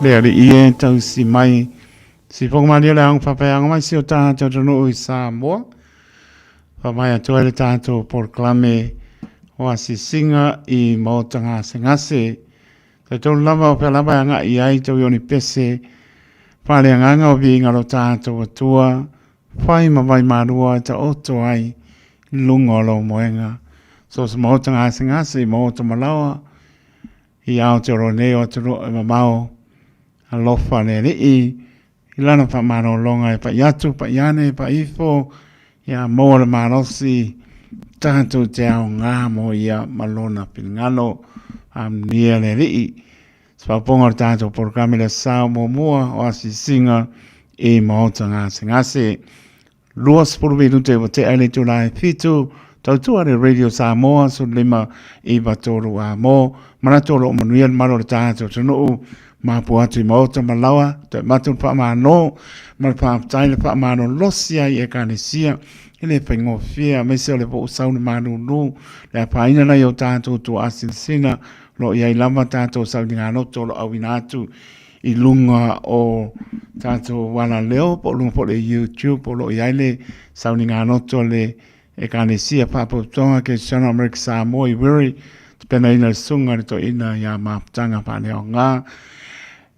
Le alii e tausi mai Sifoga malie le aoga faafaiaoga mai si o tatou atunuu i Samoa. Faamai atu ai le tatou polokalame o asiasiga i maota gasegase. Talitonu lava o fea lava e agai i ai tau ioni pese faaleagaga o viiga o lo tatou Atua, fai ma vai malua e taoto ai i luga o lou moega. So o se maota gasegase i maota malaoa i Aotearoa nei o atunuu e mamao, alofa le Alii i lana faamalologa e pai atu, pai ane, pai ifo, ia maua le malosi tatou te aoga mo ia ma lona finagalo. Amunia le Alii. Se faaopoopoga o le tatou polokalame le sao muamua o asiasiga i Maota Gasegase. 20 minute ua tea i le itula e 7, tautua le Radio Samoa 15 93 a mo, manatu o loo manuia le malo o le tatou atunuu, mapu atu i maota ma laoa, toe matu le faamalo ma le faafetai le faamalolosi ai Ekalesia e le faigofie aemaise o le voo sau le malulu le afaina nai o tatou tuaasilasila o lo o i ai lava tatou sauniga loto o lo o auina atu i luga o tatou alaleo po o luga foi o le YouTube o lo o i ai le sauniga loto a le Ekalesia Faalapotopotoga Kerisiano Amerika Samoa i Wiri, tapenaina e le Susuga i le Toeaina ia Mafutaga Faaleaoga.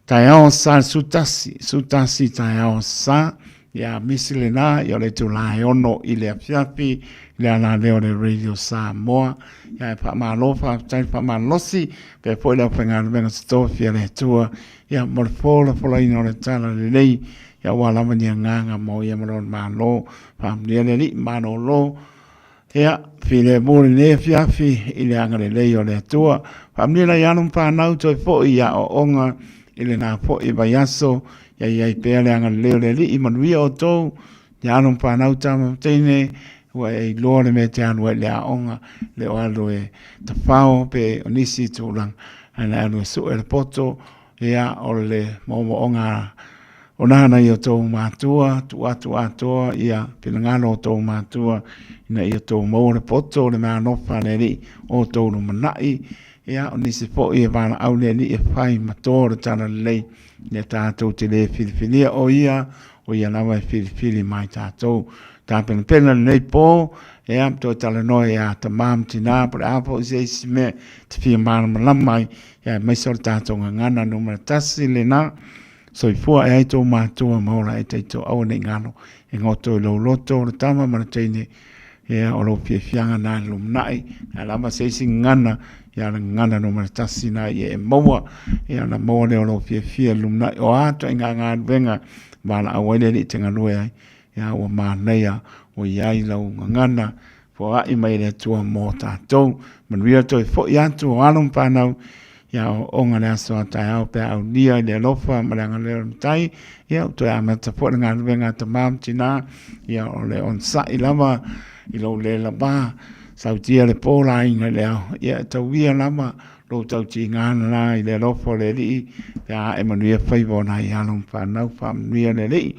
Taeao sa le 11, 11 taeao sa, ia misi lena, ia o le itula e 6 i le afiafi, i le alaleo o le Radio Samoa. Ia e faamalo, faafetai le faamalosi, faapea foi le aufaigaluega totofi a le Atua, ia mo le folafolaina o le tala lelei, ia aua lava ni agaga mo ia ma lona Malo. Faamanuia le Alii, malolo. Ia, filemu lenei afiafi i le agalelei o le Atua. Faamanuia nai alo ma fanau toe foi i aoaoga i lena foi vaiaso. Ia i ai pea le agalelei o le Alii, manuia outou, ia alo ma fanau tama ma teine, ua e iloa le mea e te alu ai i le aoga, le o alu e tafao pe o nisi tulaga, ae na alu e sue le poto, Ia, o le moomooga o na nai o tou matua, tuu atu atoa ia finagalo o tou matua ina ia tou maua le poto o le meaalofa a le Alii o tou lumanai. Ia, o nisi foi e valaau le Alii e fai ma to le talalelei, ia tatou te le filifilia o ia, o ia lava e filifili mai tatou. Tapenapena lenei po, ia, toe talanoa ia tama ma tina, po o le a foi se isi mea te fia malamalama ai, Ia aemaise o le tatou gagana numera 1 lena. Soifua e ai tou matua ma ola e taito aua nei galo e goto i lou loto o le tama ma le teine ia o lou fiafiaga na le lumanai ae lava se isi gagana ia le gagana numera 1 na ia e maua ia ona maua lea o lou fiafia i le lumanai o a ituaiga galuega valaau ai le Alii e te galue ai ia ua manaia ua i ai lau gagana Foai mai le Atua mo tatou. Manuia toe foi atu o alo ma fanau i aoaoga le aso a taeao pe a aulia i le alofa ma le agalelei o le Matai. Ia, ua toe amata foi le galuega a tama ma tina, ia o le onosai lava i lou le lava, sautia le po laina i le ao, ia e tauia lava lou tautiga lena i le alofa o le Alii pe a ae manuia faiva o nai alo ma fanau. Faamanuia le Alii.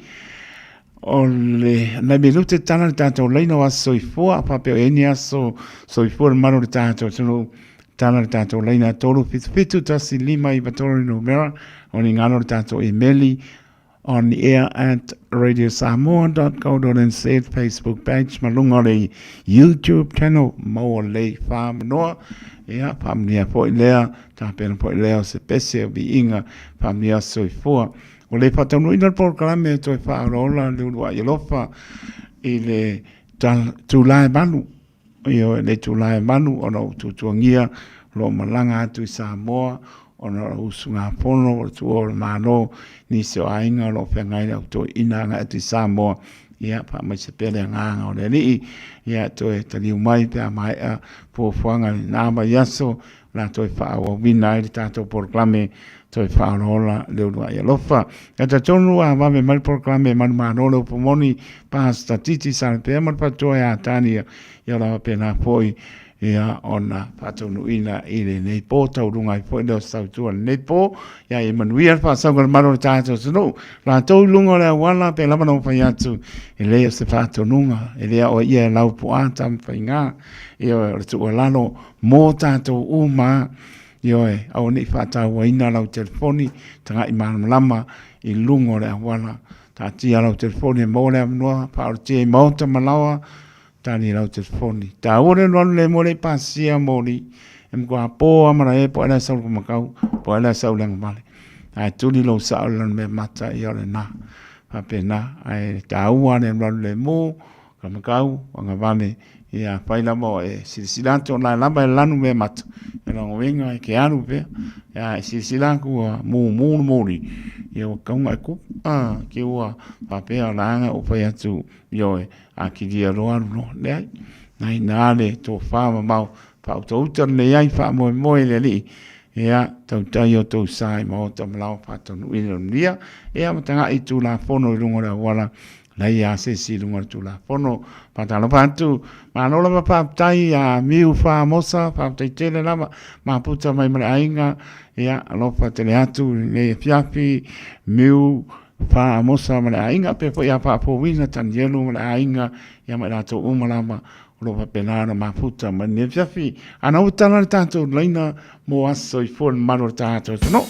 O le nai minute tala le tatou laina o aso soifua, faapea o i ai ni aso soifua le mamalu o le tatou atunuu, tala le tatou laina 377 1 5 3 le numera, o ni galo le tatou imeli on air at radiosamoa.co.nz Facebook page ma luga o le YouTube channel maua lelei whamanoa. Ia, whaamanuia foi lea, tapena foi lea o se pese o viiga, whaamanuia soifua. Ua le faataunuuina le polokalame e toe faaolaola le uluai alofa i le itula e 8. Ioe, le itula e 8 ona ua tuatuagia o lo o malaga atu i Samoa ona o le usugafono o le tuua o le Malo, nisi o aiga o lo o feagai le au toeaina agai atu i Samoa. Ia, faamaise pea le agaga o le Alii, ia toe taliu mai pe a maea fuafuaga i lena vaiaso o le a toe faaauauina ai le tatou polokalame toe faaolaola le uluai alofa. Ia talitonu a vave mai le polokalame manumalo le upu moni, Pastor Titi Salepea ma le faletua ia Tania, ia o le a faapena foi ia ona faataunuuina i lenei po, taualuga ai foi lea o se tautua i lenei po. Ia ia manuia le faasauga o le malu o le tatou atunuu. Latou i luga o le auala, pe lava na ou fai atu, e le o se faatonuga, e le aoaia e lau puaa Tamafaiga, ia o le tuualalo mo tatou uma. Ioe, aua ne i faatauaina lau telefoni, tagai malamalama i luga o le auala. Taatia lau telefoni e maua le avanoa, faaolatia i maota ma laoa, tali lau telefoni. Taua le alualu le moe le i pasia moli, e matua po lava malae po o ai la e sau i le kumakau, po o ai la e sau i le agavale. Ae tuli lou sao i le lanumeamata, ia o lena. Faapena, ae taua le alualu lemu, Kamakau, agavale, ia afai lava o e silasila atu o la e lava e lanu meamata, ia lona uiga e te alu pea, ia e silasila atu ua mumu le moli, ia ua tatau ona e tupu, a, te i ua faapea o la e na ou fai atu, ioe, a kilia loa alu loa. Leai, na ina le tofa mamao, faautauta lelei ai, faamoemoe i le Alii, ia, tautai o tou sa i maota ma laoa faataunuuina le manuia, ia ma tagai i Tulafono i luga o le auala Leai a se isi i luga o le Tulafono. Faatalofa atu, malo lava faafetai ia Miu Famosa, faafetai tele lava, maputa mai ma le aiga, ia alofa tele atu i lenei afiafi, Miu Famosa ma le aiga, pea foi ia Faafouina Tanielu ma le aiga, ia ma i latou uma lava o lo o faapena ona mafuta mai lenei afiafi. A na ua tala le tatou laina mo aso soifua le mamalu o le tatou atunuu.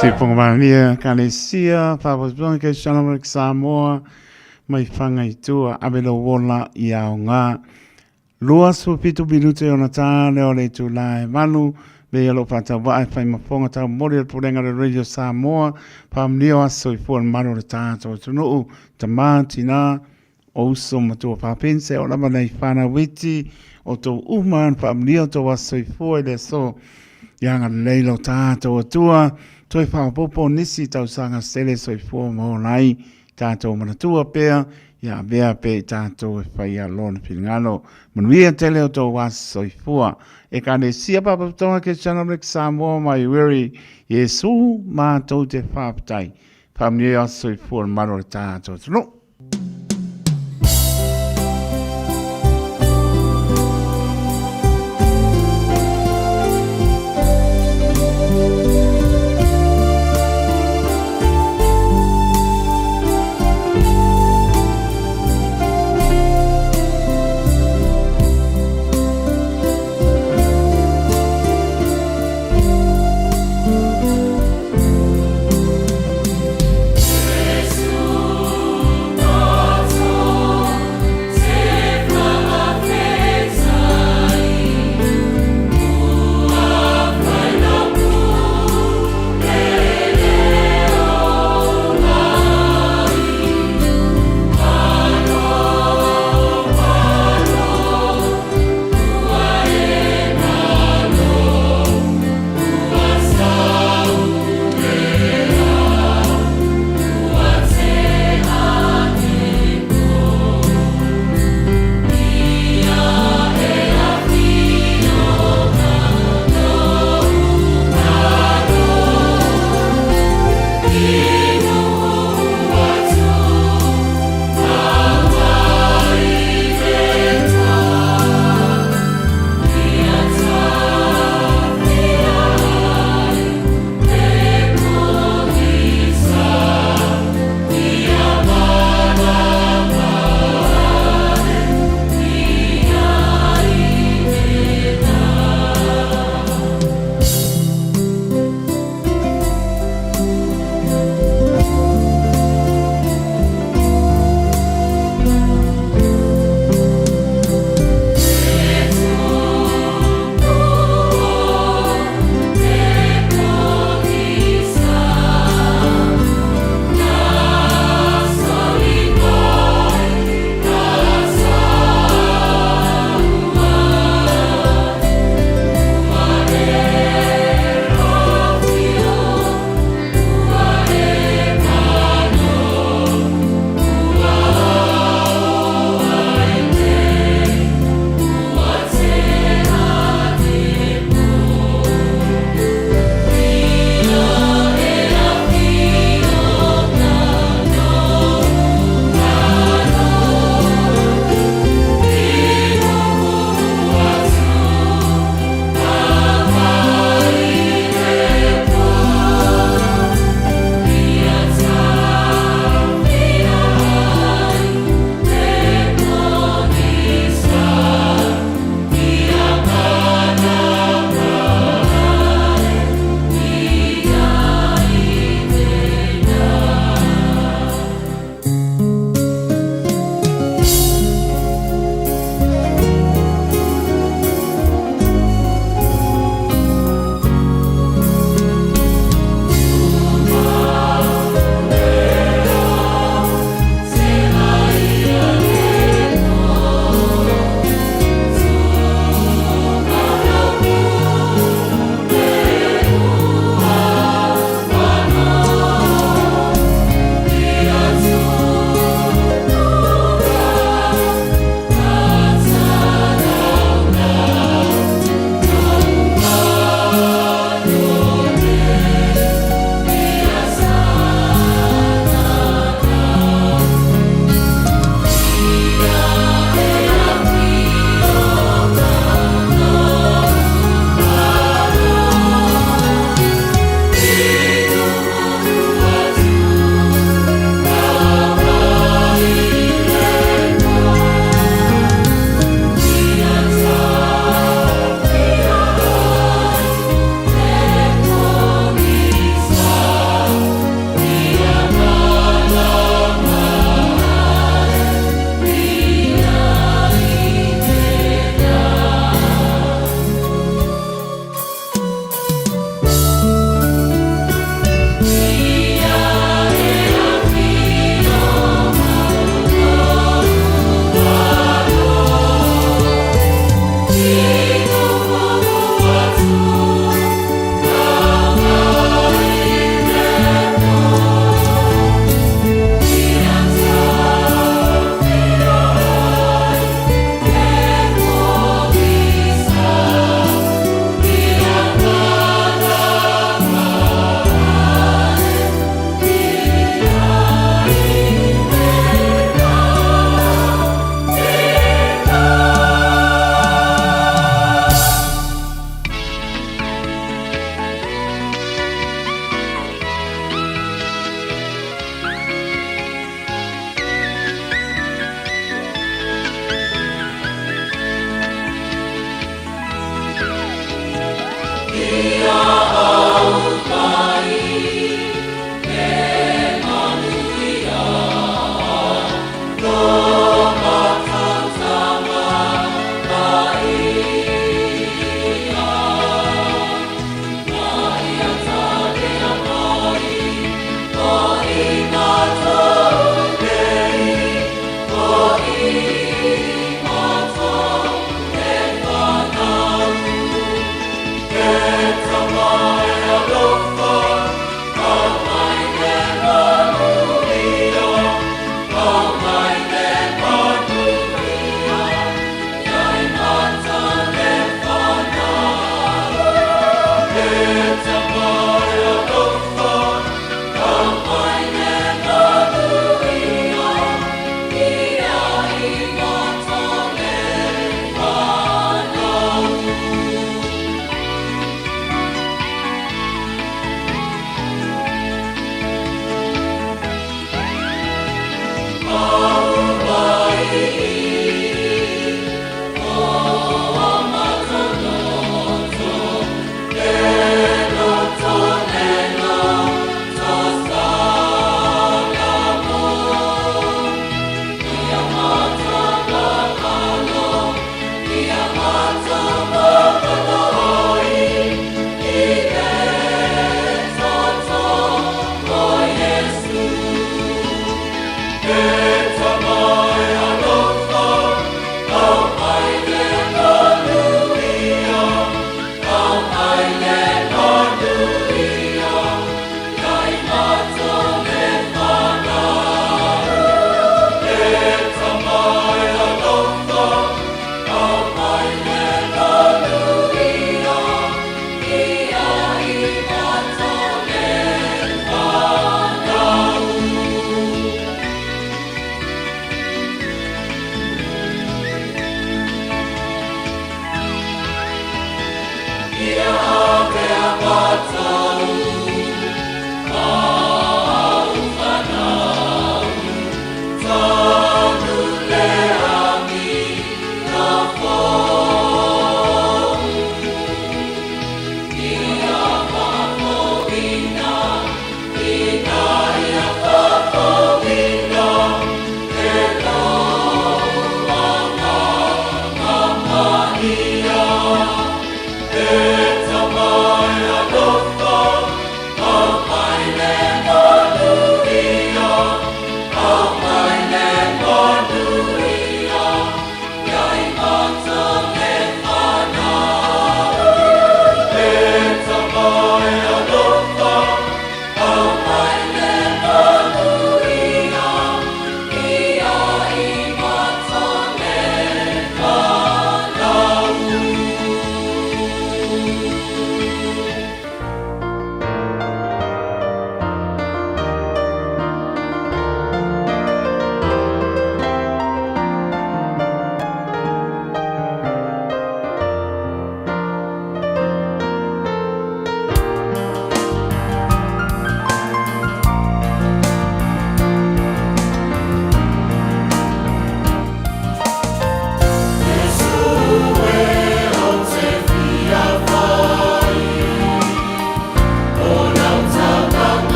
Sifonga Kalesia, Fapotopotoga Kerisiano ma Samoa, mai Fagaitua, ave lou ola i aoga. 27 minute ona tā lea o le itulā e valu, me ia lou faatauvaa e fai ma fofoga taumoli o le Pulega o le Radio Samoa, faamanuia o aso soifua le mamalu o le tatou atunuu, tama, tinā, o uso matua faapense o lava nei whanau iti o tou uma ana faamanuia o tou aso soifua i le aso ia agalelei lo tatou Atua toe faaopoopo nisi tausaga sele soifua ma ola ai tatou manatua pea ia avea pea i tatou e faia lona finagalo. Manuia tele o tou aso soifua. Ekalesia Faalapotopotoga Kerisiano Amerika Samoa mai Wiri Iesu matou te faafetai. Faamanuia aso soifua le mamalu o le tatou atunuu.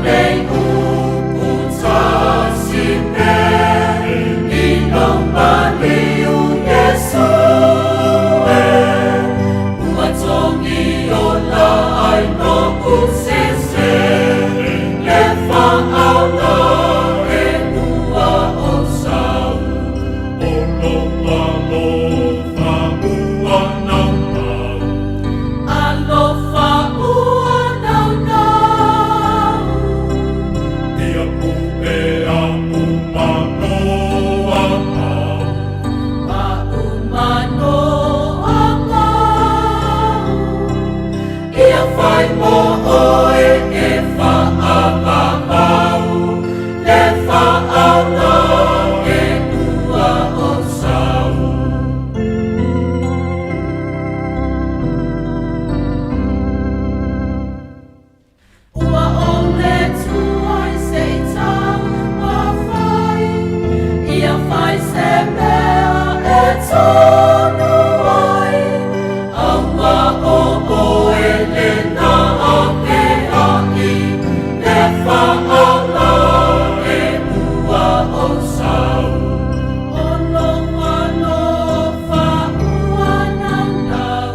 nei upu tasi pe i lou maliu Iesu e ua togi ola ai noʻu sese le faaoga e ua ou sau. O lou alofa ua naunau. Alofa ua naunau. Ia puʻe aʻu manoa mau. Aʻu manoa mau. Ia fai mo ʻoe e faaʻamamau le faaoga e ua ou sau. Ua ou le tuai se i taumafai, ia fai se mea e tonu ai, aua ʻo ʻoe lena a peaʻi le faaoga e ua ou sau. O lou alofa ua naunau.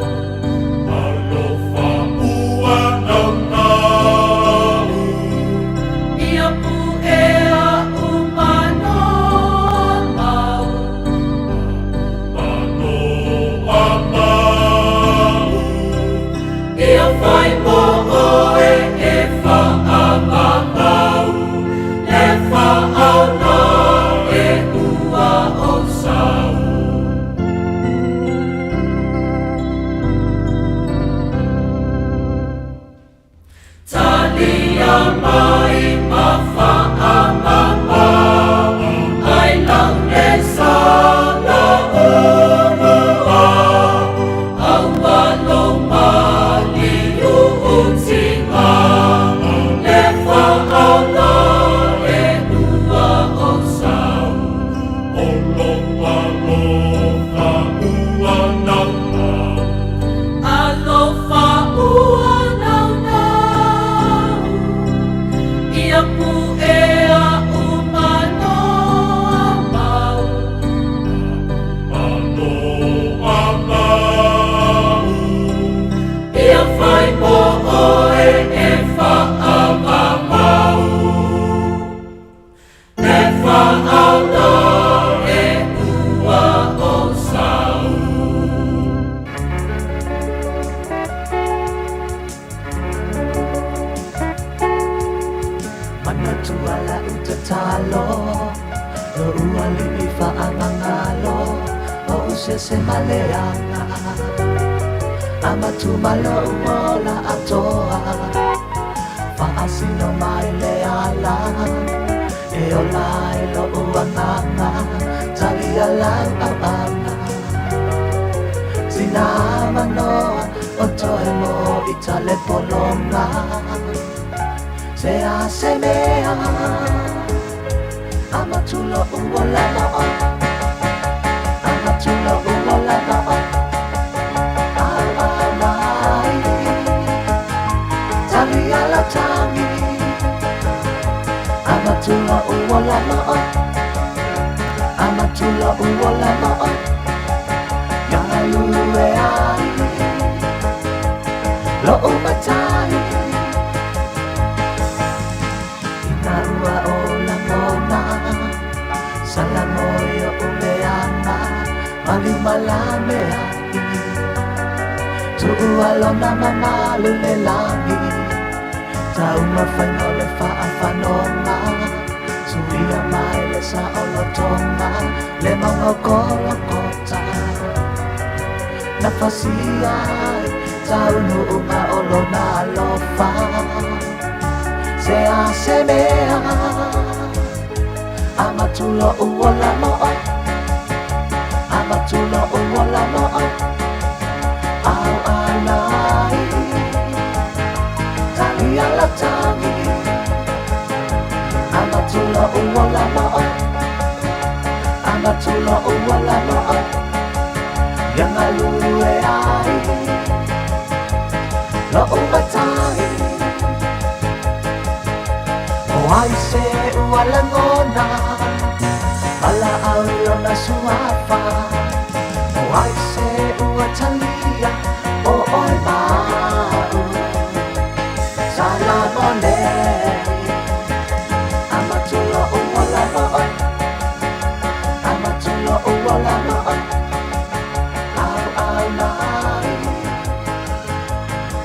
Alofa ua naunau. Ia puʻe aʻu manoa mau. Manoa mau. Ia fai mo ʻoe e faaʻamamau le faaoga e ua ou sau. Talia mai ma faaʻamamau ai lau le sala ulua, aua lou maliu utiga le faaoga e ua ou sau. O lou alofa ua naunau. Alofa ua naunau. Ia puʻe aʻu manoa mau. Manoa mau. Ia fai mo ʻoe e faaʻamamau le faaoga e ua ou sau. Manatua la'u tatalo, Lo'u alii faamagalo, O'u sese ma leaga, Amatu ma lo'u ola atoa, Faasino mai le ala, E ola ai lo'u agaga, Talia lau auauna, Sina avanoa, O toe mo'i le pologa, Se a se mea, Amatu lo'u ola ma oe, Amatu lo'u ola ma oe, Auau mai, Talia lau tagi, Amatu lo'u ola ma oe, Amatu lo'u ola ma oe, Galue ai, Lo'u matai, Ina ua ou lagona, Salamo i o'u leaga, Maliu ma lamea'i, Tuua lona mamalu i le lagi, Taumafaiga o le faafanoga, Suia mai le saolotoga, Le mauga o Kolokota, Na fasia ai taunuuga o lona alofa, Se a se mea, Amatu lo'u ola ma oe, Amatu lo'u ola ma oe, Auau mai, Talia lau tagi, Amatu lo'u ola ma oe, Amatu lo'u ola ma oe, Ia galue ai, Lo'u matai. ai se ua lagona Valaau i lona suafa O ai se ua talia O oe ma au Sa lava nei A matulo ua lava oe A matulo ua lava oe Au au mai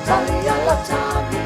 Talia la tagi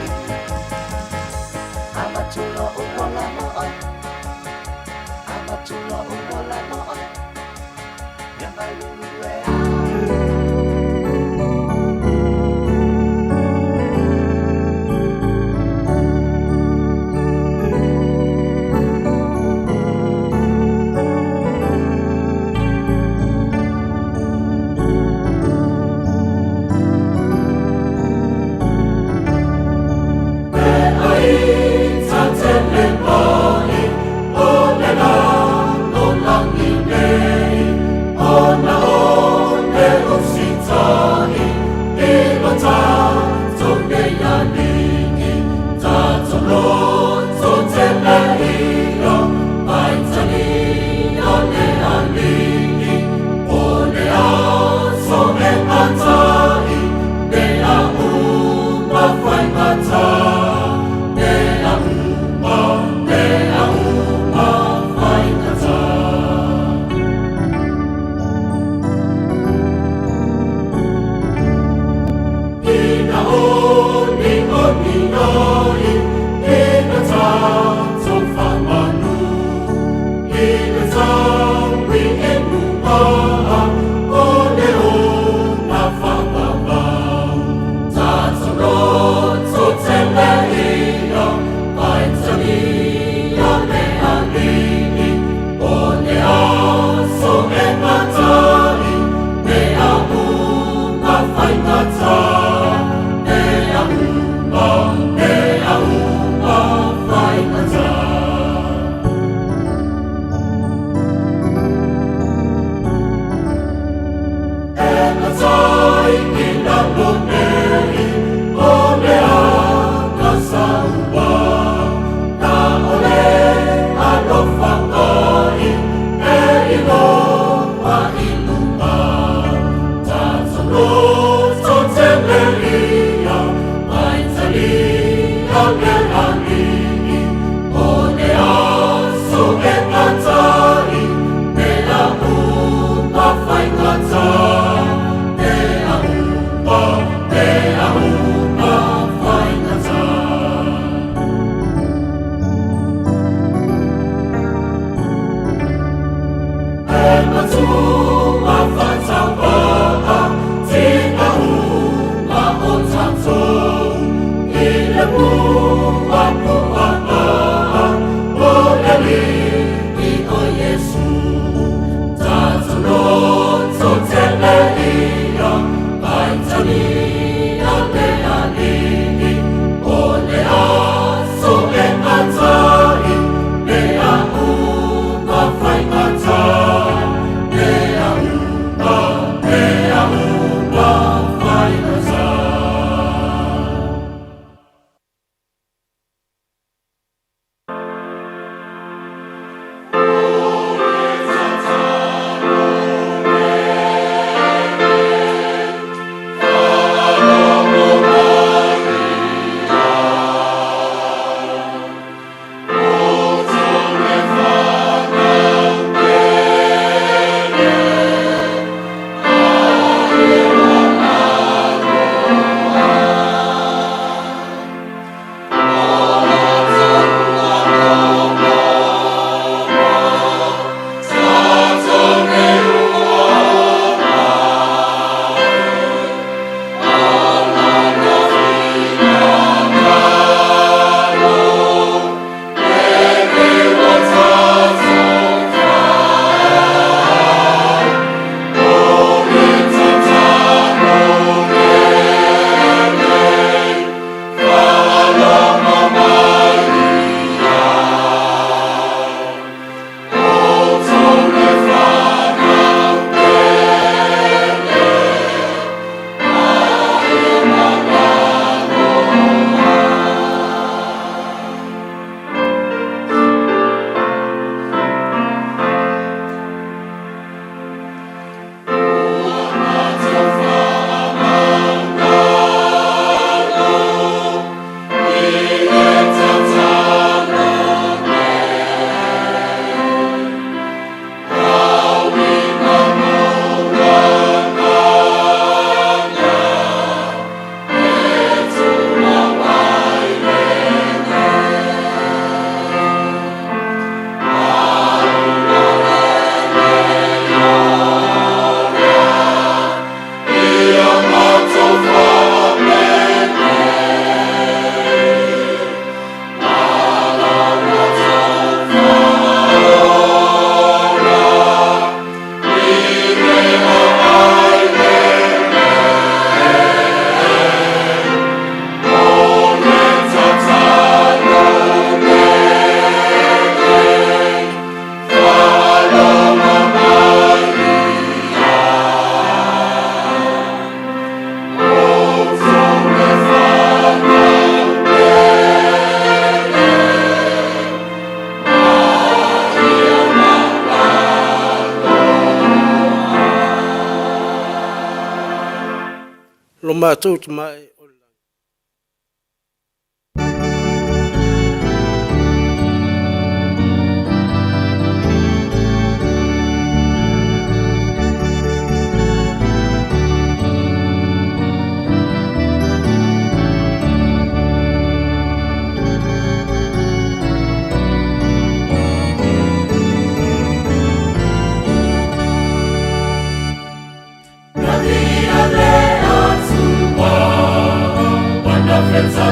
matou Tama e o i le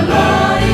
lagi.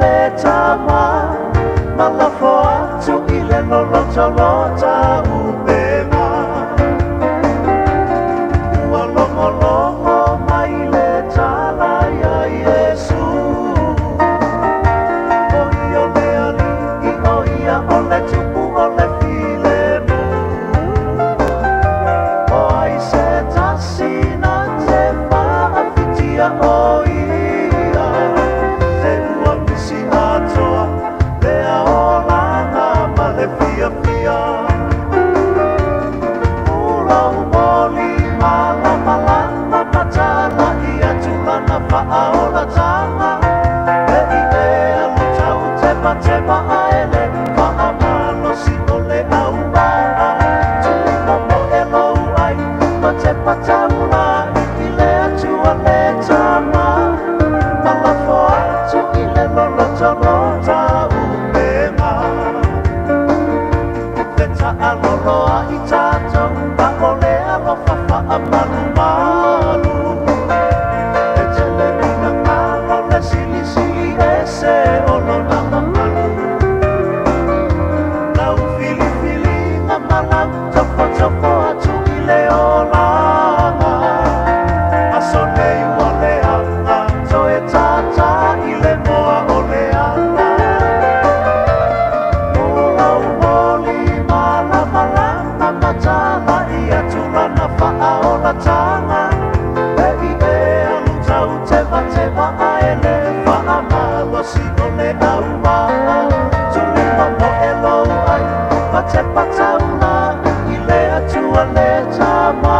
le Tama, ma lafo atu i le lolotolota upega. Ua logologo mai le tala iā Iesu, ʻO ia o le Alii, ʻo ia o le Tupu o le Filemu. ʻO ai se tasi na te faafitia ʻo ia, Te ua misi atoa lea olaga ma le fiafia. Ulou moli malamalama matalaʻi atu lana faaolataga, E i e alu tau tematema ae le faamalosi o le aumaa. Tuli momoe lou ai ma tepa taulaʻi i le Atua le Tama, ma lafo atu i le lolotolota upega. Fetaalolo ai tatou a o le alofa faamalumalu. E tele ina galo le silisili ese o lona mamalu. Lau filifiliga ma lau tofotofo atu i le olaga. Aso nei ua leaga toe tātā i le moa o le ala. Ulou moli malamalama matalaʻi atu lana faaolataga, E i e alu tau tematema ae le faamalosi o le aumaa. Tuli momoe lou ai ma tepa taulaʻi i le Atua le Tama,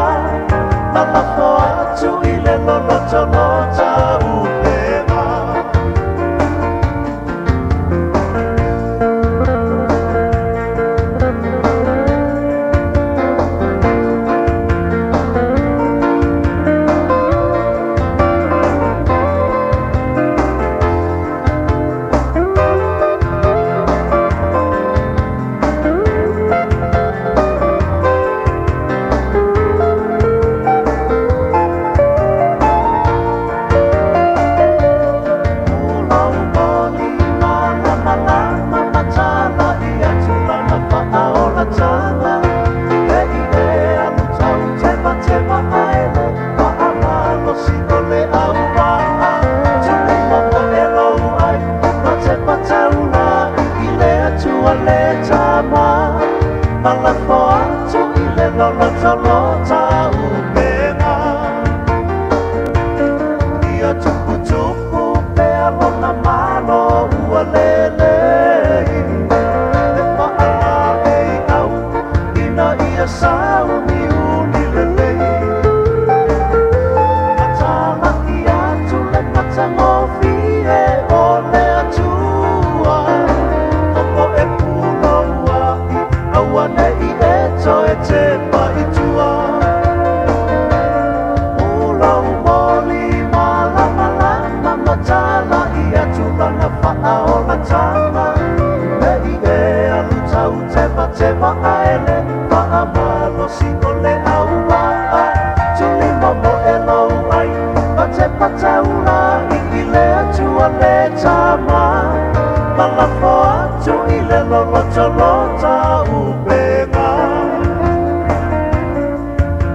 ma lafo atu i le lolotolota upega. Ulou moli malamalama matalaʻi atu lana faaolataga, E i e alu tau tematema ae le faamalosi o le aumaa. Tuli momoe lou ai ma tepa taulaʻi i le Atua le Tama, ma lafo atu i le lolotolota upega. Ia tuputupu pea lona malo ua lelei, E faalaei au ina ia sauniuni lelei. Matalaʻi atu le matagofie o le Atua, Momoe punouaʻi aua neʻi e toe tepa i tua. Ulou moli malamalama matalaʻi atu lana faaolataga, E i e alu tau tematema ae le faamalosi o le aumaa. Tuli momoe lou ai ma tepa taulaʻi i le Atua le Tama, ma lafo atu i le lolotolota upega.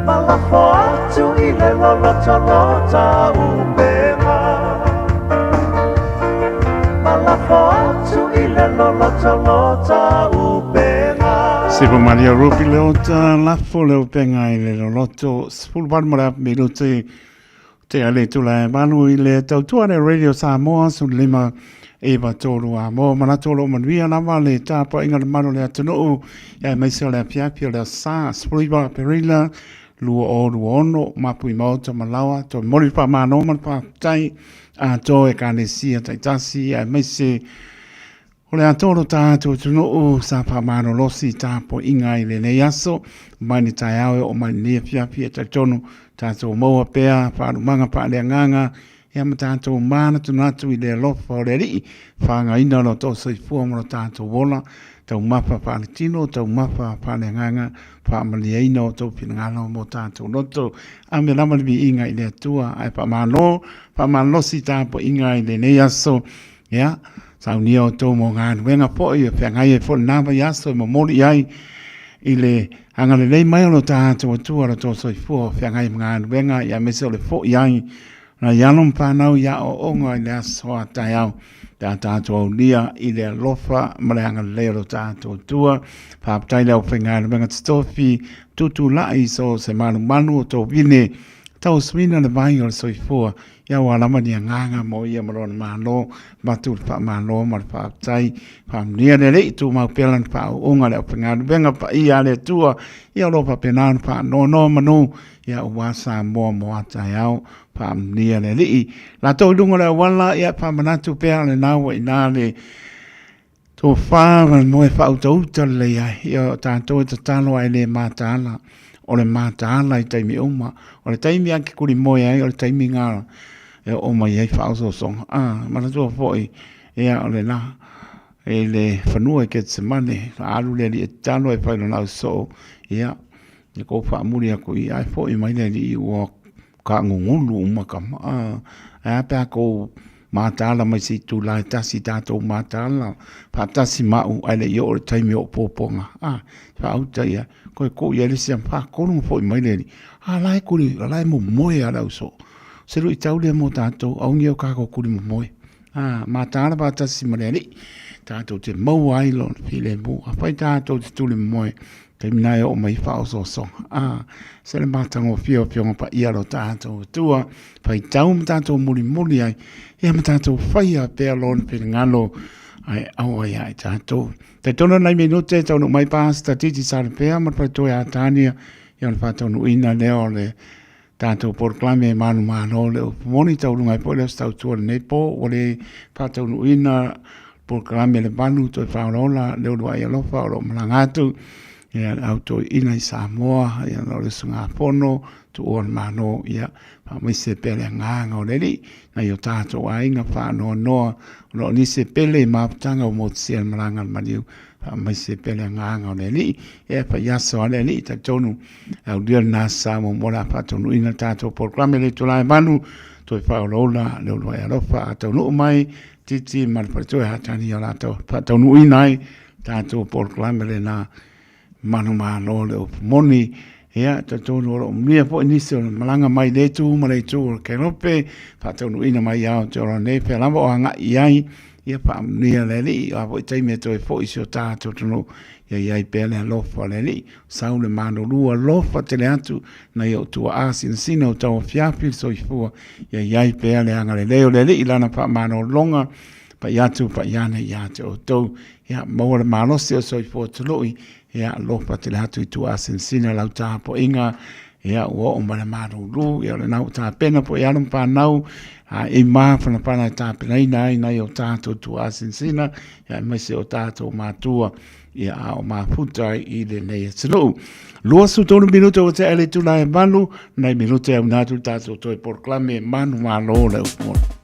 Ma lafo atu i le lolotolota upega. Ma lafo atu i le lolotolota upega. Sipo Maria Rupi Leota, lafo le upega i le loloto, 18 ma le afa minuti Te ale tula e malu i le tautua le Radio Samoa 15 9 3 a mo manatu o lo manuia lava le tapuaiga le malu o le atunuu aemaise o le afiafi o le aso Sa 19 Aperila 2026 mapu i maota ma laoa toe momoli le faamalo ma le faafetai atoa Ekalesia taitasi aemaise O le atoa o lo tātou atunuu sa faamalolosi i tapuaiga i lenei aso, mai le taeao e oo mai lenei afiafi e talitonu tātou maua pea faalumaga faaleagaga ia ma tātou manatunatu i le alofa o le Alii, whāngaina o lo tō soifua ma lo tātou ola, taumafa faaletino, taumafa faaleagaga, faamaliaina o tou finagalo mo tātou loto. Ame lava le viiga i le Atua, ae faamalo, faamalolosi tapuaiga i lenei aso. Ia, Saunia outou mo galuega foi e feagai ai foi lena vaiaso e momoli i ai i le agalelei mai o lo tatou Atua lo tou soifua o feagai ma galuega ia aemaise o le foi ai nai alo ma fanau i aoaoga i le aso a taeao pe a tatou aulia i le alofa ma le agalelei o lo tatou Atua. Faafetai le aufaigaluega totofi tutulai so o se malumalu o tovine tausuina le vai o le soifua Ia aua lava ni agaga mo ia ma lona Malo, avatu le faamalo ma le faafetai. Faamanuia le Alii, tumau pea lana faauuga le aufaigaluega paia a le Atua, ia o lo o faapena ona faanonomanu, ia aua Samoa mo a taeao. Faamanuia le Alii. Latou i luga o le auala, ia faamanatu pea o lena ua i ina le Tofa ma le moe faautauta lelei ai. Ia o tatou e tatalo ae le mataala. O le mataala i taimi uma. O le taimi a ke kuli moe ai, o le taimi ngā e oo mai ai faaosoosoga. Ah, manatua foi, ia o le la, i le fanua i Ketsemane, alu le alii e tatalo e fai lona ausoo, ia, e kou faamuli aku i ae foi mai le alii ua kaagugulu uma kama. Ah, ae a pe a kou Mataala mai se itula e tasi tatou mataala faatasi ma au ae le i oo le taimi o opopoga. A, faauta ia, koe kou ia le isi faatolu ma foi mai le alii. A la e kuli, a la e momoe a le ausoo. Se luitau lea mo tatou, aogia o kākou kuli momoe. A, mataala faatasi ma le alii, tatou te maua ai lona filemu. Afai tatou te tuli momoe, taimi na e oo mai faaosoosoga. A, se le matagofie o Afioga Paia lo tatou Atua, faitau ma tatou mulimuli ai, ia ma tatou faia pea lona finagalo ae aua ia i tatou. Talitonu nai minute e taunuu mai Pastor Titi Salapea ma le faletua ia Tania, ia ona faataunuuina lea o le tatou polokalame e manumalo le upu moni tauluga ai foi le Aso Tautua lenei po ua le faataunuuina polokalame le valu toe faaolaola le uluai alofa o lo o malaga atu ia le au toeaina i Samoa ia o le usugafono tuua le Malo ia faamaise pea le agaga o le Alii nai o tatou aiga faanoanoa o lo o nisi e pele i mafutaga ua motusia le malaga a le maliu faamaise pea le agaga o le Alii ia fai aso a le Alii talitonu e aulia lena Samoa mo le a faataunuuina le tatou polokalame le itula e 8 toe faaolaola le uluai alofa a taunuu mai Titi ma le faletua e hatani o latou faataunuuina ai tatou polokalame lena manumalo le upu moni. Ia, talitonu o lo o manuia foi nisi o le malaga mai le itu ma le itu o le Kelope, faataunuuina mai i Aotearoa nei, pea lava o agai i ai, ia faamanuia le Alii, o a foi taimi e toe foi i si o tatou atunuu, ia i ai pea le alofa o le Alii. Sau le manulua alofa tele atu nai ou tuaa sinasina o tauafiafi le soifua, ia i ai pea le agalelei o le Alii i lana faamanologa, pai atu pai ane ia te outou. Ia maua le malosi o soifua tului, ia alofa tele atu i tuaasinasina lau tapuaiga, ia ua oo mai le malulu, ia o lena ua tapena foi alo ma fanau, a i mafanafana e tapenaina ai nai o tatou tuaasinasina, ia aemaise o tatou matua, ia a o mafuta ai i lenei atunuu. 23 minute ua tea le itula e 8, nai minute au nā tu tatou toe polokalame manumalo le upu moni.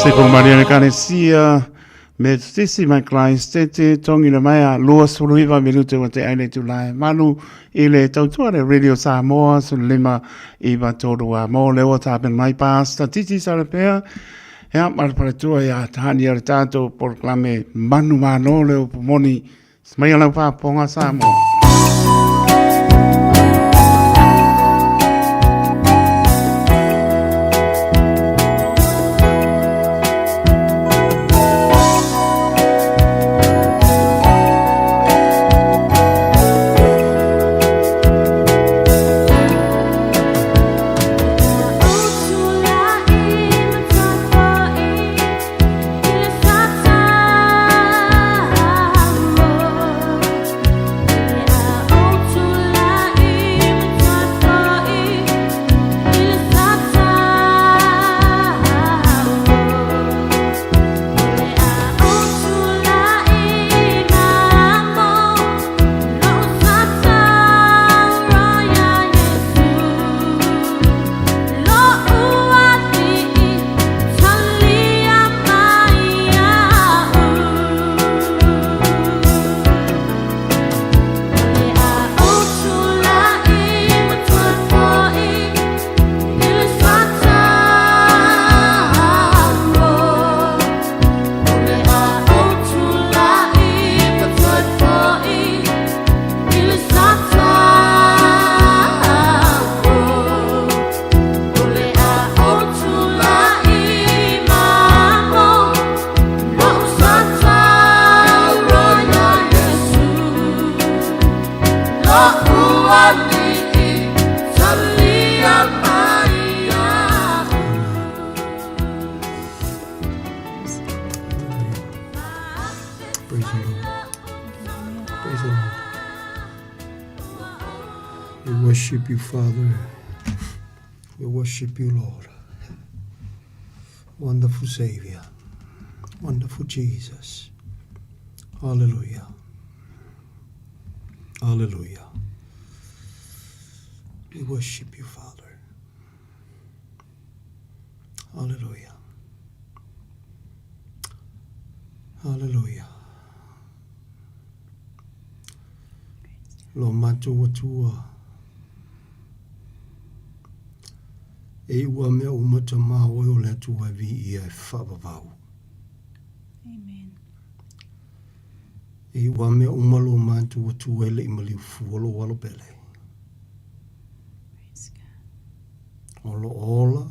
Se ko Maria le Kalesia, Metotisi mai Christ, te tongi le mai a 29 minute wa te aile tu lai malu i le tautua le Radio Samoa su lima i va tōru a mō le o tāpen mai pāsta titi sarapea hea maraparatua i a tāni a le tātou poroklame manu mānō le upu moni Mai lau faafofoga Samoa. Praise the Lord. Praise the Lord. We worship you, Father. We worship you, Lord. Wonderful Savior. Wonderful Jesus. Hallelujah. Hallelujah. We worship you, Father. Hallelujah. Hallelujah. Lo matou Atua, e ua mea uma tamā oe o le Atua e viia e faavavau. Amen. E ua mea uma lo matou Atua e le'i maliu fua lou alo pele. Praise God. O loo ola,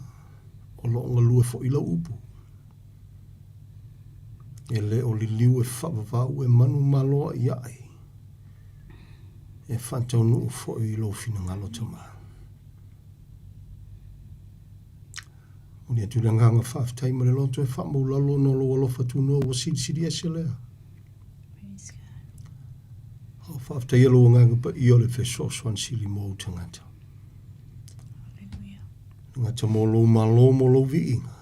o loo galue fo'i lau upu. E le o liliu e faavavau e manumalo a'ia'i, e faataunu'u fo'i i lou finagalo Tamā. Momoli atu le agaga faafetai ma le loto e faamaulalo ona o lou alofa tunoa ua silisili ese lea. A o faafetaia lou agaga paia o le fesoasoani sili mo ou tagata. Tagata mo lou malo mo lou viiga.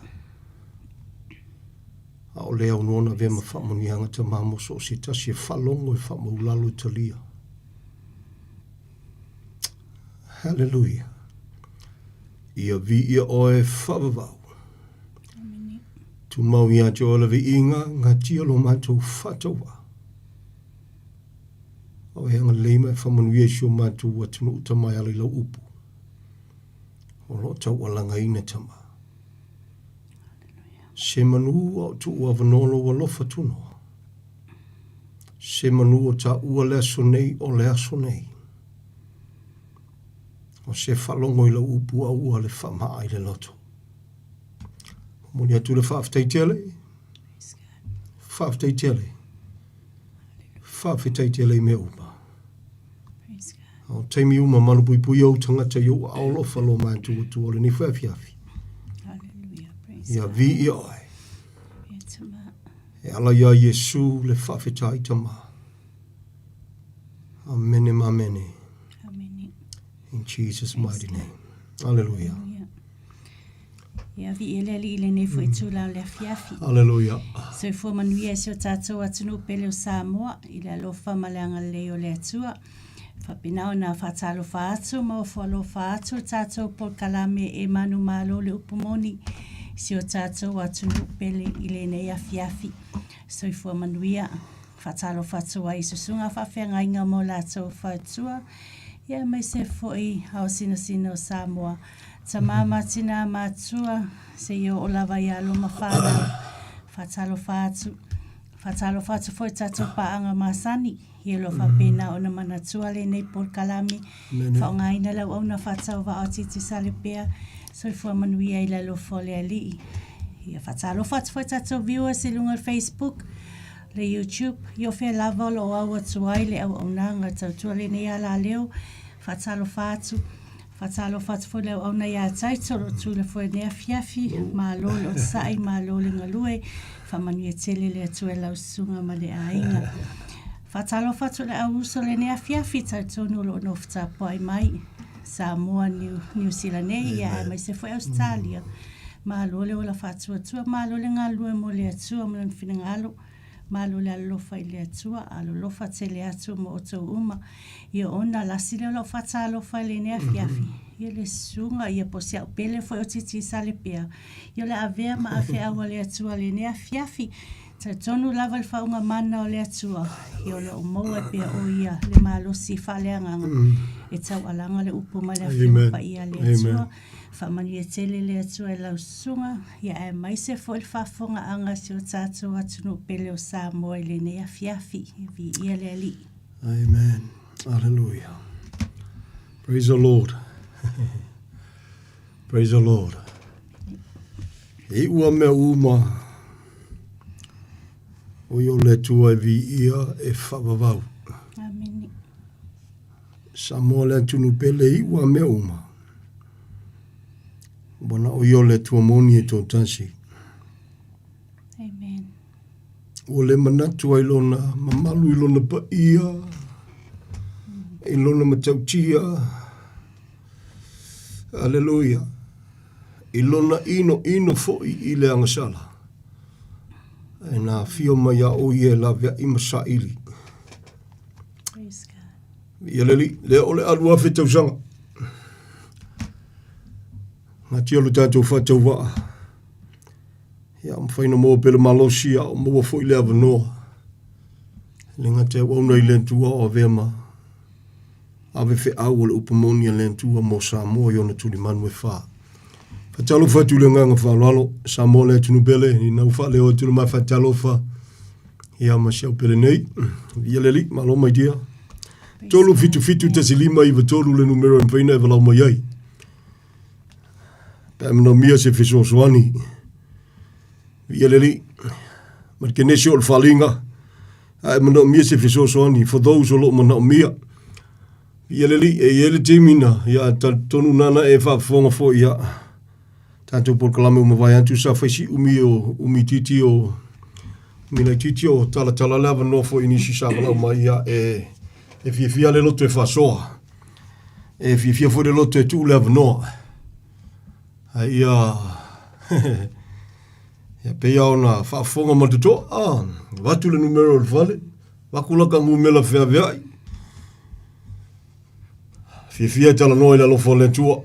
A o le aunoa na avea ma faamanuiaga Tama mo so o se tasi e faalogo e faamaulalo e talia. Hallelujah. Ia viia oe e faavavau. Tumau ia te oe le viiga, gatia lo matou faatauvaa. O e agalelei ma e faamanuia i si o matou atunuu Tama e ala i lau upu. O lo o taualagaina Tama. Se manu a o tuu avanoa lou alofa tunoa. Se manu o taua le aso nei o le aso nei. O se faalogo i lau upu aua le faamaa i le loto. Momoli atu le faafetai tele. Faafetai tele. Faafetai tele i mea uma. O taimi uma malupuipuia ou tagata i ou aao alofa lo matou Atua o lenei foi afiafi. Ia viia oe. E ala iā Iesu le faafetai Tama. Amene ma amene. In Jesus mighty name. Hallelujah. Ia viia le Alii i lenei foi itula o le afiafi. Hallelujah. Soifua manuia i si o tatou atunuu pele o Samoa i le alofa ma le agalelei o le Atua. Faapena ona faatalofa atu ma ofo alofa atu le tatou polokalame e manumalo le upu moni. si o tatou atunuu pele i lenei afiafi. Soifua manuia. Faatalofa atu ai i susuga faafeagaiga ma o latou faletua, ia aemaise foi ao sinasina o Samoa, tama ma tina matua, seia oo lava i alo ma fanau. Faatalofa atu. Faatalofa atu foi i tatou paaga masani, ia loa faapena ona manatua lenei polokalame, faaaogaina le auauna faatauvaa o Titisale pea, soifua manuia i le alofa o le Alii. Ia faatalofa atu foi i tatou viewers i luga o le Facebook, le YouTube, i o fea lava o lo o au atu ai le auaunaga tautua lenei alaleo, faatalofa atu. Faatalofa atu foi le auauna ia Taito o lo o tu i le foe i lenei afiafi. Malo le onosai, malo le galue. Faamanuia tele le Atua i lau susuga ma le aiga. Faatalofa atu i le au uso i lenei afiafi, talitonu o lo o nofo tapuai mai Samoa, Niu, Niu Sila nei, ia aemaise foi Ausetalia. Malo le ola faatuatua, malo le galulue mo le Atua ma Lona finagalo. Malo le alolofa i le Atua, alolofa tele atu mo outou uma. Ia ona lasi lea o lau faatalofa i lenei afiafi, ia le susuga, ia po o si au pele foi o Titi Salepea, ia o le avea ma afeau a le Atua i lenei afiafi. Talitonu lava i le faauuga mana o le Atua, ia o lo o maua pea o Ia le malosi faaleagaga e taualaga le upu ma le Afioga Paia a le Atua. Faamanuia tele le Atua i lau susuga, ia aemaise foi le faafofogaaga a si o tatou atunuu pele o Samoa i lenei afiafi. Viia le Alii. Amen. Hallelujah. Praise the Lord. Praise the Lord. E ua mea uma o i o le Atua e viia e faavavau. Amen. Samoa le atunuu pele e iu a mea uma. Ua na o ia o le Atua moni e toatasi. Amen. Ua le manatu ai lona mamalu i lona paia, i lona matautia. Aleluia. I lona ino ino foi i le agasala. E na afio mai a o ia e laveai ma saili. Praise God. Ia le alii, lea o le alu afe tausaga. Gatia lo tatou faatauvaa. Ia, mafai na maua pea le malosi, a o maua foi le avanoa. E le gata e auauna i le Atua o avea ma ave feau o le upu moni a le Atua mo Samoa i ona tulimanu e fa. Faatalofa atu i le agaga faaaloalo, Samoa le atunuu pele, ina ua faaleo atu le ma faatalofa ia ma si au pele nei. Ia le Alii, malo mai dia. 3771593 le numero e mafai ona e valaau mai ai. Pe a manaomia se fesoasoani. Ia le Alii, ma le kenesi o le faaaliga, a e manaomia se fesoasoani for those o lo o manaomia. Ia le Alii, e i ai le taimi na, ia talitonu nana e faafofoga foi ia tatou polokalame ua mavae atu sa fai si umi o umi titi o umi laitiiti o talatala le avanoa foi i nisi sa valaau mai ia e e fiafia le loto e faasoa. E fiafia foi le loto e tuu le avanoa. Ae ia ia pei lava ona faafofoga ma le totoa, ah, avatu le numera o le fale, avatu laka numera feaveai. Fiafia e talanoa i le alofa o le Atua.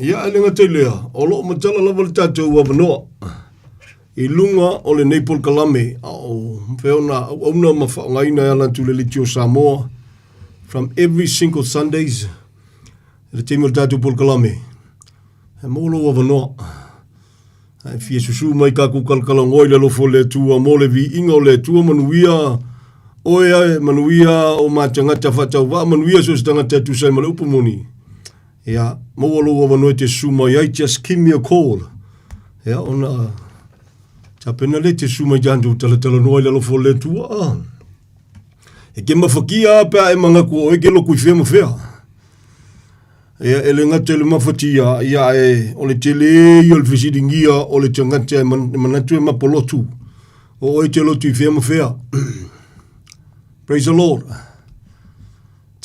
Ia, e le gata i lea, o lo o matala lava le tatou avanoa i luga o lenei polokalame a o mafai ona auauna ma faaaogaina e ala atu i le Leitio Samoa from every single Sundays i le taimi o le tatou polokalame. E maua lou avanoa. Ae fia susu mai tatou talatalanoa i le alofa o le Atua mo le viiga o le Atua manuia oe ae manuia o ma tagata faatauvaa manuia so o se tagata e tusa ai ma le upu moni. Ia, maua lou avanoa e te susu mai ai, just give me a call. Ia, ona tapena lea e te susu mai tatou talatalanoa i le alofa o le Atua. Ah. E ke mafatia pe a e manatu o oe ke loku i fea ma fea. Ia, e le gata i le mafatia, ia e, o le tele ia o le fesiligia o le tagata e manatu e mapolotu. O oe te lotu i fea ma fea. Praise the Lord.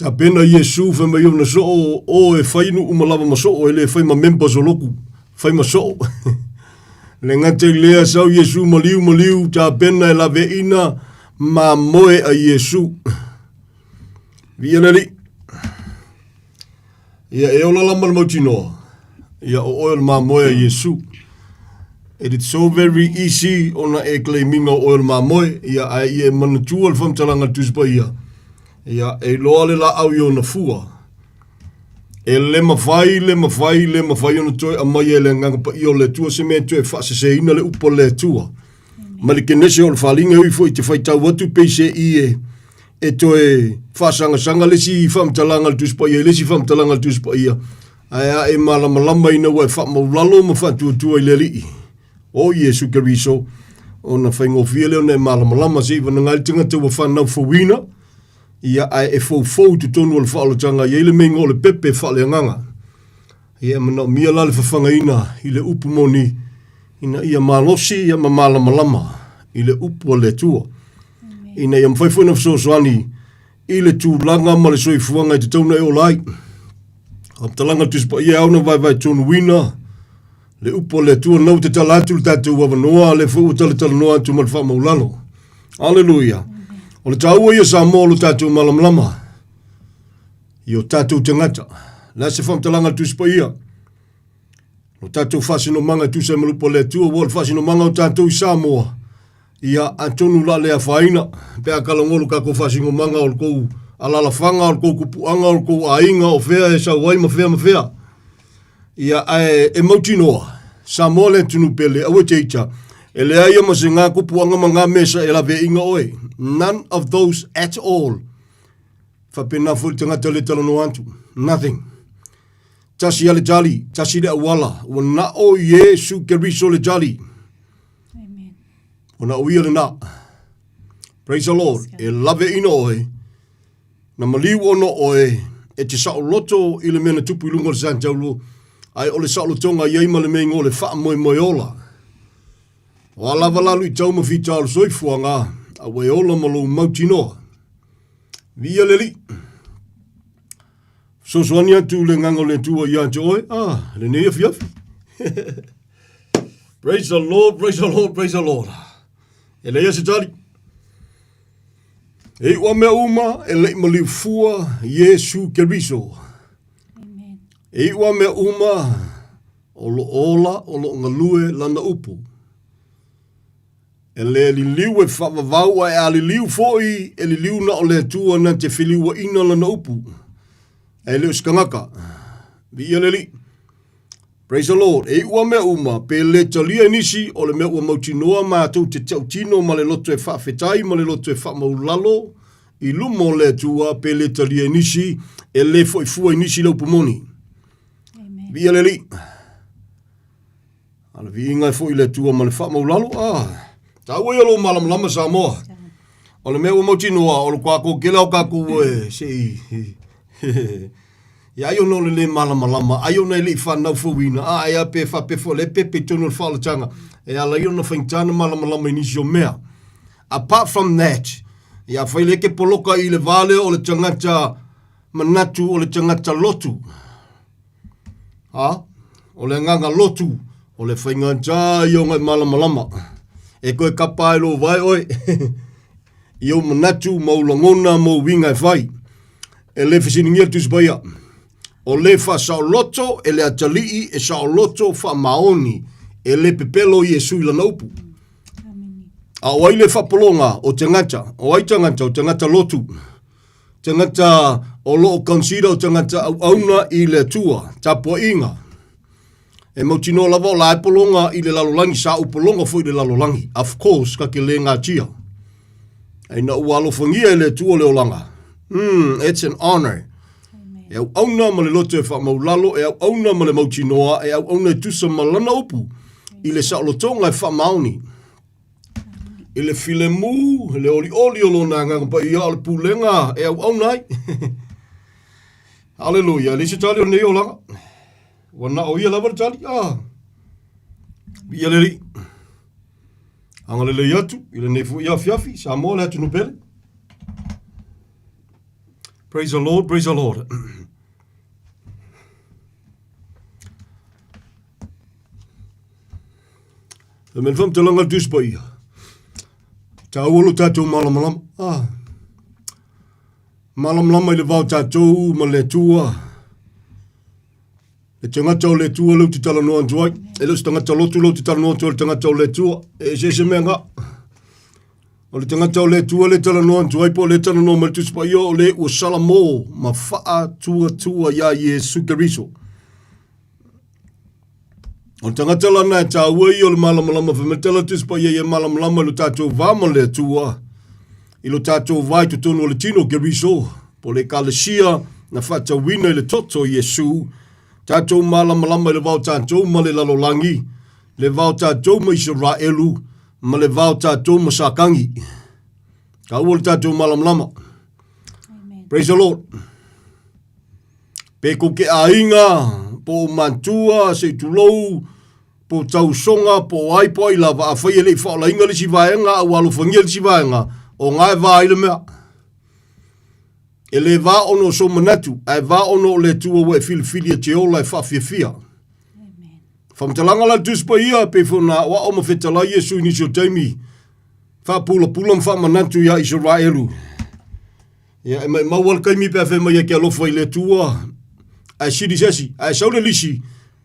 Tapena Iesu fai mai ona soo o e fai nuu ma lava ma soo e le fai ma members o loku, fai ma soo. le gata i lea sau Iesu maliu maliu tapena e laveaina mamoe a Iesu. Viia le Alii. Ia e ola lama le mautinoa. Ia o oe o le mamoe a Iesu. It is so very easy ona e claim ina o oe o le mamoe, ia ae ia e manatua le faamatalaga a le Tusi Paia, ia e iloa le laau i ona fua. E le mafai, le mafai, le mafai ona toe aumaia e le Agaga Paia o le Atua se mea e toe faaseseina le upu a le Atua. Ma le kenese o le faliga e ui foi i te faitau atu pei se i e, e toe faasagasaga le isi faamatalaga a le Tusi Paia i le isi faamatalaga a le Tusi Paia, ae a e malamalama ina ua e faamaulalo ma faatuatua i le Alii, o Iesu Keriso, ona faigofie lea ona e malamalama seivagana ai le tagata ua fanau fouina, ia ae e foufou i totonu o le faaolataga e i ai le meiga o le pepe faaleagaga. Ia e manaomia la le fafagaina i le upu moni ina ia malosi ia ma malamalama i le upu a le Atua. Ina ia mafai foi ona fesoasoani i le tulaga ma le soifuaga e tatau ona e ola ai. Faamatalaga a le Tusi Paia e ao ona vaevae tonuina le upu a le Atua na ua tatala atu le tatou avanoa, lea foi ua talatalanoa atu ma le faamaulalo. Aleluia. O le taua ia Samoa o lo tatou malamalama i o tatou tagata. Le a se faamatalaga a le Tusi Paia? Lo tatou faasinomaga e tusa ai ma le upu a le Atua, ua o le faasinomaga o tatou i Samoa, ia atonu la le afaina, pe a kalagolo lo tatou faasinomaga o le tou alalafaga, o le tou tupuaga, o le tou aiga, o fea e sau ai ma fea ma fea. Ia, ae e mautinoa, Samoa le atunuu pele, aua e te ita, e leai ia ma se gā tupuaga ma gā mesa e laveaiina oe. None of those at all. Faapena foi le tagata le talanoa atu. Nothing. Tasi a le tali, tasi le auala, ua na o Iesu Keriso le tali. Amen. O na o ia lena. Praise the Lord. E laveaiina oe, na maliu ona oe, e te saoloto i le mea na tupu i luga o le Santaulu, ae o le saolotoga i ai ma le mea o le faamoemoe ola. O a lava la luitau ma fita o le soifuaga, a ua e ola ma lou mautinoa. Viia le Alii. Fesoasoani atu le agaga o le Atua ia te oe, ah, lenei afiafi. Praise the Lord, praise the Lord, praise the Lord. E leai se tali. E iu a mea uma e lei maliu fua Iesu Keriso. Amen. E iu a mea uma o lo ola o lo galue lana upu. E le liliu e faavavau ae a liliu foi e liliu na o le Atua na te feliuaina lana upu. Ae le o se tagata. Viia le Alii. Praise the Lord. E iu a mea uma, pe le talia e nisi, o le mea ua mautinoa matou te tautino ma le loto e faafetai ma le loto e faamaulalo i luma o le Atua, pe le talia e nisi, e le foi fua i nisi le upu moni. Viia le Alii. A le viiga e foi i le Atua ma le faamaulalo. Ah, taua ia lou malamalama Samoa. O le mea ua mautinoa, o le kākou kele o kākou e se i... Ia ai ona o le lē malamalama, ai ona e le i whanau fouina, a e a pe whape fo le pepe i tonu o le whaolatanga, e ala i ona whaingata na malamalama i nisi o mea. Apart from that, ia whai le ke poloka i le vale o le tangata manatu o le tangata lotu. A, o le agaga lotu, o le faigata ia o ngai malamalama. E koe kapa ai lou vae oe, i ou manatu ma ou lagona ma ou uiga e fai. E le fesiligia le Tusi Paia. O le faasaoloto e le atalii e saoloto faamaoni, e le pepelo Iesu i lana upu. A o ai le faapologa o tagata? O ai tagata? O tagata lotu. Tagata o lo o consider o tagata auauna i le Atua, tapuaiga. E mautinoa lava o la e pologa i le lalolagi, sa ou pologa foi i le lalolagi. Of course, ka ke le gatia. Ae ina ua alofagia e le Atua le olaga. It's an honor. E auauna ma le loto e faamaulalo, e auauna ma le mautinoa, e auauna e tusa ma lana upu i le saolotoga e faamaoni. I le filemu, le olioli o lona agaga paia o le pulega e auauna ai. Aleluia. Le se tali o nei olaga. Ua na o ia lava le tali. Ah. Viia le Alii. Agalelei atu i lenei foi afiafi, Samoa le atunuu pele. Praise the Lord, praise the Lord. E mea whamtalanga le Tusi Paia. Tāua lo tātou malamalama. Ah. Malamalama i le vao tātou ma le Atua. Le tagata o le Atua lea ou te talanoa atu ai. E le o se tagata lotu lea ou te talanoa atu ai, o le tagata o le Atua. E eseese mea nga. O le tagata o le Atua lea e talanoa atu ai, po o lea e talanoa mai le Tusi Paia, o le ua salamo ma faatuatua iā Iesu Keriso. O le tagata lana e tāua ia o le malamalama, fai mai le tala a le Tusi Paia, ia e malamalama i lo tātou va ma le Atua, i lo tātou va i totonu o le tino o Keriso, po o le Ekalesia na faatauina i le toto o Iesu, tātou malamalama i le va o tātou ma le lalolagi, le va o tātou ma Isaraelu, ma le va o tātou ma Sākagi. Tāua le tātou malamalama. Amen. Praise the Lord. Pe ko ke āinga, po o matua, se i tulou, po tausoga, po ai, po ai lava, afai e le i whaolainga le si vaenga, a ua alofangia le si vaenga, o ngā e vā i le mea. E le vā ono o sou manatu, ae vā ono o le Atua ua e filifili e te ola e whaafiafia. Whamatalanga la le Tusi Paia, pei foi ona aoao ma fetalai Iesu i nisi o taimi, whaapulapula ma whaamanatu iā Isaraelu. Ia, e maumau lava le taimi pe a fai mai ai ke alofa i le Atua, ae sili se asi, ae sau le lisi,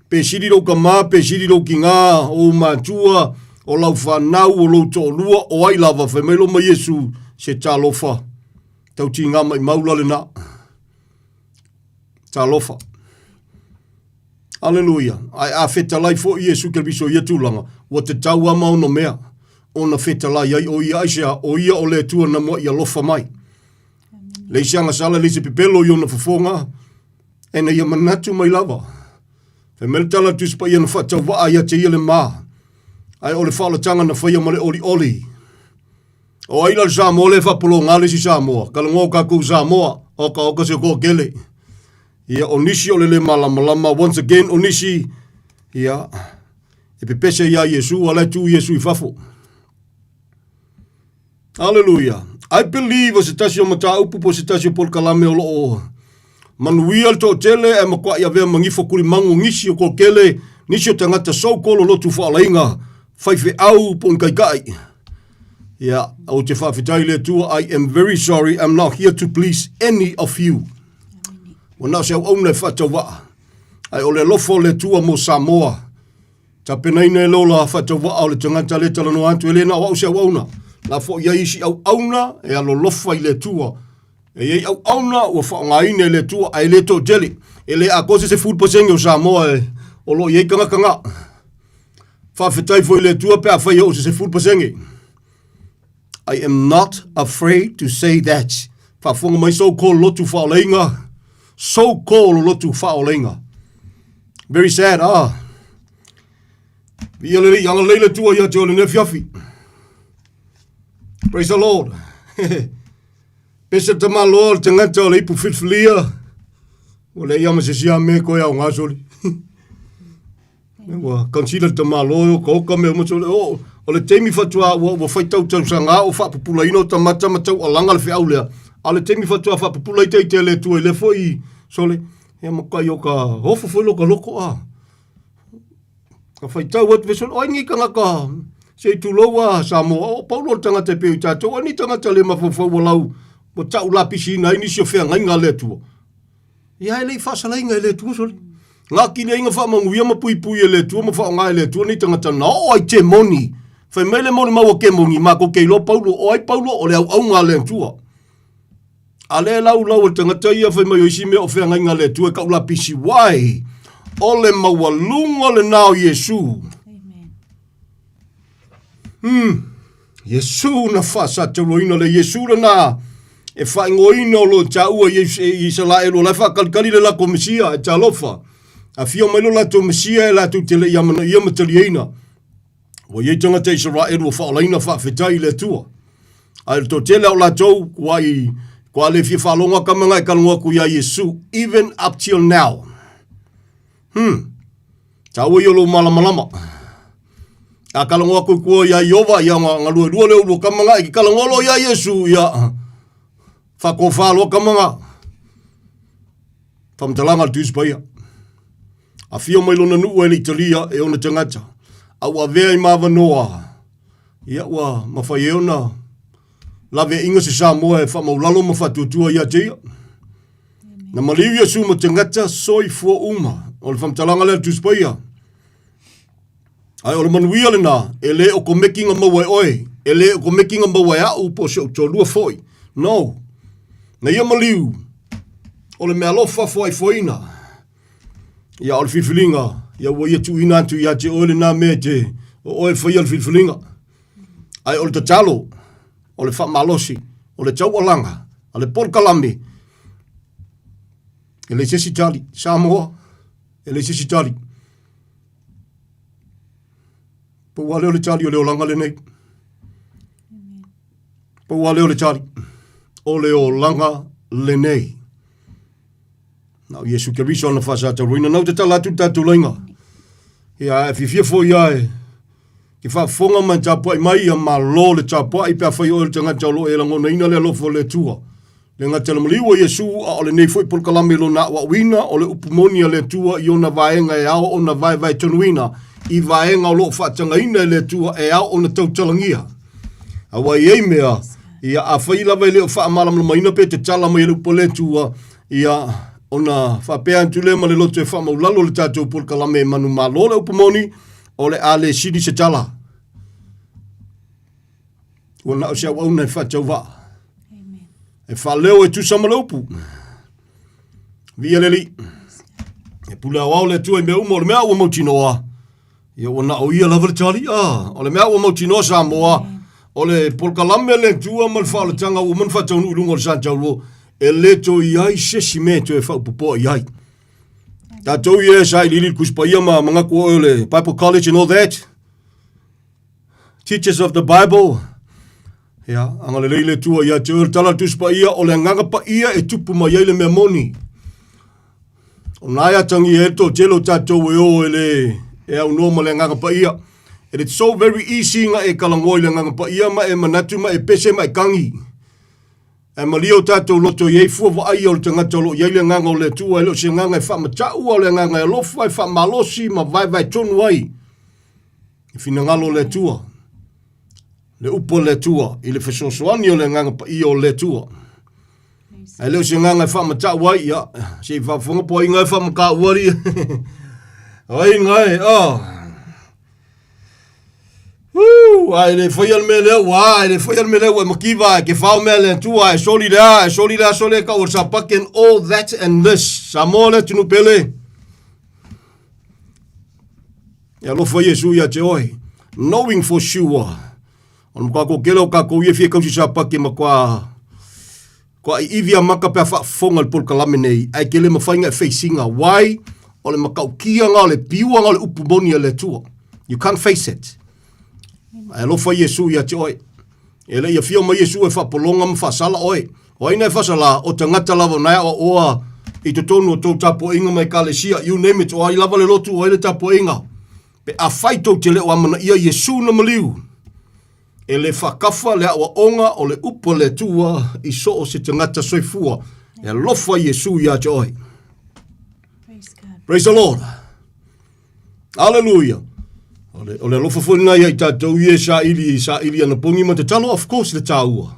pe sili lou tama, pe sili lou tiga, o ou matua, o lau fanau, o lou toalua, o ai lava, fai mai lo ma Iesu, se talofa. Tau tiga maumau la lena. Talofa. Aleluia. Ae a fetalai foi Iesu Keriso i ia tulaga, ua tatau a ma ona mea ona fetalai ai o ia aisea, o ia o le Atua na mua'i alofa mai. Leai se agasala, leai se pepelo i ona fofoga, ina ia manatu mai lava. Fai mai le tala a le Tusi Paia na faatauvaa ia te ia le ma, ae o le faaolataga na faia ma le olioli. O ai la le Samoa lea e faapologa le isi Samoa? Talanoa o tatou Samoa, oka oka se toatele. Ia, o nisi o le le malamalama, once again, o nisi, ia, e pepese iā Iesu, a la e tu Iesu i fafo. Hallelujah. I believe o se tasi o mataupu po o se tasi o polokalame o lo o manuia le toatele ae matuai avea ma gifo tulimagu o nisi o toatele, nisi o tagata so-called o lotu faalaina, faifeau po o ni taitai. Ia, ou te faafetai i le Atua, I am very sorry, I'm not here to please any of you. Ua na o se auauna e faatauvaa. Ae o le alofa o le Atua mo Samoa, tapenaina e le ola faatauvaa o le tagata lea e talanoa atu, e le na o au se auauna. La foi i ai isi auauna e alolofa i le Atua. E i ai auauna ua faaaogaina e le Atua ae le toatele. E le atoa se 10% o Samoa e, o lo o i ai tagata na. Faafetai foi i le Atua pe afai e oo se 10%. I am not afraid to say that. Faafofoga mai so called lotu faaolainga. So called lotu faaolainga. Very sad, ah. Viia le Alii, agalelei le Atua ia te oe i lenei afiafi. Praise the Lord. Pese tamaloa o le tagata o le ipu filifilia. Ua leai lava ma se isi a mea e toe aoga soli. Ua consider le tamaloa e okaoka mea uma soli. O, o le taimi faatoa ua, ua faitau tausaga o faapupulaina o tamata ma taualaga le feau lea. A o le taimi faatoa faapupula ai ita e le Atua i lea foi sole, ia makai o ka ofo foi lo ka loko a. Ka faitau atu fe sole, o ai ni tagata se i tulou a Samoa, o Paulo o le tagata e pei o i tatou, ai ni tagata le mafaufau ua lau, ua tau lapisiina ai nisi o feagaiga a le Atua. Ia e le i faasalaina e le Atua sole. Ngā kiliaiga faamanuia ma puipui e le Atua ma faaaoga e le Atua nei tagata na oo ai kemoni. Fai mai le molimau a kemoni, matou te iloa Paulo, o ai Paulo? O le auauna a le Atua. A lea e laulau e le tagata ia fai mai o isi mea o feagaiga a le Atua e kau lapisi, why? O le maualuga lena o Iesu. Hmm. Iesu na faasatauloina le Iesu lena e faaigoaina o lo o taua i Isaraelu o la e faakalikali le latou Mesia e talofa. Afio mai lo latou Mesia e latou te le i amanaia ma taliaina. Ua i ai tagata Isaraelu ua faaolaina faafetai i le Atua. Ae o le toatele o latou kua i kua le fia faalogo aka manga e kalongo atu iā Iesu even up till now. Hmm. Taua ia o lou malamalama. A kalongo atu i kua iā Iova, ia nga, nga lua lua le ulua kamanga, e ki kalongo lo iā Iesu, ia whakowha loa kamanga. Whamatalanga le Tusi Paia. Afio mai lona nuu e le Italia e ona tagata. A ua avea i maavanoa, ia ua mafai ai ona laveaiga se Samoa e faamaulalo ma faatuatua ia te ia. Na maliu Iesu ma tagata soifua uma. O le faamatalaga lea a le Tusi Paia. Ae o le manuia lena, e le o komeki na maua e oe, e le o komeki na maua e a'u po o si ou toalua foi. No. Na ia maliu, o le meaalofa foaifoaina. Ia, o le filifiliga, ia ua ia tuuina atu ia te oe lena mea e te, o oe e faia le filifiliga. Ae o le tatalo, o le faamalosi, o le taualaga, a le polokalame, e leai se isi tali. Samoa, e leai se isi tali. Pau lava lea o le tali o le olaga lenei. Pau lava lea o le tali o le olaga lenei. Na o Iesu Keriso ana faasatauaina. Na ou tatala atu le tatou laiga. Ia, e fiafia foi ia e ke faafofoga ma e tapuai mai ia malo le tapuai pe afai o oe le tagata o lo o e lagonaina le alofa o le Atua. Le gata le maliu o Iesu, a o lenei foi polokalame i lona aoaoina, o le upu moni a le Atua i ona vaega e ao ona vaevaetonuina, i vaega o lo o faatagaina e le Atua e ao ona tautalagia. Aua e i ai mea, ia afai lava e le o faamalamalamaina pe tatala mai e le upu a le Atua, ia ona faapea atu lea ma le loto e faamaulalo le tatou polokalame e manumalo le upu moni, o le a le sili se tala. Ua na o se auauna e faatauvaa. E faaleo e tusa ma le upu. Viia le Alii. E pule aoao le Atua i mea uma, o le mea ua mautinoa, ia ua na o ia lava le tali. Ah, o le mea ua mautinoa Samoa, o le polokalame a le Atua ma le faaolataga ua uma ona faataunuu i luga o le sa taulo, e le toe i ai se isi mea e toe faaopoopoa i ai. Tatou ia e sailiili le Tusi Paia ma manatu oe o le Bible College and all that. Teachers of the Bible. Ia, agalelei le Atua ia te oe le tala a le Tusi Paia, o le agaga paia e tupu mai ai le mea moni. O na e atagia ai le toatele o tatou e o e le e aunoa ma le agaga paia. And it's so very easy na e kalagoa i le agaga paia ma e manatu ma e pese ma e kagi. Ae malie o tatou loto i ai fua vaaia o le tagata o lo o i ai le agaga o le Atua, e le o se agaga e faamatau, a o le agaga e alofa, e faamalosi ma vaevae tonu ai i finagalo o le Atua. Le upu a le Atua i le fesoasoani o le Agaga Paia o le Atua. Ae le o se agaga e faamatau ai, ia, se i faafofoga po o ai e faamatau ali. O ai ngai, oh. Woo, ai le faia le mea lea ua, ai le faia le mea lea ua e makiva, e ke whao mea le Atua, e soli le a, e soli le aso le ka ua sapake and all that and this. Samoa le atunuu pele. E alofa Iesu ia te oe, knowing for sure, o le matua kele o kakou ia fia kausi sapake ma kua kua iivi a maka pe a faafofoga i le polokalame nei, ae ke le mafai ona e face ina. Why? O le mataukiaga, o le piuaga o le upu moni a le Atua. You can't face it. Ae alofa Iesu ia te oe. E le i afio mai Iesu e faapologa ma faasala oe. O ai na e faasala, o tagata lava o na e aoaoa i totonu o tou tapuaiga ma ekalesia, you name it, o ai lava le lotu, o ai le tapuaiga. Pe afai tou te le o amanaia Iesu na maliu, e le faakafa le aoaoga o le upu a le Atua i so o se tagata soifua. E alofa Iesu ia te oe. Praise the Lord. Hallelujah. O le, o le alofa foi lena ia i tatou ia e saili, saili anapogi ma tatalo, of course, le tāua.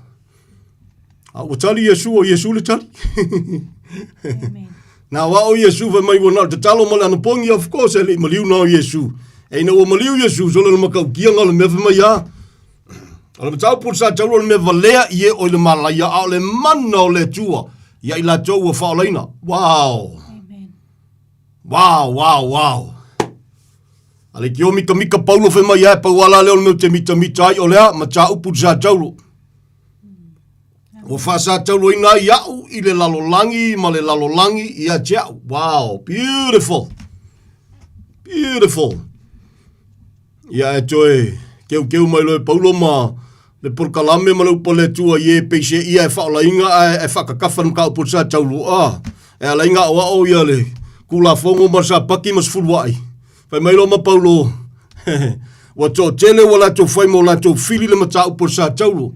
A ua tali Iesu, o Iesu le tali. Na wa o Iesu fai mai ua na o le tatalo ma le anapogi, of course, e le i maliu na o Iesu. E ina ua maliu Iesu, sole le makaukiaga o le mea fai mai a. O le mataupu o le sa taulu o le mea valea i e o i le malaia, a o le mana o le Atua ia i latou ua faaolaina. Wow! Amen. Wow, wow, wow. A le kio mika mika paulo fai mai ae pau ala lea o le mea ou te mitamita ai o lea ma tā upu le sa taulo. Ua faasa tauloina ai au i le lalolagi ma le lalolagi ia te au. Wow, beautiful. Beautiful. Ia e toe keukeu mai loe Paulo ma le polokalame ma le upu a le Atua i e peise ia e faaolaina ae e faakakafa le mataupu o le sa taulo. Ah, e ala ai ona aoao ia le Tulafono ma le Sapati ma sefuluai. Fai mai loa ma Paulo, ua toatele ua latou fai ma o latou fili le mataupu o le sa taulo.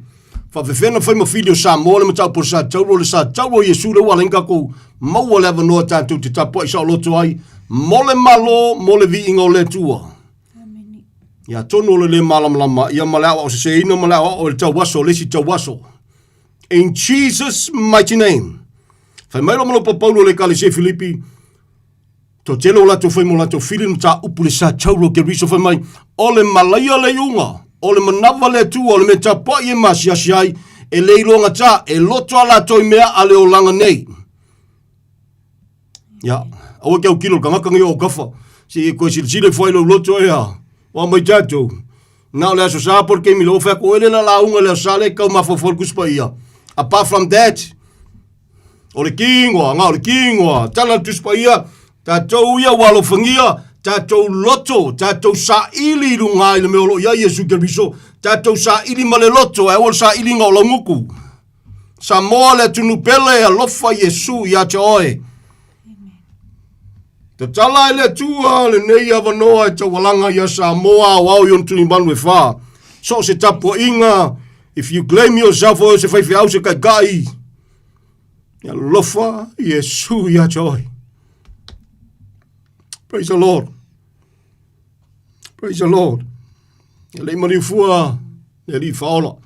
Faafefea na fai ma fili o Samoa le mataupu o le sa taulo, le sa taulo o Iesu lea ua ala ai ona tatou maua le avanoa tatou te tapuai saoloto ai mo le Malo, mo le viiga o le Atua. Ia atonu o le le malamalama ia ma le aoao seseina ma le aoao i le tauaso, le isi tauaso. In Jesus mighty name. Fai mai lo ma lo Paulo le Ekalesia i Filipi. Toatele o latou fai mo latou fili le mataupu le sa tauro ke riso fai mai, o le malaia le iuga, o le manava le Atua, o le mea tapuai e masiasi ai, e le iloagata, e loto a latou i mea a le olaga nei. Ia, aua ke autilo le tagata nei o kafa, se i koe silasila ifo ai lou loto ea, ua mai tatou, na o le Aso Sa po o le taimi le ofe atu oe le la lauga i le Aso Sa lea e tau mafaufau le Tusi Paia. Apart from that, O le kīngoa, ngā o le kīngoa, tala le Tusi Paia, tatou ia ua alofagia, tatou loto, tatou saili i luga i le mea o lo o i ai Iesu Keriso, tatou saili ma le loto, ae aua le sailiga o laugutu. Samoa le atunuu pele, alofa Iesu ia te oe. Tatala e le Atua lenei avanoa e taualaga ia Samoa aoao i ona tulimanu e fā. So o se tapuaiga, if you claim yourself o se faifeau se taitai, alofa Iesu ia te oe. Praise the Lord. Praise the Lord. E lei maliu fua, le Alii Faaola.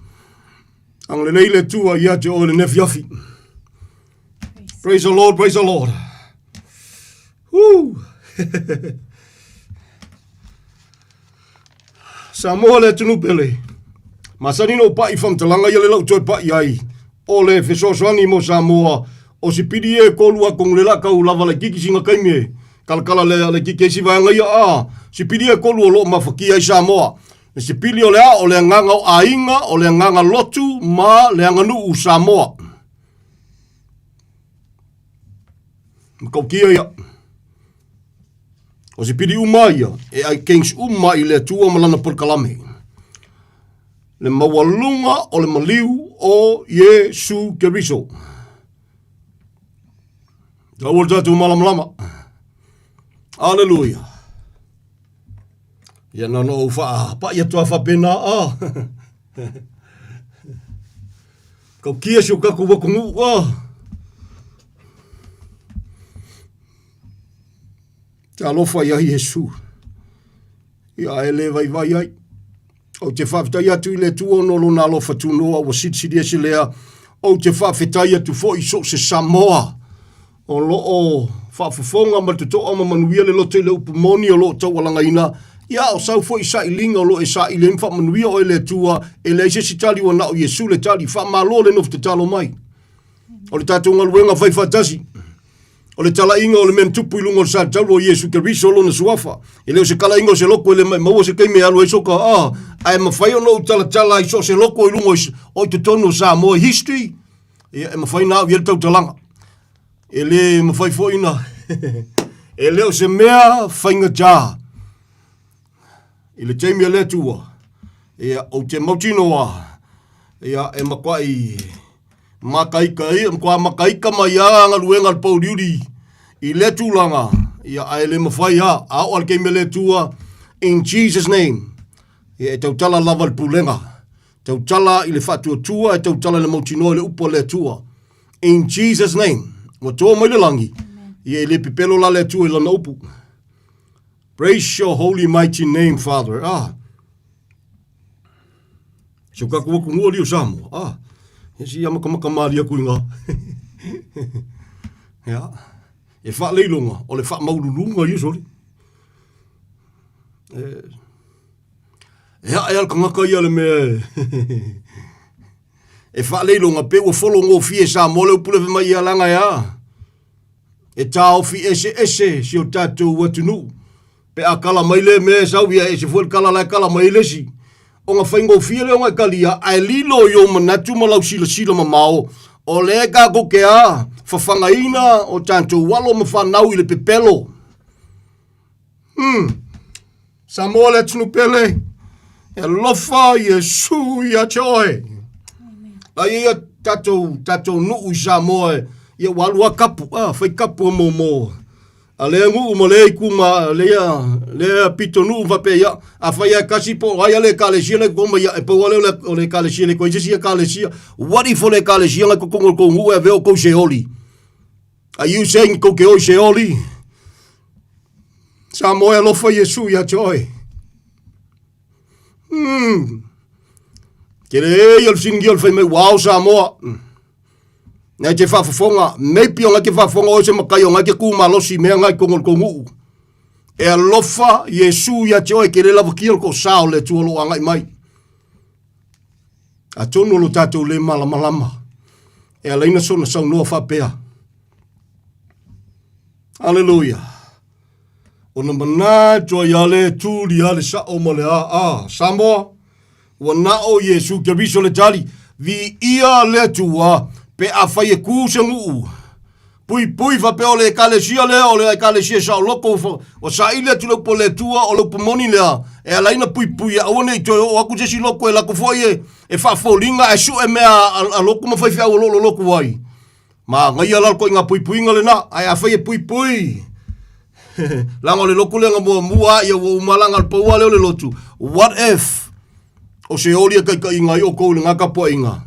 Agalelei le Atua ia te oe lenei afiafi. Praise the Lord, praise the Lord. Woo! Samoa le atunuu pele. Masani no pai whamtalanga ia le lau toe pai ai. O le fesoasoani mo Samoa. O si pili e kolu a kong le lakau lava le kiki singa kaimi e. Kalakala le le kiki esi vaega ia a. Si pili e kolu o loo mafakia ai Samoa. Le si pili o le a o le agaga o aiga, o le agaga lotu ma le aganuu Samoa. Matautia ia. O se pili uma ia, e ai kings uma i le Atua ma lana polokalame. Le maualuga o le maliu o Iesu Keriso. Taua le tatou malamalama. Aleluia. Ia na ona ou faapai atu lava faapena a. Tautia si o tatou atunuu a. Talofa ia Iesu. Ia e le vaivai ai. Ou te faafetai atu i le Atua ona o lona alofa tunoa ua silisili ese lea. Ou te faafetai atu foi i so o se Samoa o lo o faafofoga ma le totoa ma manuia le loto i le upu moni o lo o taualagaina. Ia, o sau foi sailiga o lo o e saili ai ma faamanuia oe e le Atua, e leai se isi tali ua na o Iesu le tali. Faamalo le nofo tatalo mai. O le tatou galuega fai faatasi. O le talaiga o le mea na tupu i luga o le sa taulu o Iesu Keriso lona suafa. E le o se talaiga o se loko e le maumau se taimi e alu ai soka a, ae mafai ona ou talatala i so o se loko i luga o i totonu o Samoa history, ia e mafai ona au i ai le tautalaga. E le mafai foi na e le o se mea faigata i le taimi a le Atua, ia ou te mautinoa ia e matuai makaika ia, matua makaika mai lava galuega a le pouliuli i lea tulaga, ia ae le mafai lava, a oo lava i le taimi a le Atua, in Jesus name, ia e tautala lava le pulega, tautala i le faatuatua, e tautala i le mautinoa i le upu a le Atua. In Jesus name, ua to mai le lagi, ia e le pepelo la le Atua i lana upu. Praise your holy mighty name, Father. Ah. Si o kaku aku ngua li o Samoa. Ah. Ia si amakamaka malie aku i ngā. Ia. E whaaleiloga, o le whaamaululuga ia soli. E, e hae al kangaka ia le mea e. e whaaleiloga pe ua fologofie e Samoa le upu le mai ia langa e a. E taofi eseese si o tatou atunuu. Pe a kala mai le mea e sau ia e ese foi le kala la e kala mai ai le isi. Ona faigofie lea ona e talia ae lilo i ou manatu ma lau silasila mamao o lea tatou te a fafagaina o tatou alo ma fanau i le pepelo. Hmm. Samoa le atunuu pele, e alofa Iesu ia te oe. La ia ia tatou, tatou nuu i Samoa e, ia ua alu a kapu, a, fai kapu a mo mo. A lea nuu ma lea itu ma lea, lea pito nuu faapea ia, a fai a kasi po ai a le ekalesia le koma ia, e pau a lea o le, o le ekalesia le koe se isi ekalesia. What if o le ekalesia ngai totonu o le tou nuu e avea o tou seoli? Are you saying tou te o i seoli? Samoa e alofa Iesu ia te oe. Hmm. Tele e ia le fesiligia o le fai mai ua ao Samoa. Ngai te faafofoga, maybe o ngai te faafofoga oe se matai o ngai te tu malosi i mea ngai tonu o le tou nuu. E alofa Iesu ia te oe ke le lavakia le toasa o le Atua o lo o agai mai. Atonu o lo tatou le malamalama e ala ai na sona saunoa faapea. Aleluia. Ona manatu ai a le tuli a le sao ma le aa. Samoa, ua nao Iesu Keriso le tali, viia le Atua, pe afai e ku se nuu. Puipui faapea o le ekalesia lea, o le ekalesia saoloto, ua saili atu le upu a le Atua, o le upu moni lea, e ala ai ona puipui, aua ne i toe oo atu se isi loto e alu atu foi e faafoliga ae sue mea a lotu ma faifeau o lo o lolotu ai. Manaia la le ituaiga puipuiga lena, ae afai e puipui, leaga o le lotu lea na muamua ia ua uma lana le pau lava lea o le lotu. What if o se oli e taitaiina ai outou i lena tapuaiga?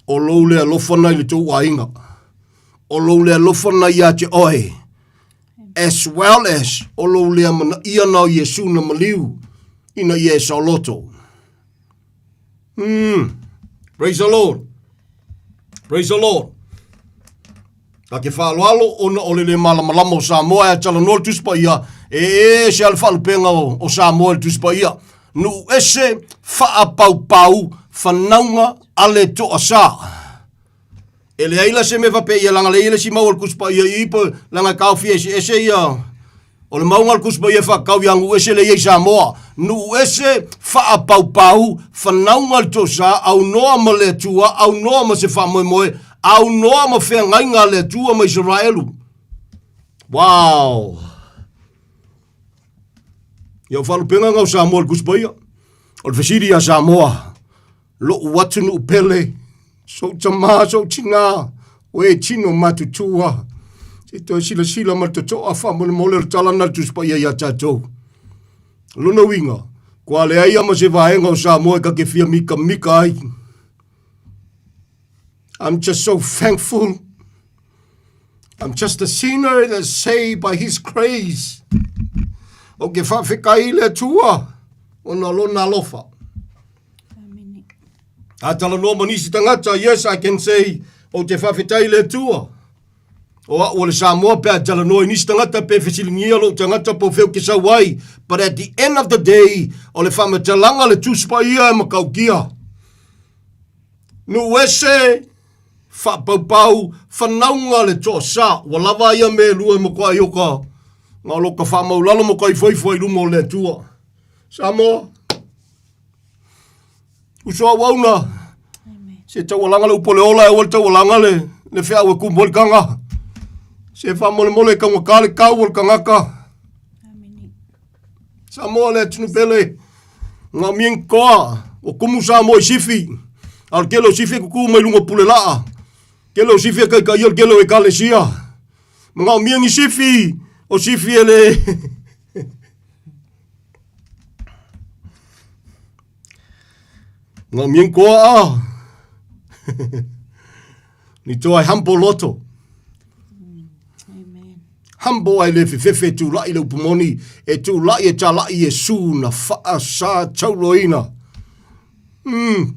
O lou le alofa na i le tou aiga. O lou le alofa na ia te oe. As well as o lou lea manaia na o Iesu na maliu ina ia e saoloto. Mm. Praise the Lord. Praise the Lord. Ta te faaaloalo ona o le le malamalama o Samoa e talanoa le Tusi Paia, e ese lava le faalupega o, o Samoa i le Tusi Paia. Nuu ese, faapaupau, fanauga a le toasa. E leai la se mea faapea ia leaga lea e i ai le isi mau o le Tusi Paia i i po leaga e taofia eseese ia o le mauga o le Tusi Paia e faatatau ia nuu ese lea e i ai i Samoa. Nuu ese, faapaupau, fanauga le tosa, aunoa ma le Atua, aunoa ma se faamoemoe, aunoa ma feagaiga a le Atua ma Isaraelu. Wow! Ia o faalupega na o Samoa i le Tusi Paia. O le fesili ia Samoa, Lo'u atunuu pele, sou tamā, sou tinā, o e tino matutua, se i toe silasila ma le toto'a faamolemole o le tala lena a le Tusi Paia iā tatou. O lona uiga, kua leai a ma se vaega o Samoa e ta te fia mikamika ai. I'm just so thankful. I'm just a sinner that's saved by his grace. O ke faafetai i le Atua ona o lona alofa. A talanoa ma nisi tagata, yes, I can say, ou te faafetai i le Atua. O au o le Samoa pe a talanoa i nisi tagata pe fesiligia lou tagata po o fea ou te sau ai. But at the end of the day, o le faamatalaga le Tusi Paia e matautia. Nuu ese, faapaupau, fanauga le toasa. Ua lava ia mea e lua e matuai o ka, na o lo ka faamaulalo ma ka ifoifo i luma o le Atua. Samoa, uso auauna, se taualaga le upu o le ola e aua le taualaga le, le feau e kumu ai le taga. Se faamolemole e taugata le tau o le tagata. Samoa le atunuu pele, ngā mieng koa, o kumu Samoa i sifi, a o le tele o sifi e kuku mai luga o pulelaa, tele o sifi e kaikaia o le tele o ekalesia. Manaomia ni sifi, o sifi e le Manaomia ni koa a. Ni toa e humble loto. Humble ai le fefefe e tula'i le upu moni, e tula'i e tala'i Iesu na faasa tauloina. Mm.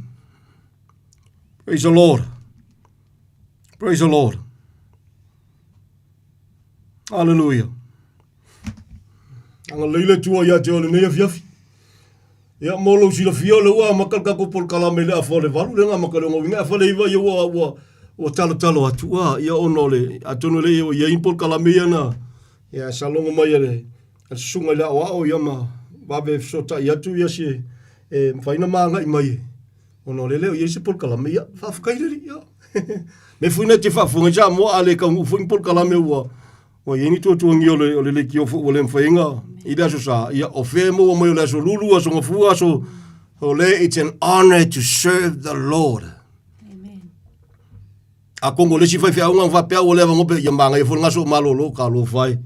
Praise the Lord. Praise the Lord. Hallelujah. Agalelei le Atua ia te oe lenei afiafi. Ia, mo lou silafia, o lea ua amata le tatou polokalame i le afa o le 8, lea na amata i le 6 i le afa le 9, ia ua, ua, ua talotalo atu, a, ia ona o le, atonu e le i i ai ni polokalame ia na, ia, sa logo mai e le, a le susuga i le aoao, ia ma vave fesootai atu ia se, e mafai ona ma agai mai e, ona o lea e le o i ai se polokalame, ia, faafetai le Alii, ia. Mea foi na e te faafofoga ai Samoa, a le taunuu foi ni polokalame ua, Ua i ai ni tuatuagia o le, o le leitio foi ua le mafai ai ona i le Aso Sa, ia, o fea e maua mai o le Aso Lulu, Aso Gafua, Aso... O le, it's an honor to serve the Lord. Amen. Atonu o le isi faifeauga na faapea ua le avanoa pe ia manaia foi le gaso o malolo ka alofa ai.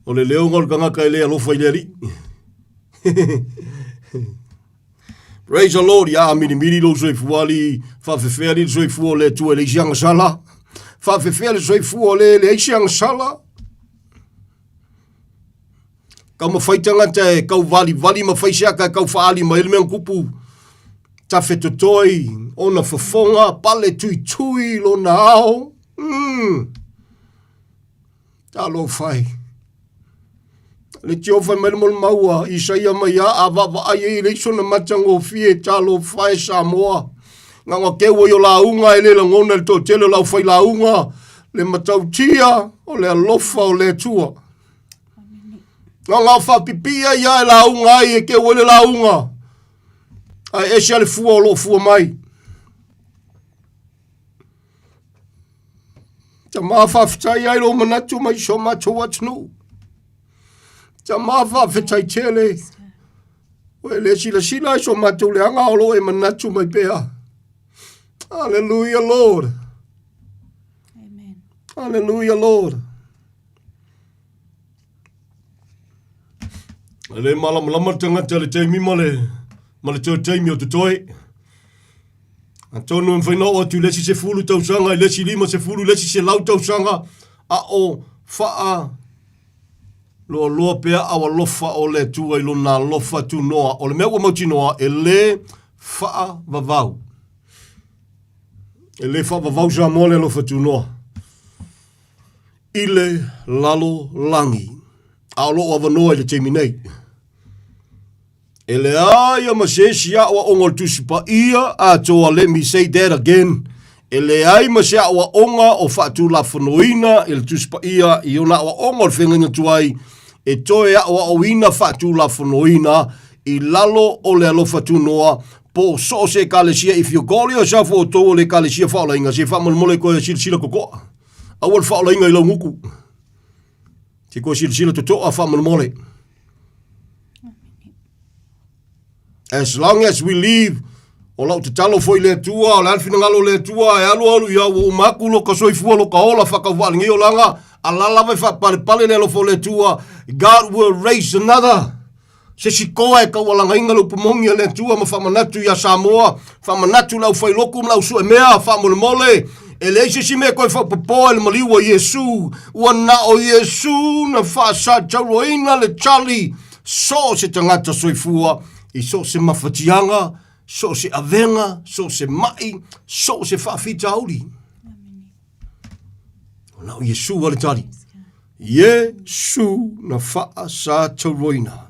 O le leo na o le tagata e le alofa i le Alii. Praise the Lord, ia milimili lou soifua alii, faafefea alii le soifua o le Atua e leai se agasala. Faafefea le soifua o le e leai se agasala. Taumafai tagata e tau valivali ma fai se ata e tau faaali mai ai le mea na tupu. Tafetotoi ona fofoga, pale tuitui lona ao. Mm. Talofa e. Le tio fai mai le molimau a Isaia mai a a vaavaai ai e leai sona matagofie, talofa e Samoa. Gaga keu ai o lauga e le lagona e le toatele o le aufailauga le matautia o le alofa o le Atua. Gaga o faapipii ai a e lauga ai e keu ai le lauga. Ae ese a le fua o lo o fua mai. Tama faafetai ai lou manatu mai so matou atunuu. Tama faafetai tele. Ua e le silasila ai so matou leaga o lo o e manatu mai pea. Hallelujah, Lord. Amen. Hallelujah, Lord. E le malamalama le tagata i le taimi ma le, ma le toe taimi o totoe. Atonu e mafai ona oo atu i le isi 10 tausaga, i le isi 50, i le isi 100 tausaga, a o faa loaloa pea au alofa o le Atua i lona alofa tunoa. O le mea ua mautinoa, e le faavavau. E le faavavau Samoa le alofa tunoa. I le lalolagi, a o lo o avanoa i le taimi nei. E leai a ma se isi aʻoaʻoga o le Tusi Paia atoa, let me say that again, e leai ma se aʻoaʻoga o faatulafonoina i le Tusi Paia i ona aʻoaʻoga o le feagaiga tuai e toe aʻoaʻoina faatulafonoina i lalo o le alofa tunoa po o so o se ekalesia if you call yourself outou o le ekalesia faaolaina se faamolemole koe silasila totoa aua le faaolaina i lau gutu se koe silasila totoa faamolemole As long as we live, o lau tatalo foi le Atua, o le a le finagalo o le Atua, e alu alu ia ua uma atu lo ka soifua lo ka ola whakauvaa lenei olaga, a la lava e whaapalepale le alofa o le Atua, God will raise another. Se si koa e taualagaina le upu moni a le Atua ma faamanatu iā Samoa, faamanatu i le aufailotu ma le ausuemea, faamolemole, e leai se isi mea e toe faapopoa i le maliu a Iesu, ua na o Iesu na faasatauaina le tali so o se tagata soifua i so o se mafatiaga, so o se avega, so o se mai, so o se faafitauli. O na o Iesu a le tali. Iesu na faasatauaina.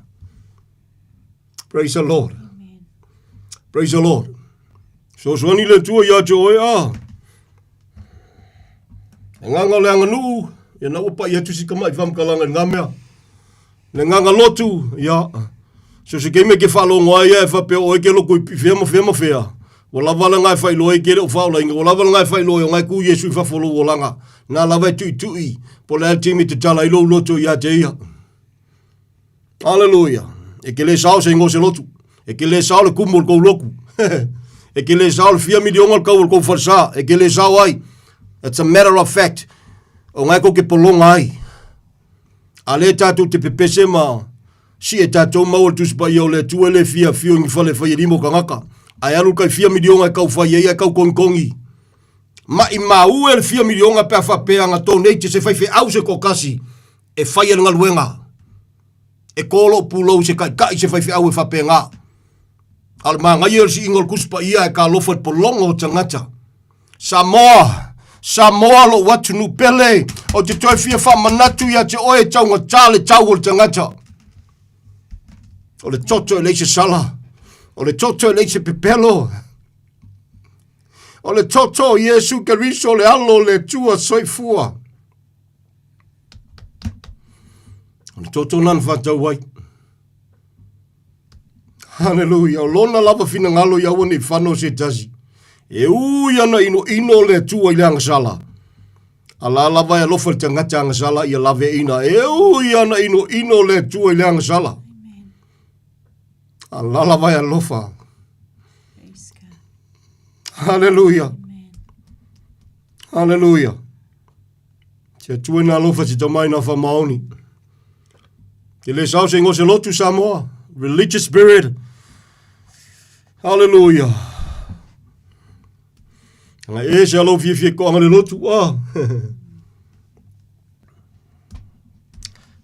Praise the Lord. Praise the Lord. Sosoani le Atua ia te oe a. E nganga o le aganuu, ia na ua pai atu si kamaʻi whamkalanga i ngā mea. Le nganga lotu, ia, so se keime ke whaalongo ai ia e whapea oe ke loko i fea ma fea ma fea. Ua lava le ngai whailoa i ke le o whaolainga, ua lava le ngai whailoa i o ngai ku Iesu i whafo lou olanga. Nā lava e tui tui, po le altimi te tala i lou loto ia te ia. Aleluia. E ke le sao se ingoa se lotu. E ke le sao le kumu o le kou loku. e ke le sao le fia milionga le kau o le kou falesa. E ke le sao ai. It's a matter of fact. O ngai kou ke polonga ai. A le tātou te pepese ma si e tātou mau o le Tusi Paia o le Atua e le fia fio ngi fale whai e limo kangaka. Ai alu kai fia milionga e kau whai e ia kau kongi kongi. Ma i maue le fia milionga pe a whapea nga tō nei te se whai whe au se kokasi e whai e le galuega. E kō lou pulou se kaʻikaʻi se faifeau e faapena. A o le manaia o le siiga o le Tusi Paia e talofa i le pologa o tagata. Samoa, Samoa lou atunuu pele, ou te toe fia faamanatu ia te oe e taugata le tau o le tagata. O le toto e leai se sala, o le toto e leai se pepelo. O le toto o Iesu Keriso le alo o le Atua soifua. O le toto na na whātau ai. Hallelujah. O lona lava finagalo i aua nei whano se tasi. E ui ana ino ino le Atua i le agasala. A la lava e alofa le tagata agasala ia lave ina. E ui ana ino ino le Atua i le agasala. A la lava e alofa. Hallelujah. Hallelujah. Te Atua ina alofa te tama ina whamaoni. Te le sao se ingoa se lotu Samoa. Religious spirit. Hallelujah. Anga e se alo fia fia koanga le lotu. Ah.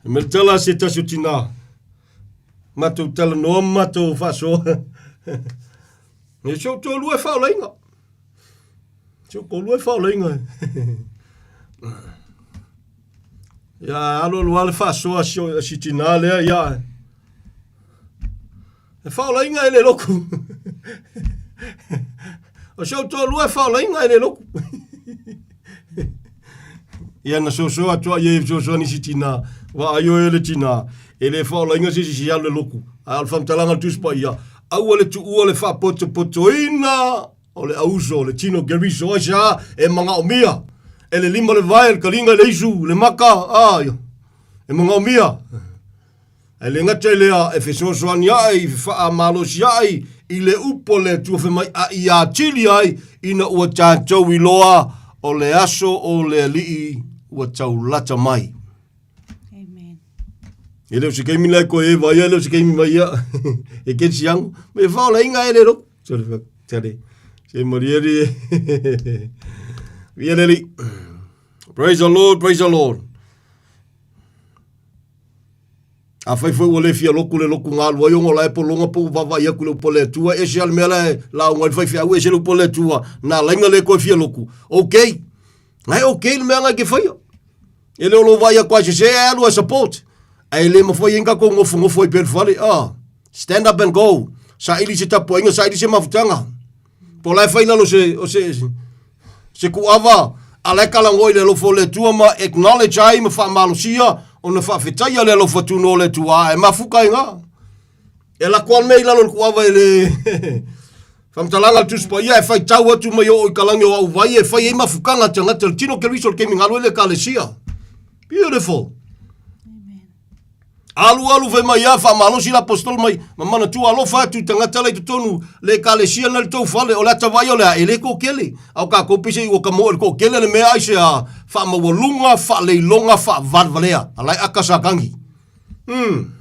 E me tala se tasi o tina. Matou tala noa matou whasoa. E si ou toalua e faaolaina. Si ou toalua e faaolaina. Ia, alu alu lava le faasoa a si tinā lea, ia. E faaolaina e le loku. O si ou toalua e faaolaina e le loku. Ia na soso atu ai e fesoasoani i si tinā, vaai oe e le tinā, e le faaolaina se isi se alu i le loku. A o le faamatalaga a le Tusi Paia, aua le tuua le faapotopotoina o le auso, le tino keriso, aisea e manaomia e le lima le vae, le kaliga i le isu, le maka, a, e manaomia. Ae le gata i lea, e fesoasoani ae i fefaamalosiaʻi i le upu a le Atua fai mai, a ia atili ai ina ua tatou iloa o le aso o le Alii ua taulata mai. Amen. E le o se kaimi la e koe e vaia, e le o se kaimi mai ia. E ke siango. Me faolainga e le ro. Sorry, tele. Se maria ri. Via le li. Praise the Lord, praise the Lord. Afai foi ua le fia loku le loku galu ai ona o la e pologa po ua vaavaai atu i le upu a le Atua, e ese lava le mea la e lauga ai le faifeau, ese le upu a le Atua na alaina le toe fia loku. Okay. Na e okay le mea na e ke faia. E le o lou vaai atu a sese e alu e support. Ae le mafai ai ona tatou nofonofo ai pea i le fale. Ah, stand up and go. Saili se tapuaiga, saili se mafutaga. Po o la e fai i lalo se, o se, se kuava, a la e talanoa i le alofa o le Atua ma acknowledge ai ma faamalosia ona faafetaia le alofa tunoa o le Atua, a e mafuta ai na. E lako lava le mea i lalo o le kuava e le faamatalaga a le Tusi Paia e faitau atu mai oo i ka lagi o au vai e fai ai mafutaga a tagata le tino Keriso le taimi galue le Ekalesia. Beautiful. Alualu fai mai a faamalosi le aposetolo mai ma manatua alofa atu i tagata la i totonu le ekalesia na le tou fale o le ata vaai o le a e le toatele a o tatou peiseai ua tamoe le toatele le mea aisea faamaualuga faaleiloga faavalevalea a la e aka Satani mm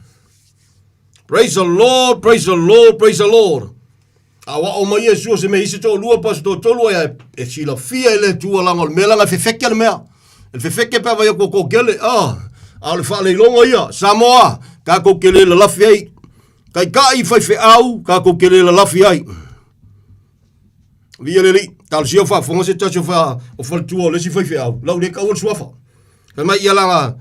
praise the Lord praise the Lord praise the Lord A ua aʻo mai Iesu o se mea isi toalua po o se toatolu ae e silafia e le Atua leaga o le mea leaga e fefeke le mea. E fefeke pe a fai atu ua toatele, ah, a o le faaleiloga ia, Samoa, tatou te le lalafi ai. Taitai faifeau, tatou te le lalafi ai. Viia le Alii, talosia o faafofoga se tasi o, fa, o faletua o le isi faifeau, lau le taua le suafa. Fai mai ia laga,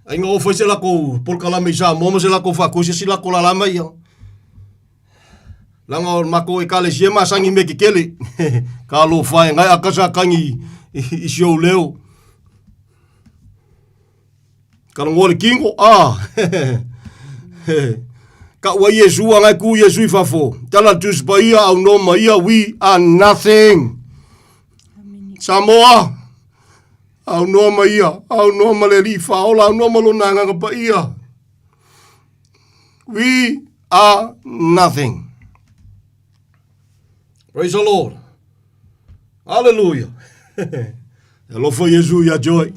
aiga o fai se latou polokalame i Samoa ma se latou faatusi se latou lala mai ia. Leaga o le matou ekalesia e masani i mea tetele. Talofa e, ngai aka sa tagi i si ou leo. Talanoa le kino, ah. Kau ai Iesu, a ngai ku Iesu i fafo. Tala le Tusi Paia, aunoa ma ia, we are nothing. Samoa, aunoa ma ia, aunoa ma le Alii Faaola, aunoa ma lona Agaga Paia. We are nothing. Praise the Lord. Hallelujah. Alofa Iesu ia te oe.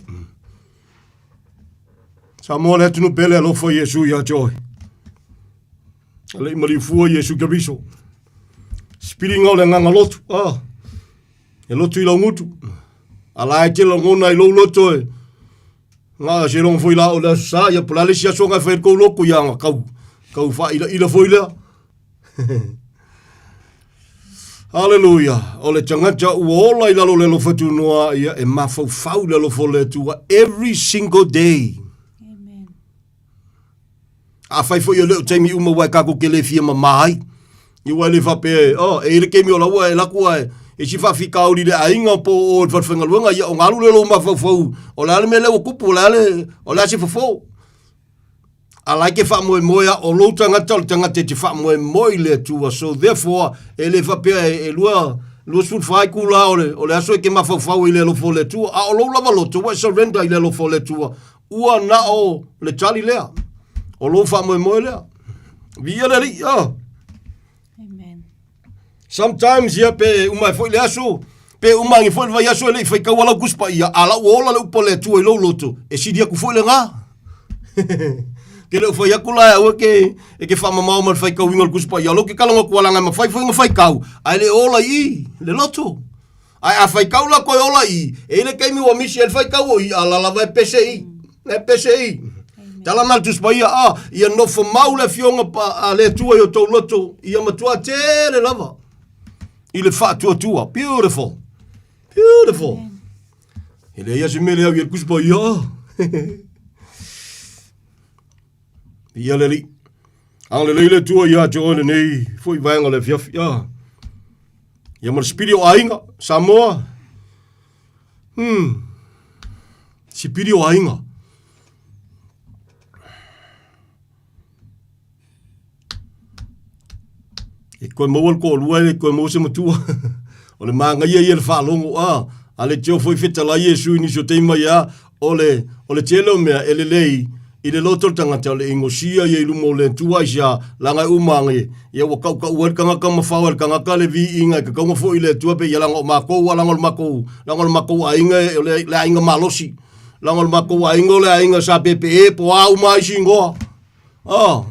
Samoa le atunuu pele alofa Iesu ia te oe. Alei maliufua Iesu Keriso. Sipiliga o le agaga lotu. Ah. E lotu i lau gutu. A la e te lagona i lou loto e. Nga se longa foi la o le aso sa, ia po le a le isi aso nga e fai ai le kou loto, ia nga kau, kau faailaila foi lea. Hallelujah. O le tagata ua ola i lalo o le alofa tunoa, ia e mafaufau i le alofa o le Atua every single day. Amen. Afai foi e le o taimi uma ua e tatou te le fia mamā ai. I ua e le faapea e, oh, e i le taimi o laua e laku ae, e si faafitauli i le aiga po o le falefaigaluega, ia o galu lea o lou mafaufau, o le a le mea lea ua tupu, o le a le, o le a se fofo. A la e te faamoemoe a o lou tagata o le tagata e te faamoemoe i le Atua. So therefore, e le faapea e, e lua, 24 itula o le, o le aso e te mafaufau ai i le alofa o le Atua. A o lou lava loto, ua e surrender i le alofa o le Atua. Ua na o le tali lea. O lou faamoemoe lea. Viia le Alii. Ah. Amen. Sometimes ia pe uma ai foi le aso, pe uma agi foi le vaiaso e le i faitaua lau Tusi Paia, a la ua ola le upu a le Atua i lou loto, e sili atu foi lena. Ke le o fai atu la e aua ke, e ke faamamao ma le faitauina o le Tusi Paia, o lou ke kalaga atu leaga e mafai foi ona faitau, ae le ola i i le loto. Ae a faitau la koe ola i, e i le taimi ua misi ai le faitau o i, a la lava e pese i, e pese i. Tala na le Tusi Paia, a, ia nofo mau le Afioga pa, a le Atua i o tou loto, ia matua tele lava. I le faatuatua. Beautiful. Beautiful. E leai a se mea le au i le Tusi Paia. Ia le Alii. Agalelei le Atua ia te oe lenei foi vaega o le afiafi. Ah. Ia ma le sipili o aiga, Samoa. Hmm. Sipili o aiga. E koe maua le toalua, e le toe maua se matua. o le magaia ia le faalogo, a, a le teo foi fetalai Iesu i nisi o taimi mai a, o le, o le tele o mea e lelei i le loto o le tagata o le inosia ia i luma o le Atua aisea, leaga e uma ane, ia ua tautau ai le tagata ma fao ai le tagata le viiga e tatau ona foi i le Atua pei ia leaga o matou a leaga o le matou, leaga o le matou aiga o le, le aiga malosi. Leaga o le matou aiga o le aiga sa peepee po o a uma isi igoa. Oh.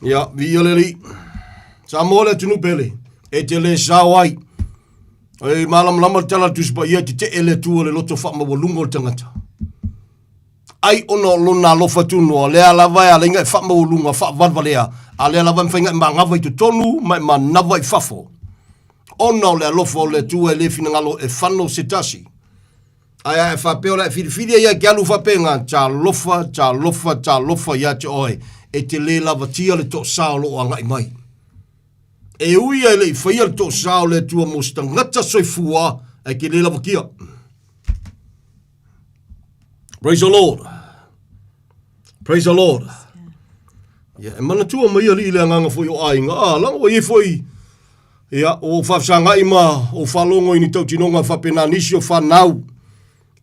Ia, viia le Alii. Samoa le atunuu pele, e te le sao ai. E malamalama le tala a le Tusi Paia, e tetee le Atua i le loto faamaualuga o le tagata. Ai ona o lona alofa tunoa, lea lava e ala ai ona e faamaualuga, faavalevalea, a lea lava e mafai ona e manava i totonu ma e manava i fafo. Ona o le alofa o le Atua e le finagalo e fano se tasi. Ae a e faapea o le a e filifili ai ia e te alu faapena, talofa, talofa, talofa ia te oe, e te le lavatia le toasa o lo o agai mai. E ui ia e le i faia le toasa o le Atua mo se tagata soifua, ae te le lavatia. Praise the Lord. Praise the Lord. Ia, e manatua mai alii le agaga foi o aiga. Ah, laga ua i ai foi, ia, ua ou faafesagai ma ou faalogo i ni tautinoga faapena nisi o fanau.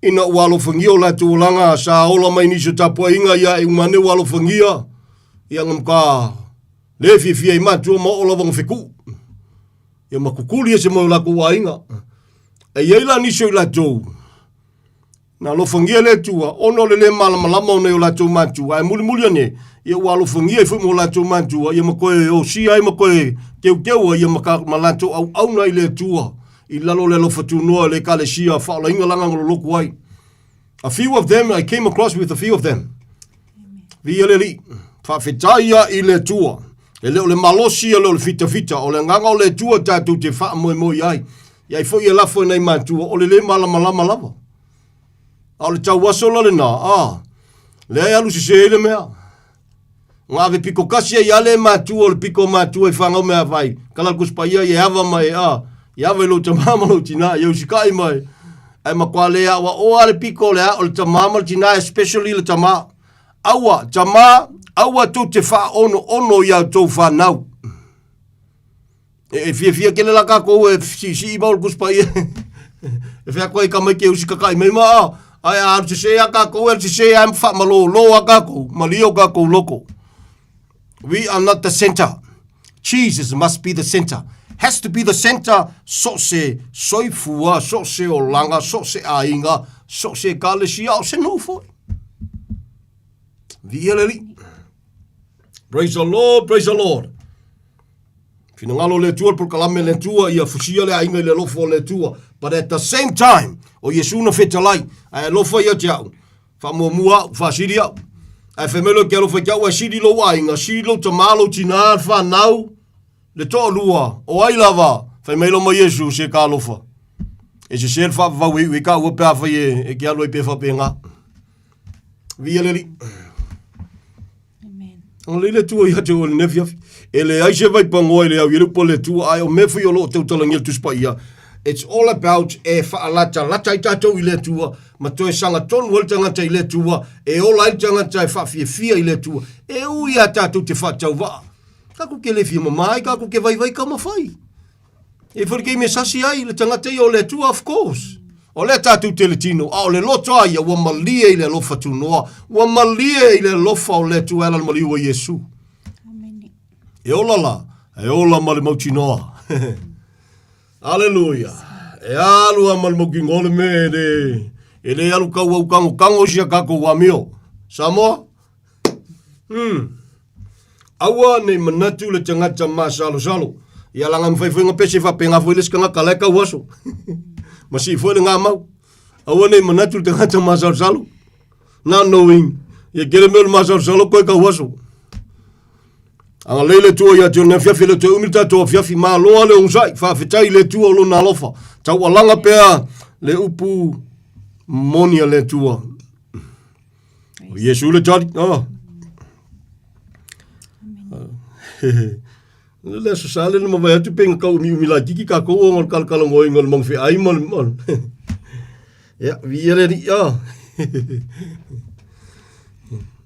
Ina ua alofagia o latou olaga, sa ola mai nisi o tapuaiga, ia, e uma ane ua alofagia, ia, na matua le fiafia i matua ma oo lava na fetuu. Ia, ma kukuli ese mai o latou aiga. E i ai la nisi o i latou, Na alofagia e le Atua, ona o le lē malamalama o nai o latou matua, ae mulimuli ane, ia ua alofagia ai foi ma o latou matua, ia ma toe osia ai ma toe teuteu ai ia ma, ka, ma latou auauna i le Atua, i lalo o le alofa tunoa o le Ekalesia Faaolaina Laga na lolotu ai. A few of them, I came across with a few of them. Viia le Alii. Faafetai ia i le Atua. E le o le malosi, e le o le fitafita, o le agaga o le Atua tatou te faamoemoe i ai. Ia ai foi e lafo e nai matua, o le lē malamalama lava. A o le tauaso la lenā, a, lea e alu sesē ai le mea. Na ave piko kasi ai a le matua o le piko matua i whangau mea whai. Kala le kuspa ia i e ava mai, a, i ava i lou tamā ma lou tinā, i usikai mai. Ae matua le aoa oa le piko o le a o le tamā ma le tinā, especially le tamā. Aua, tamā, aua tou te whaonoono i a tou whanau. E, e fiafia tele la kākou e siisii mau le Tusi Paia. e whea koe ka mai ke usi kakaʻi mai ma a, ai a alu sesē a kākou, e alu sesē a whaamalōlō a kākou, malie o kākou loko. We are not the center. Jesus must be the center. Has to be the center so se soifua, so se olaga, so se aiga, so se ekalesia, o se nuu foi. Viia le Alii. Praise the Lord, praise the Lord. Finagalo le Atua, le polokalame le Atua, ia fusia le aiga i le alofa o le Atua. But at the same time, o Iesu na fetalai, ae alofa ia te au, faamuamua au, faasili au. Ae fai mai loa ke alofa i te au, ae sili lou aiga, sili lou tamā, lou tinā, le whanau, le toalua, o ai lava, fai mai loa ma Iesu, se ka alofa. E sese le faavavau e iu e ka ua pe a fai e, e ke alu ai pe whapenga. Viia le Alii. Amen. Agalelei le Atua ia te oe i lenei afiafi. E leai se vaipagoa i le au i le upu a le Atua, ae o mea foi o lo o tautalagia le Tusi Paia, it's all about e faalatalata ai tatou i le Atua, ma toe sagatonu ai le tagata i le Atua, e ola ai le tagata e faafiafia i le Atua. E ui lava tatou te faatauvaa, tatou te le fia mama ai, tatou te vaivai taumafai. E foi le taimi e sasi ai le tagata ia o le Atua, of course. O lea tatou te le tino, a o le loto a ia ua malie i le alofa tunoa, ua malie i le alofa o le Atua e ala le maliu o Iesu. Amene. E ola la, e ola ma le mautinoa. Aleluia. E alu a ma le mautinoa le mea e le, e le alu kau au kango kango isi a kākou amio. Samoa? Hmm. Aua nei manatu le tagata masalosalo. Ia laga mafai foi ona pese faapena foi le isi tagata la e tau aso. Ma sii foi le gamau. Aua nei manatu le tagata masalosalo. Not knowing. Ia kele mea o le masalosalo koe tau aso. Agalelei le Atua ia te oe i lenei afiafi, e le o toe umi le tatou afiafi, malo lava le onosai, faafetai i le Atua o Lona alofa. Taualaga pea le upu moni a le Atua. O Iesu le tali. Oh. Le aso sa le na mavae atu pe nga kau umiumi laititi kākou ona o le kalakalagoaina o le magafeai ma le Ia, viia le Alii, ah.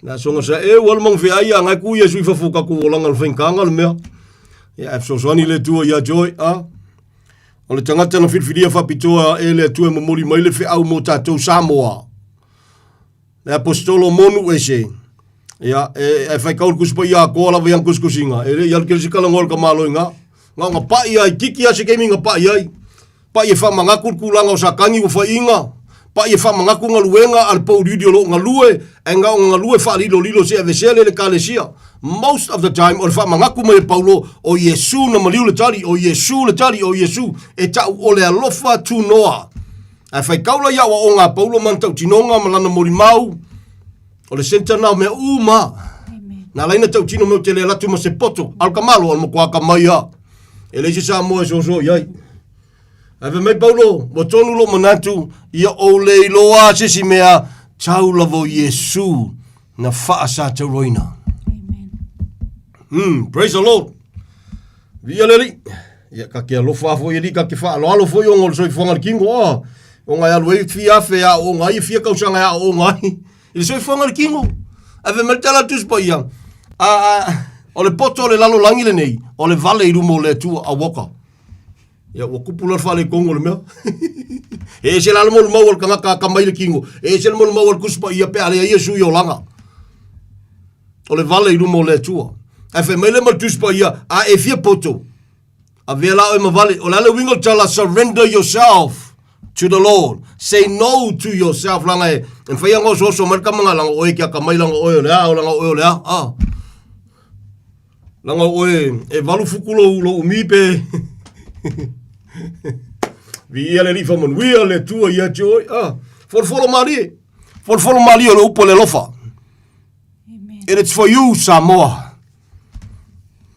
Na asoga sa e ua le magafeai a ngai ku Iesu i fafo o kākou olaga o le faigataga le mea. Ia, ae fesoasoani le Atua ia te oe, ah. O le tagata na filifilia faapitoa e le Atua e momoli mai le feau mo tātou Samoa. Le aposetolo monu ese. Ia, e, e whai kauru kusi pa ia koa lava iang kusikusinga. E le i alu kele si kalangoa le kamalo i ngā. Ngā nga pa'i ai, kiki a se keimi nga pa'i ai. Pa'i e whamangaku le kūlanga o sa kangi ua whaiinga. Pa'i e whamangaku ngaluenga a le pouliuli o loo ngalue, e ngā o ngalue whaalilolilo se avesea le le kalesia. Most of the time, o le whamangaku mai e Paulo, o Iesu na maliu le tali, o Iesu le tali, o Iesu, e tau o le alofa tunoa. Ae faitaula i aoaoga a Paulo ma ana tautinoga ma lana molimau, o le centre na o mea uma. Na ala ai na tautino mea o te le alu atu ma se poto, a o le kamalo, o le matua akamai lava. E leai se Samoa e soso i ai. Ae fai mai Paulo, ua tonu lou manatu, ia ou le iloa se isi mea, tau lava o Iesu na faasatauroina. Mm, praise the Lord. Viia le Alii. Ia, ka ke alofa foi e alii, ka ke faaaloalo foi ona o le soifuaga o le kino, a, ona e alu ai fia afe e aooga ai, e fia tausaga e aooga ai i le soifuaga o le kino. Ae fai mai le tala a le Tusi Paia, a, a, o le poto o le lalolagi lenei, o le vale i luma o le Atua, a uoka. Ia, ua kupu la le faaletonu o le mea. E ese la le molimau a le tagata atamai i le kino, e ese le molimau a le Tusi Paia pe a leai Iesu i olaga. O le vale i luma o le Atua. Ae fai mai le ma le Tusi Paia, a e fia poto, avea la oe ma vale. O le a le uiga o le tala, surrender yourself to the Lord. Say no to yourself, leaga e mafai ona osooso mai le tama lena, leaga o oe e ke atamai, leaga o oe o le a, leaga o oe o le a. Ah. Leaga o oe e valu fuku lou, lou umi pe. Viia le Alii faamanuia le Atua ia te oe. Ah. Folofolo malie. Folofolo malie o le upu o le alofa. And it's for you, Samoa.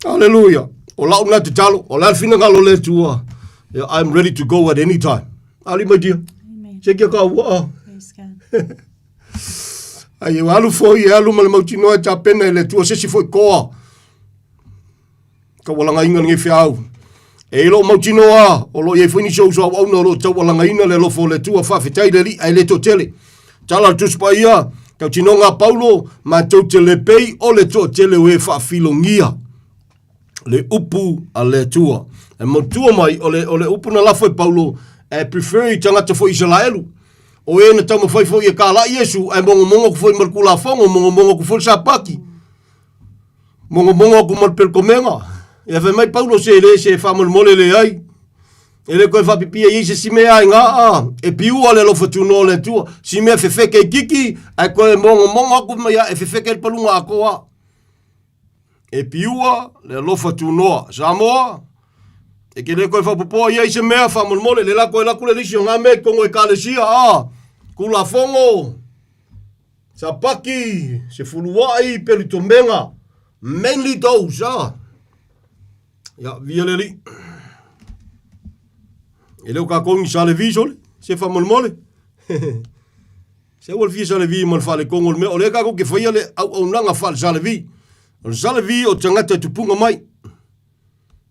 Hallelujah. O lau na tatalo, o le a le finagalo o le Atua. Yeah, I'm ready to go at any time. Ali my dear. Se kia ka ua. Ai e alu foi, e alu ma le mautinoa e tapena e le Atua se isi foi koa. Taualagaina lenei feau. E i lou mautinoa, o lo o i ai foi nisi o uso auauna o lo o taualagaina le alofa o le Atua, faafetai le Alii, ae le toatele. Tala a le Tusi Paia, tautinoga a Paulo, matou te le pei o le toatele o e faafilogia le upu a le Atua. E mautua mai, o le, o le upu na lafo e Paulo, e prefer i tagata foi Isalaelu. O e na taumafai foi e kālaʻi Iesu, ae mogomogo atu foi ma le Tulafono, mogomogo atu foi le Sapati. Mogomogo atu ma le pelekomega. Ia fai mai Paulo se le se faamolemole leai. E le toe faapipia i ai se si mea ai ngā a, e piua le alofa tunoa o le Atua. Si mea fefeke i kiki, ae toe mogomogo atu mai a e fefeke le paluga atoa. E piua le alofa tunoa. Samoa, e ke le toe faapopoa i ai se mea faamolemole, le la toe laku le lisi o ngā mea i totonu o Ekalesia, a, Tulafono, Sapaki, Sefuluai, Pelutomega, mainly those, ah. Ia, via le alii. E le o kākou ni Salevi sole, se faamolemole. Se aua le fia Salevi ma le faalekogo o le mea, o lea kākou ke faia le auaunaga faale Salevi. O le Salevi o tagata e tupuga mai.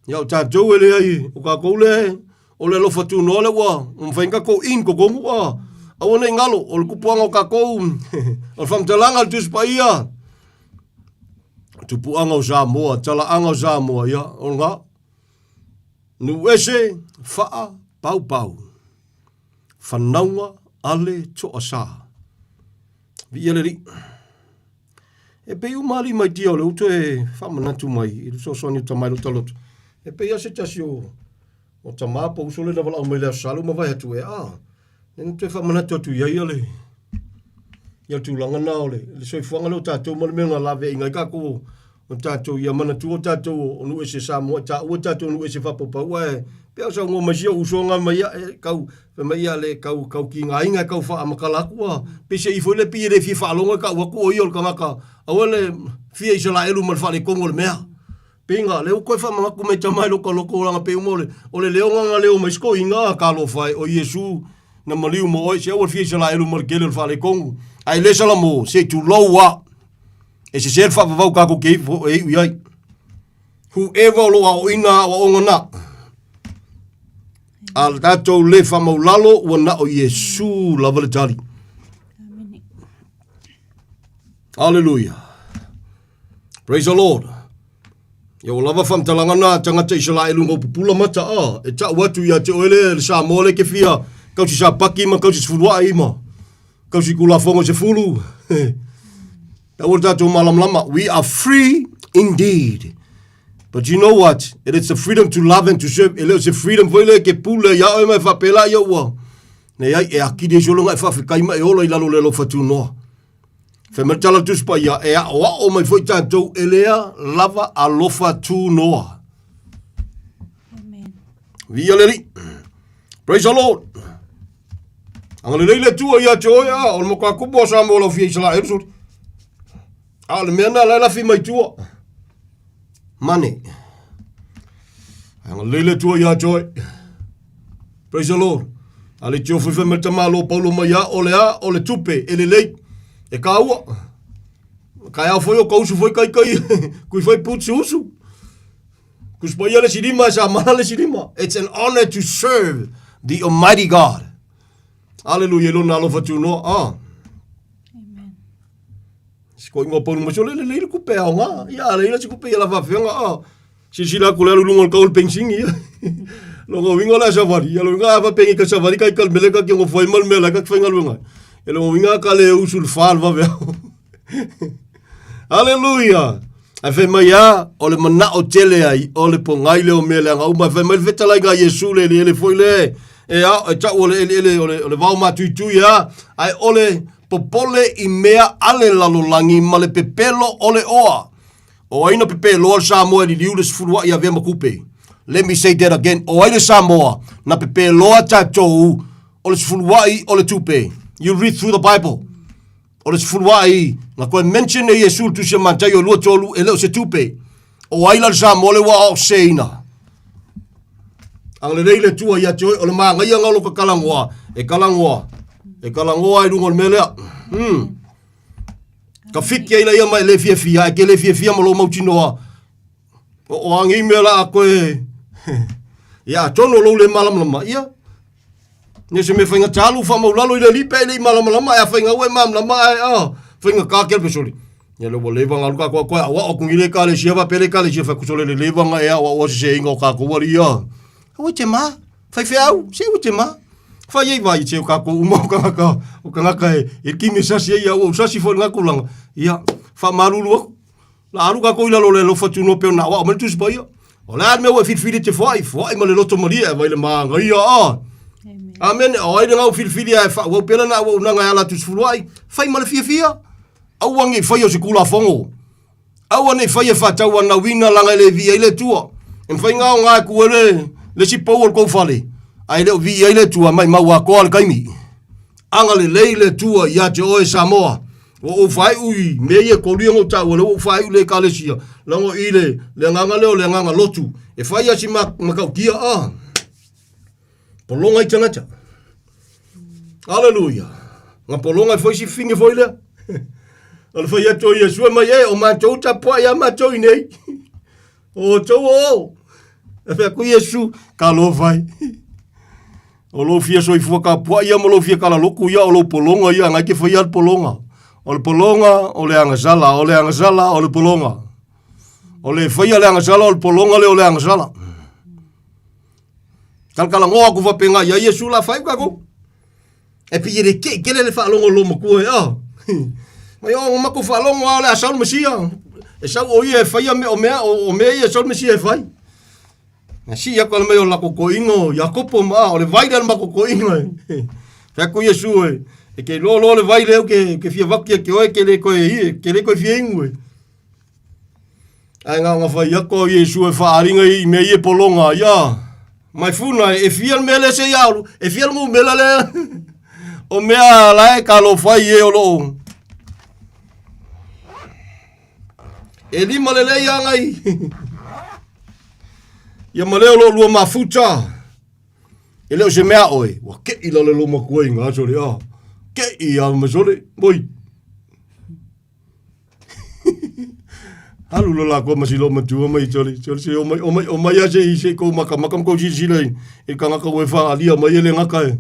Ia o tatou e leai, o kākou lea e, o le alofa tunoa lea ua mafai ona tatou in totonu, a, aua nei galo, o le tupuaga o tatou, o le faamatalaga a le Tusi Paia, tupuaga o Samoa, talaaga o Samoa, ia, o lena. Nuu ese, faa, paupau, fanauga, ale, toasa. Viia le Alii. E pei uma alii mai tia o le uto e faamanatu mai i le fesoasoani o tama i lota loto. E pei lava se tasi o, o tama po uso le na valaau mai le Aso Sa le uma vae atu e a. Le na toe faamanatu atu i ai ia le, ia le tulaga na o le, le soifuaga lea o tatou ma le mea na laveaiga ai tatou o tatou ia manatua tatou o nuu ese Samoa e taua tatou nuu ese faapaupau ae pei o saunoa mai si ou uso nga mai ia e kau fai mai ia le kau kau kigaina e kau faamatala atu a pei se i foi le pei e le fia faalogo e kau atu o ia o le tagata aua le fia Isaraelu ma le faaletonu o le mea. Pei nga lea ua koe faamanatu mai tama i loko loko langa pei uma o le o le leo nga leo mai sikoiga a talofa e o Iesu na maliu mo oe se aua le fia Isalaelu ma le tele o le faaletonu ae le Salamo se i tulou a e sese le faavavau tatou te iu e iu i ai whoever o lo o aoaoina aoaoga na a tatou le faamaulalo ua na o Iesu lava le tali. Hallelujah. Praise the Lord. Ia ua lava faamatalaga na a tagata Isalaelu na ua pupula mata a e ta'u atu ia te oe le le Samoa le ke fia kausi sapaki ma kausi sefulua'i ma kausi kulafogo sefulu. Ta'u o le tatou malamalama. We are free indeed. But you know what? It is the freedom to love and to serve. E le o se freedom foi le ke pule ia oe mai faapela ia ua. Nei ai e akili e sologa e faafetai ma e ola i lalo le alofa tunoa. Fai mai le tala Tusi Paia, e aoao mai foi tatou e lea lava alofa tunoa. Amen. Viia le Alii. Praise the Lord. Agalelei le Atua ia te oe, a o le matua kupu o Samoa lau fia Isaraelu soli. A o le mea na la e lafi mai tua. Mane. Agalelei le Atua ia te oe. Praise the Lord. A le tio fai mai tama lo paulo mai a o le a o le tupe e lelei. E kaua. Ka au foi o kausu foi kai kai kui foi putsu usu. Kus pa ia le silima sa mana le silima. It's an honor to serve the Almighty God. Hallelujah lona alofa tu no. Ah. Amen. Si ko ingoa paulu mai sole le le kupe ao nga. Ia le ila si kupe ia la whawhenga. Ah. Silasila aku le alu lunga o le kau o le pensingi ia. Longa uiga o le a savali. Ia longa a fapengi ka savali kai ka mele ka ki ngo foi mal mele ka whai ngaluenga. Ia longa uiga ka le usu le wha le vave au. Hallelujah. Ae fai mai a, o le manao tele ai, o le pongai le o mea leaga uma. Fai mai le fetalaiga a Iesu le eleele foi le, e a, e tau o le eleele o le, o le vao matuitui a, ae o le popole i mea a le lalolagi ma le pepelo o le oa. O ai na pepeloa le Samoa e liliu le sefulua'i avea ma kupe? Let me say that again. O ai le Samoa na pepeloa tatou o le sefulua'i o le tupe? You read through the Bible. O le sefulua'i na koe mention e Iesu le tusi a Mataio 23 e le o se tupe. O ai la le Samoa le ua aoseina? Agalelei le Atua ia te oe, o le māgaia nga o lo ka kalagoa, e kalagoa, e kalagoa i luga o le mea lea. Hmm. Ka fiki ai laia mai le fiafia, e ke le fiafia ma lou mautinoa. O, o angi mea la a koe. Ia, atonu o lou le malamalama, ia. Ne se me whainga tālu wha maulalo i le lipe i le i malamalama, e a whainga ue malamalama, e a whainga kā ke pesoli. Ia le ua leva ngalu ka koa koe, awa o kungi le ka le sia va pele ka le sia wha kusole le leva nga e awa o se se inga o kā koa ria. Awa te ma, Faifeau, se ua te ma. Whai ei vai te o kākou uma o kangaka, o kangaka e, e kimi sasi ei au, au sasi fo ngā kulanga. Ia, wha maruru aku. La alu kākou i lalo le alofa tu no peo nā wao mani tusi paia. O le a mea ua whiriwhiri te whai, whai ma le loto maria e vai le maanga ia a. Amen. O ai le ngau whiriwhiri a e wha, wau pela nā wau nanga e ala tusi fuluai. Whai ma le fiafia. Au angi whai o se kula whango. Aua nei whai e whatau ana wina langa e le vi ai le tua. E mwhai ngā o ngā e kua le, le si pau o le kou whale. A e leo vi ai le tua mai mau a koa le kaimi. Anga le lei le tua i a te oe Samoa. Ua ou whai ui, me ia koru ia ngau tāua le ua ou whai ui le ekalesia. Lango i le, le anganga leo le anganga lotu. E whai asi ma, makautia a. Polonga i tangata. Aleluia. Nga polonga i foi si finge foi lea. O le fai atu o Iesu e mai e, o mātou tapuai a mātou i nei. O tou o. E fai aku Iesu, ka lo fai. O lou fia soifua ka puai ia ma lou fia kalaloku ia, o lou polonga ia, ngai ke fai a le polonga. O le polonga, o le agasala, o le agasala, o le polonga. O le faia le agasala, o le polonga le o le agasala. Kalakalagoa aku faapena ia Iesu la fai kako. E pi le ke kele le faalogo lo makua e ah. Mai o mako faalogo a le a sau Mesia. E sau o ia e faia me o mea o, o mea ia sau Mesia e fai. Na si ia ko mai o la kokoinga o Iakopo ma o le vai le ma kokoinga. Fai ko Iesu e. E ke lo lo le vai le ke ke fia vakia ke oe ke le ko e ke le ko fia ingu e. Ae nga nga whai ako o Iesu e whaaringa i mea i e polonga, ia. Mai funa, e fia le mea le se iaulu, e fia le ngumela le. O mea la e ka lo whai e o loo. E lima le lei anga i. Ia ma lea o lo oulua mafuta, e le o se mea oe, ua ke'i la le lou matua i ngā sole, a, ke'i a ma sole, moi. Alu lo la ma si lo matua mai sole, sole se o mai, o mai, o mai a se i se kou maka, maka ma kou silasila i, i kangaka ua e whaalia mai e le ngaka e.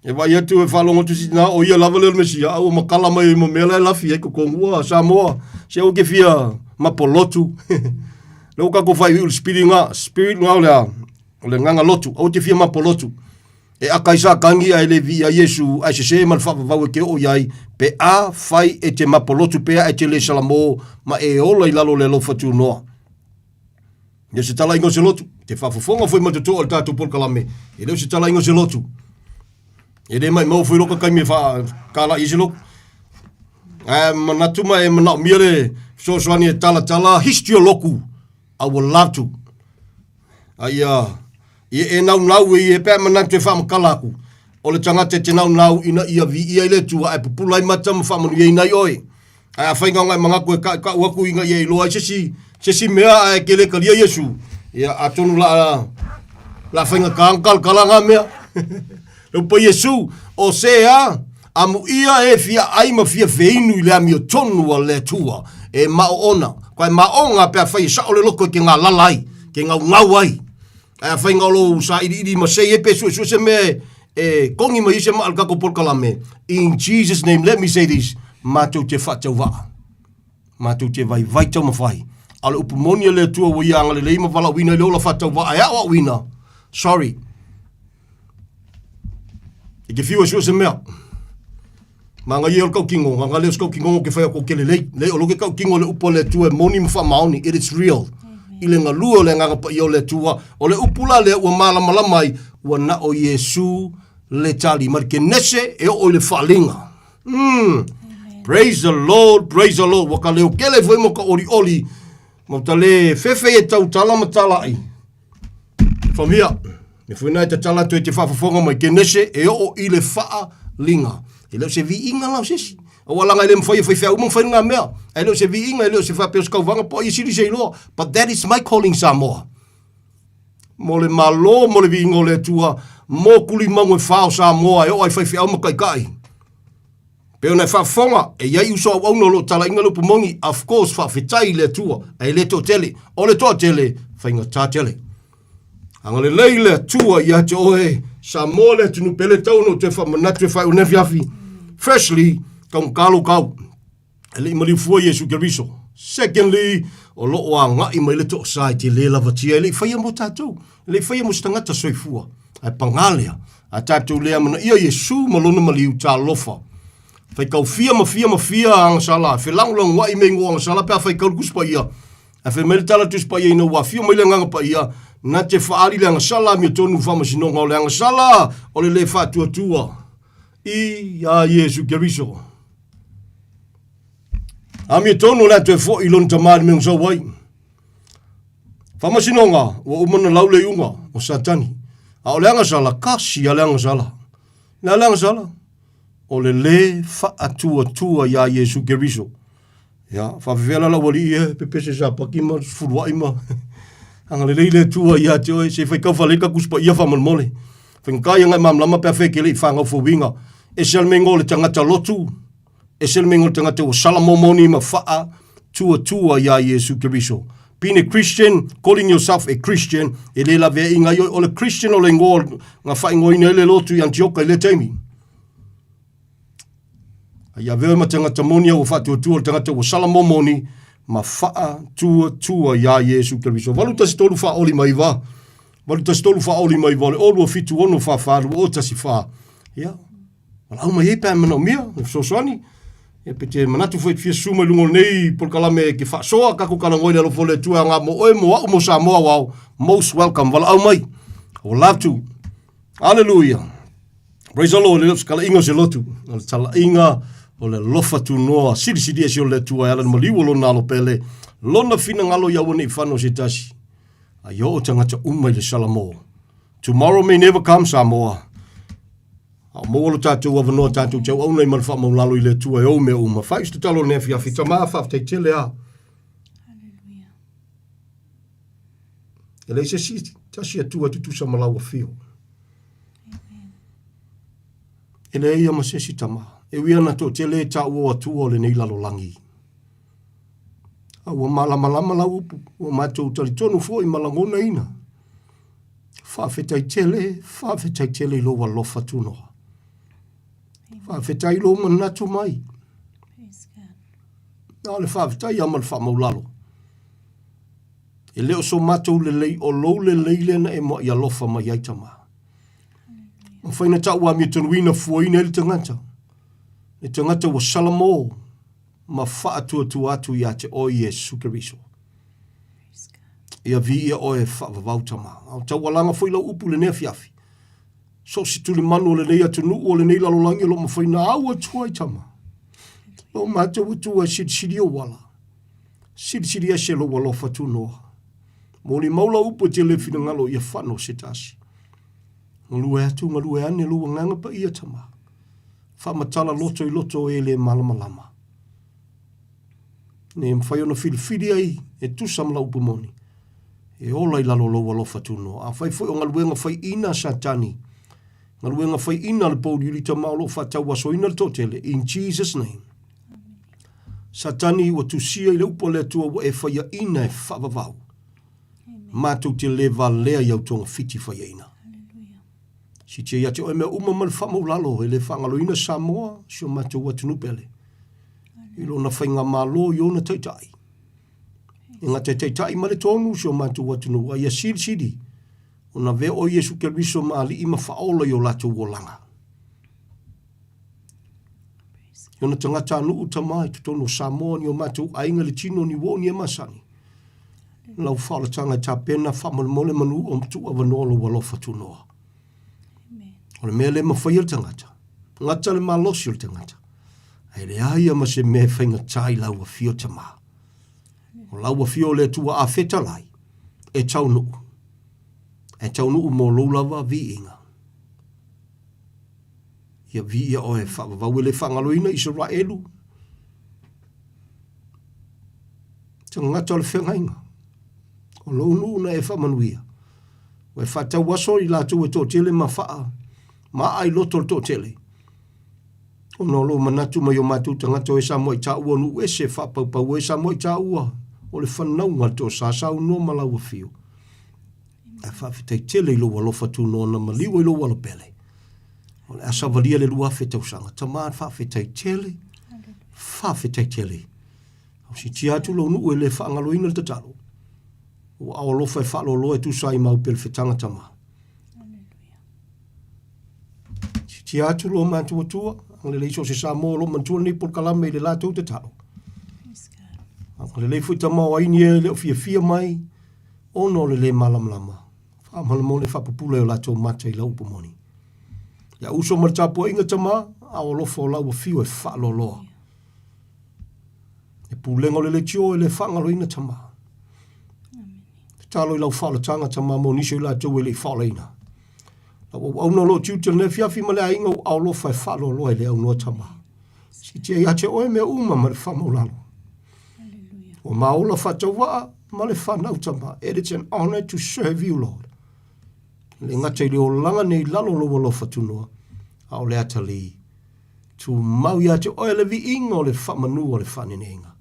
E vaai atu e faalogo atu si na o ia lava lea o le Mesia, a ua makala mai ai ma mea la e lafi ai totonu. Ua Samoa, se aua ke fia mapolotu. Lea ua tatou faaiuiu i le spirit na, spirit na o le a, o le agaga lotu, aua te fia mapolotu. E aka ai Satani ae le viia Iesu ae sese ma le faavavau e te oo i ai, pe a fai e te mapolotu pea ae te le salamo ma e ola i lalo o le alofa tunoa. E le o se talaiga o se lotu. Te faafofoga foi ma totoa o le tatou polokalame, e le o se talaiga o se lotu. E le maimau foi loka taimi e faatalai ai se lotu. Ae manatu ma e manaomia le fesoasoani e talatala history o lotu, I would love to. A ia, ia e naunau e ia pe a manatu e faamatala atu, o le tagata e te naunau ina ia viia i le Atua ae pupula ai mata ma faamanuiaina ai oe. Ae afai na ona e manatu e taʻutaʻu atu ina ia iloa ai se isi, se isi mea ae ke le talia Iesu, ia atonu la la faigata ona talatala na mea. Le upu a Iesu, o se a, amuia e fia ai ma fia feinu i le amiotonu a le Atua, e maoona. Koa e maoga pe afai e sao le loto e ke galala ai, ke gaugau ai. Ae afai na o lou sailiili ma sei ai pe suesue se mea e, e kogi mai ai se maa i le tatou polokalame, in Jesus name, let me say this, matou te faatauvaa. Matou te vaivai taumafai. A o le upu moni a le Atua ua ia agalelei ma valaauina i le ola faatauvaa e aoaoina, sorry, E te fiu e sue se mea. Manaia o le tautino, na leo se tautino ke whai ako ke lelei. Lei o lo ke tautino le upu a le Atua e moni ma faamaoni, it is real. I le galue o le agaga paia o le Atua, o le upu la lea ua malamalama ai, ua na o Iesu le tali. Ma le kenese e oo i le faaaliga. Mm. Praise the Lord, praise the Lord. Ua ka leo kele foi mo ka oli oli. Ma ta le fefe e tautala ma talai. From here, me foi na e tatala atu e te faafofoga mai Kenese e oo i le faaliga. E le o se viiga la o se isi. Aua laga e le mafai e faifeau uma ona fai lena mea. Ae le o se viiga, e le o se faapea o se tauvaga po o ai e sili se iloa. But that is my calling Samoa. Mo le Malo, mo le viiga o le Atua, mo tulimanu e fa o Samoa e oo ai faifeau ma taitai. Pei ona e faafofoga, e i ai uso auauna o lo o talaiina le upu moni, of course, faafetai i le Atua, ae le toatele. O le toatele, faigata tele. Agalelei le Atua ia te oe, Samoa le atunuu pele tau ona ou toe faamanatu e faaiu nei afiafi. Firstly, taugata lou tau. E le i maliu fua Iesu Keriso. Secondly, o lo o agai mai le toasa e te le lavatia, e le i faia mo tatou, e le i faia mo se tagata soifua. Ae pagā lea, a tatou le amanaia Iesu ma lona maliu talofa. Faitau fia ma fia ma fia agasala, e felagolagoai me igoa agasala pe a faitau le Tusi Paia. Ae fai mai le tala Tusi Paia ina ua afio mai le Agaga Paia, na te faaali le agasala amiotonu i faamasinoga o le agasala o le le faatuatua i a Iesu Keriso. Amiotonu o le a toe foi i lona tama i le mea na sau ai. Faamasinoga, ua uma ona lau le iuga o Satani. A o le agasala, kasi a le agasala. Le a le agasala? O le lē faatuatua iā Iesu Keriso. Ia, faafefea la lau alii e, pepese sapaki ma sefuluai ma agalelei le Atua ia te oe, se i faitau faalelei ka Tusi Paia faamolemole. Faigata ia ngai malamalama pe afai e te le i fanau fouina. Ese le mea o le tagata lotu, ese le mea o le tagata ua sala momoni ma faa tuatua iā Iesu Keriso. Being a Christian, calling yourself a Christian, e le laveaiina ai oe. O le Christian o le igoa na faaigoaina ai le lotu i Antioka i lea taimi. A ia avea oe ma tagata moni a ua faatuatua o le tagata ua sala momoni ma faatuatua iā Iesu Keriso. 813 459, 813 459 o le 02 76 44 2014. Ia, Valaau mai ai pe a manaomia le fesoasoani. Ia pe te manatu foi e te fia susu mai luga o lenei polokalame e ke faasoa tatou talanoa i le alofa o le Atua e aoga mo oe, mo a'u, mo Samoa aoao. Most welcome. Valaau mai. I would love to. Hallelujah. Praise the Lord. E le o se talaiga o se lotu. O le talaiga o le alofa tunoa silisili ese o le Atua e ala i le maliu o lona alo pele, lona finagalo ia aua ne i fano se tasi. A ia oo tagata uma i le Salamo. Tomorrow may never come, Samoa. A o maua lo tatou avanoa tatou te auauna ai ma le faamaulalo i le Atua e ou mea uma. Faaiu se tatalo i lenei afiafi. Tama, faafetai tele a. E leai se isi tasi Atua e tutusa ma lau afio. E leai ia ma se isi tama. E ui ana toatele e taua o Atua o lenei lalolagi. A ua malamalama lau upu, ua matou talitonu foi ma lagonaina. Faafetai tele, faafetai tele i lou alofa tunoa. Faafetai i lou manatu mai. Na o le faafetai lava ma le faamaulalo. E le o so matou lelei, o lou lelei lea na e muai alofa mai ai tama. Mafai na tau amiotonuina fuaina ai le tagata. Le tagata ua salamo ma faatuatua atu ia te oe Iesu Keriso. Ia viia oe e faavavau tama. A o taualaga foi lau upu i lenei afiafi. So o se tulimanu o lenei atunuu o lenei lalolagi o lo o mafai na au atu ai tama. Lo matou Atua e silisili ou ala. Silisili ese lou alofa tunoa. Molimau lau upu e te le finagalo ia fano se tasi. Galue atu, galue ane lou agaga paia tama. Faamatala loto i loto o e le malamalama. Ne mafai ona filifili ai e tusa ma lau upu moni. E ola i lalo o lou alofa tunoa. Afai foi o galuega faiina a Satani, galuega faiina a le pouliuli tama o lo o faatauasoina le toatele, in Jesus name. Satani ua tusia i le upu a le Atua ua e faiaina e faavavau. Matou te le valea i au togafiti faiaina. Sitia ia te oe mea uma ma le faamaulalo e le faagaloina Samoa, si o matou atunuu pele. I lona faigamalo i ona taitai. E gata e taitai ma le tonu si o matou atunuu, a ia silisili ona avea oe Iesu Keriso ma alii ma faaola i o latou olaga. I ona tagatanuu tama i totonu o Samoa ni o matou aiga le tino ni uo ni e masani. Lau faaolataga e tapena faamolemole manu o tuu avanoa lou alofa tunoa. O le mea le mafai e le tagata, gata le malosi o le tagata. Ae leai ia ma se mea e faigata i lau afio tama. O lau afio o le Atua a fetalai, e taunuu. E taunuu mo lou lava viiga. Ia viia oe faavavau e le faagaloina Isaraelu. Tagata o le feagaiga. O lou nuu na e faamanuia. Ua e faatau aso i latou e toatele ma faa maa i loto o le toatele. Ona o lou manatu mai o matou tagata o e Samoa i taua nuu ese e faapaupau ai Samoa i taua o le fanauga a le toasa saunoa ma lau afio. Ae faafetai tele i lou alofa tunoa na maliu ai lou alopele. O le a savalia le 2000 tausaga. Tama, faafetai tele, faafetai tele. Au sitia atu lou nuu e le faagaloina le tatalo. Ua ao alofa e faaloaloa e tusa ai ma au pelefetaga tama. Sitia atu lo matuatua, agalelei so o se Samoa o lo o manatua lenei polokalame i le latou tatalo. Agalelei foi tama o aini e le o fiafia mai ona o le le malamalama. Faamolemole faapupula i o latou mata i lau upu moni. Ia uso ma le tapuaiga tama, a o alofa o lau afio e faaloaloa. E pulega o le leitio e le faagaloina tama. Tatalo i lau faaolataga tama mo nisi o i latou e le i faaolaina. Lau auauna o lo o tiute lenei afiafi ma le aiga ua aolofa e faaloaloa e le aunoa tama. Siitia ia te oe mea uma ma le faamaulalo. Ua maola faatauvaa ma le fanau tama. It is an honor to serve you, Lord. Le gata i le olaga nei lalo lou alofa tunoa, a o le atalii. Tumau ia te oe le viiga o le faamanu o le faanenega.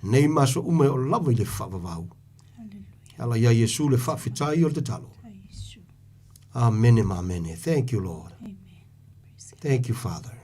Nei ma aso uma e oo lava i le faavavau. E ala iā Iesu le faafetai o le tatalo. Amene ma amene. Thank you, Lord. Thank you, Father.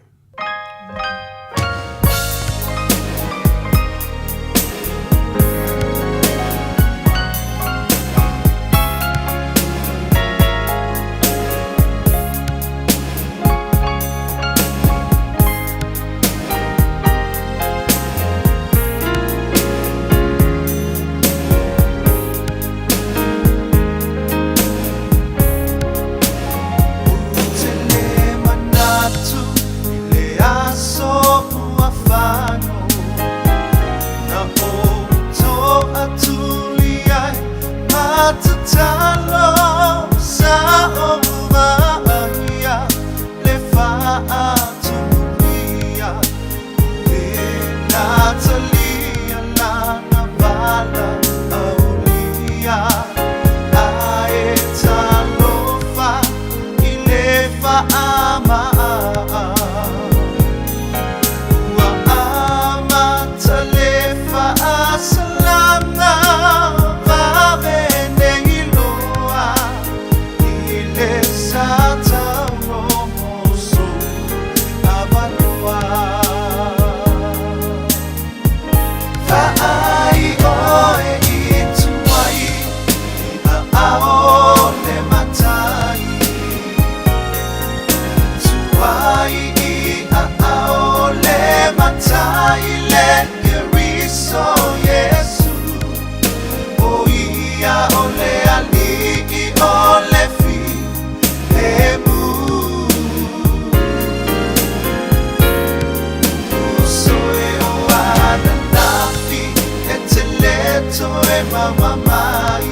maua mai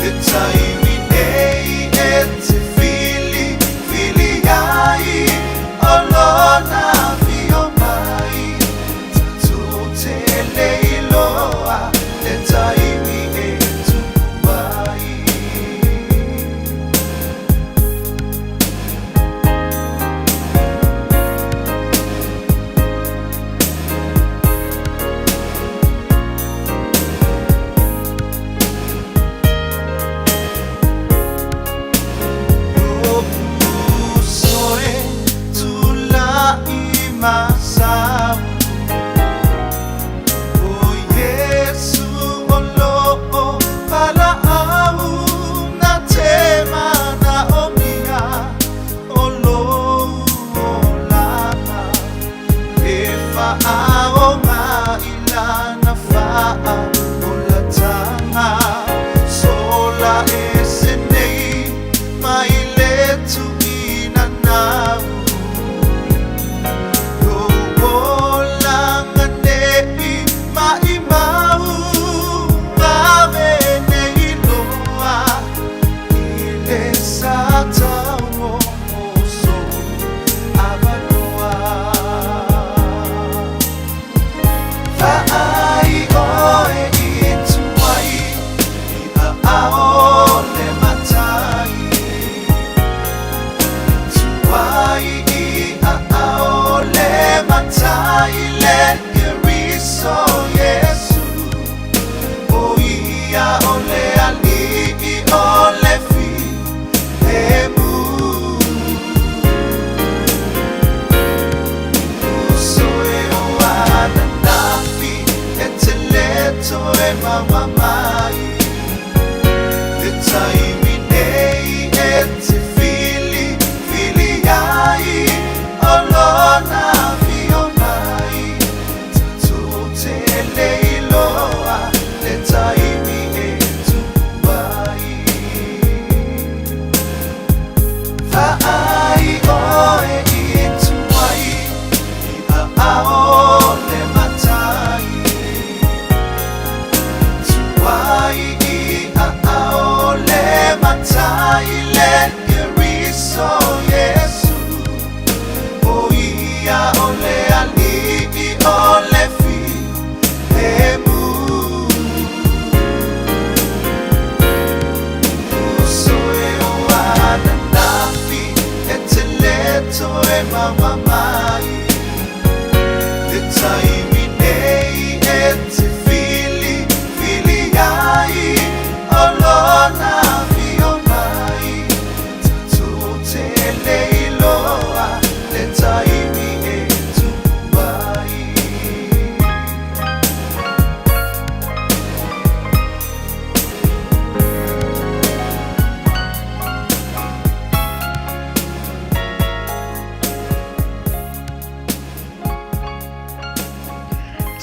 Le taimi nei e te whili whili ai O lona whio mai Tatou te le iloa Le taimi e tupu ai.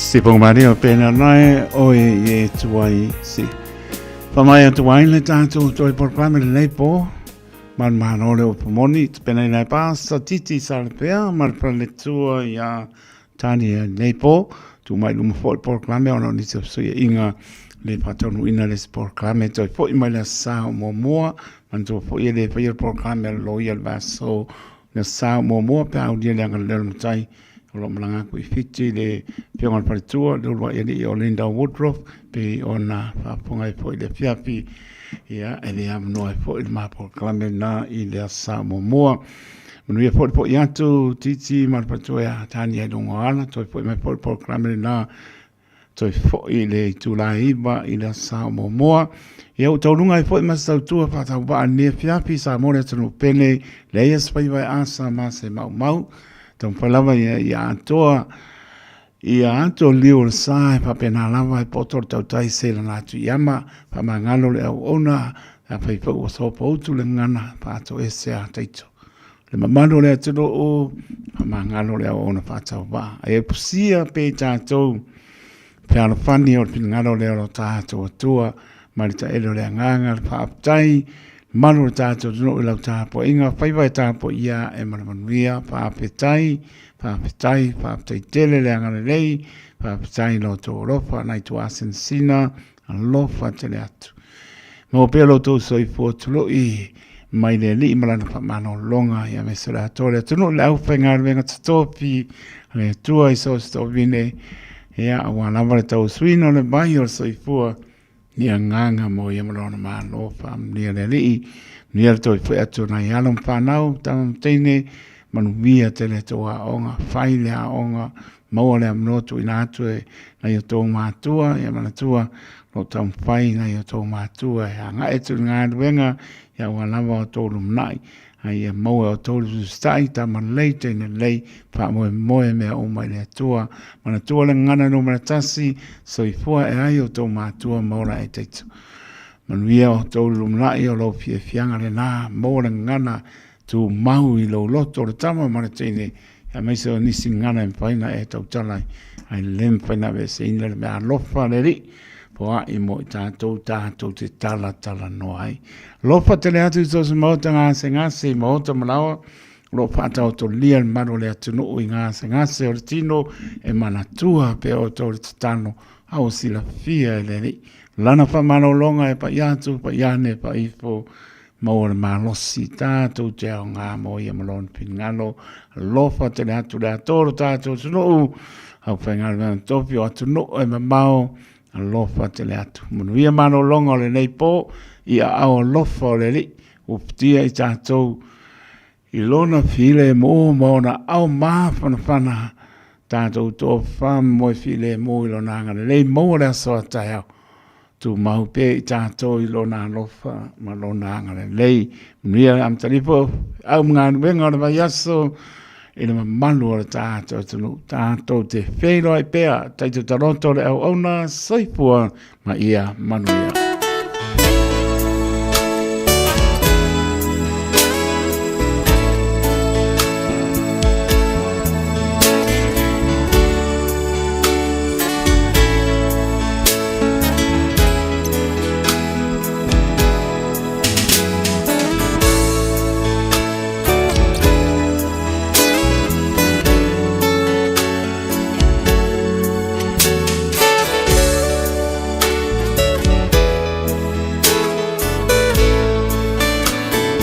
Si pong mari o pena nae o e e tuai si. Whamai atu ai le tātou toi programe le nei pō. Man mahalo le o pumoni, te pena i nei pāsa titi sa le pea, ma le pale tua i a Tania nei pō. Tū mai luma foi programe ona o nisi o suia inga le whataunu ina le programe toi foi mai le sa o muamua. Manatua foi e le whaia le programe a le loia le vaso le sa o muamua pe a ulia le anga le leo matai o lo malaga aku i Fiti le Afioga i le Faletua, le uluai alii o Linda Woodruff, pei ona faafofoga ai foi i le afiafi, ia, e le avanoa ai foi le ma polokalame lena i le Aso Sa muamua. Manuia foi le po'i atu, Titi ma le Faletua ia Tania i luga o ala, toe foi mai foi le polokalame lena toe foi i le itula e 9 i le Aso Sa muamua. Ia ua tauluga ai foi ma se tautua faatauvaa i lenei afiafi, Samoa le atunuu pele, leai se faiva e asa ma se maumau. Taumafai lava ia ia atoa ia ato liu o le sa e faapena lava e poto le tautai se lana atu i ama, faamagalo le auauna, afai foi ua sopoutu le gagana, faatoese a taito. Le mamalu o le atunuu, faamagalo le auauna faatauvaa. Ae pusia pe tatou fealofani o le finagalo lea o lo tatou Atua, mai le taele o le agaga, le faafetai, malu o le tatou atunuu i lau tapuaiga, faiva e tapuaia e ma le manuia, faafetai, faafetai, faafetai tele le agalelei, Faafetai i lo outou alofa nai tuaasinasina, alofa tele atu. Maua pea lo outou soifua tului mai le Alii ma lana faamalologa, ia aemaise o le atoa o le atunuu i le aufaigaluega totofi a le Atua i so o se toavine, ia aua lava le tauasuina o le vai o le soifua, ni agaga mo ia ma lona Malo. Faamanuia le Alii, manuia le toe foi atu o nai alo ma fanau, tama ma teine, manuia tele tou aoga, fai le aoga, maua le avanoa tuuina atu e nai o tou matua, ia manatua o lo o taumafai nai o tou matua e agai atu i le galuega, ia aua lava o tou lumanai, a ia maua e outou le usitai, tama lelei, teine lelei, faamoemoe mea uma i le Atua. Manatua le gagana numera 1, soifua e ai o tou matua ma ola e taito. Manuia outou le lumanai o lou fiafiaga lena, maua le gagana tumau i lou loto o le tama ma le teine, aemaise o nisi gagana e mafai ona e tautala ai, ae le mafai ona aveeseina le mea alofa a le Alii, foai mo i tatou, tatou te talatalanoa ai. Alofa tele atu i so o se maota gasegase i maota ma laoa, o lo o faataotolia le malu o le atunuu i gasegase o le tino e manatua pea outou le tatalo a ua silafia e le Alii. Lana faamalologa e paia atu, paia ane, paia ifo, maua le malosi tatou te aoga mo ia ma lona finagalo. Alofa tele atu le atoa o lo tatou atunuu, aufaigaluega tofi o atunuu e mamao, alofa tele atu. Manuia malologa o lenei po, i aao alofa o le Alii, ua futia i tatou i lona filemu ma ona ao mafanafana, tatou tofa ma moe filemu i lona agalelei, maua le aso a taeao. Tumau pea i tatou i Lona alofa ma Lona agalelei. Manuia le amatalia foi o au ma galuega o le vaiaso i le mamalu o le tatou atunuu. Tatou te feiloai pea, taito taloto le auauna, soifua ma ia manuia.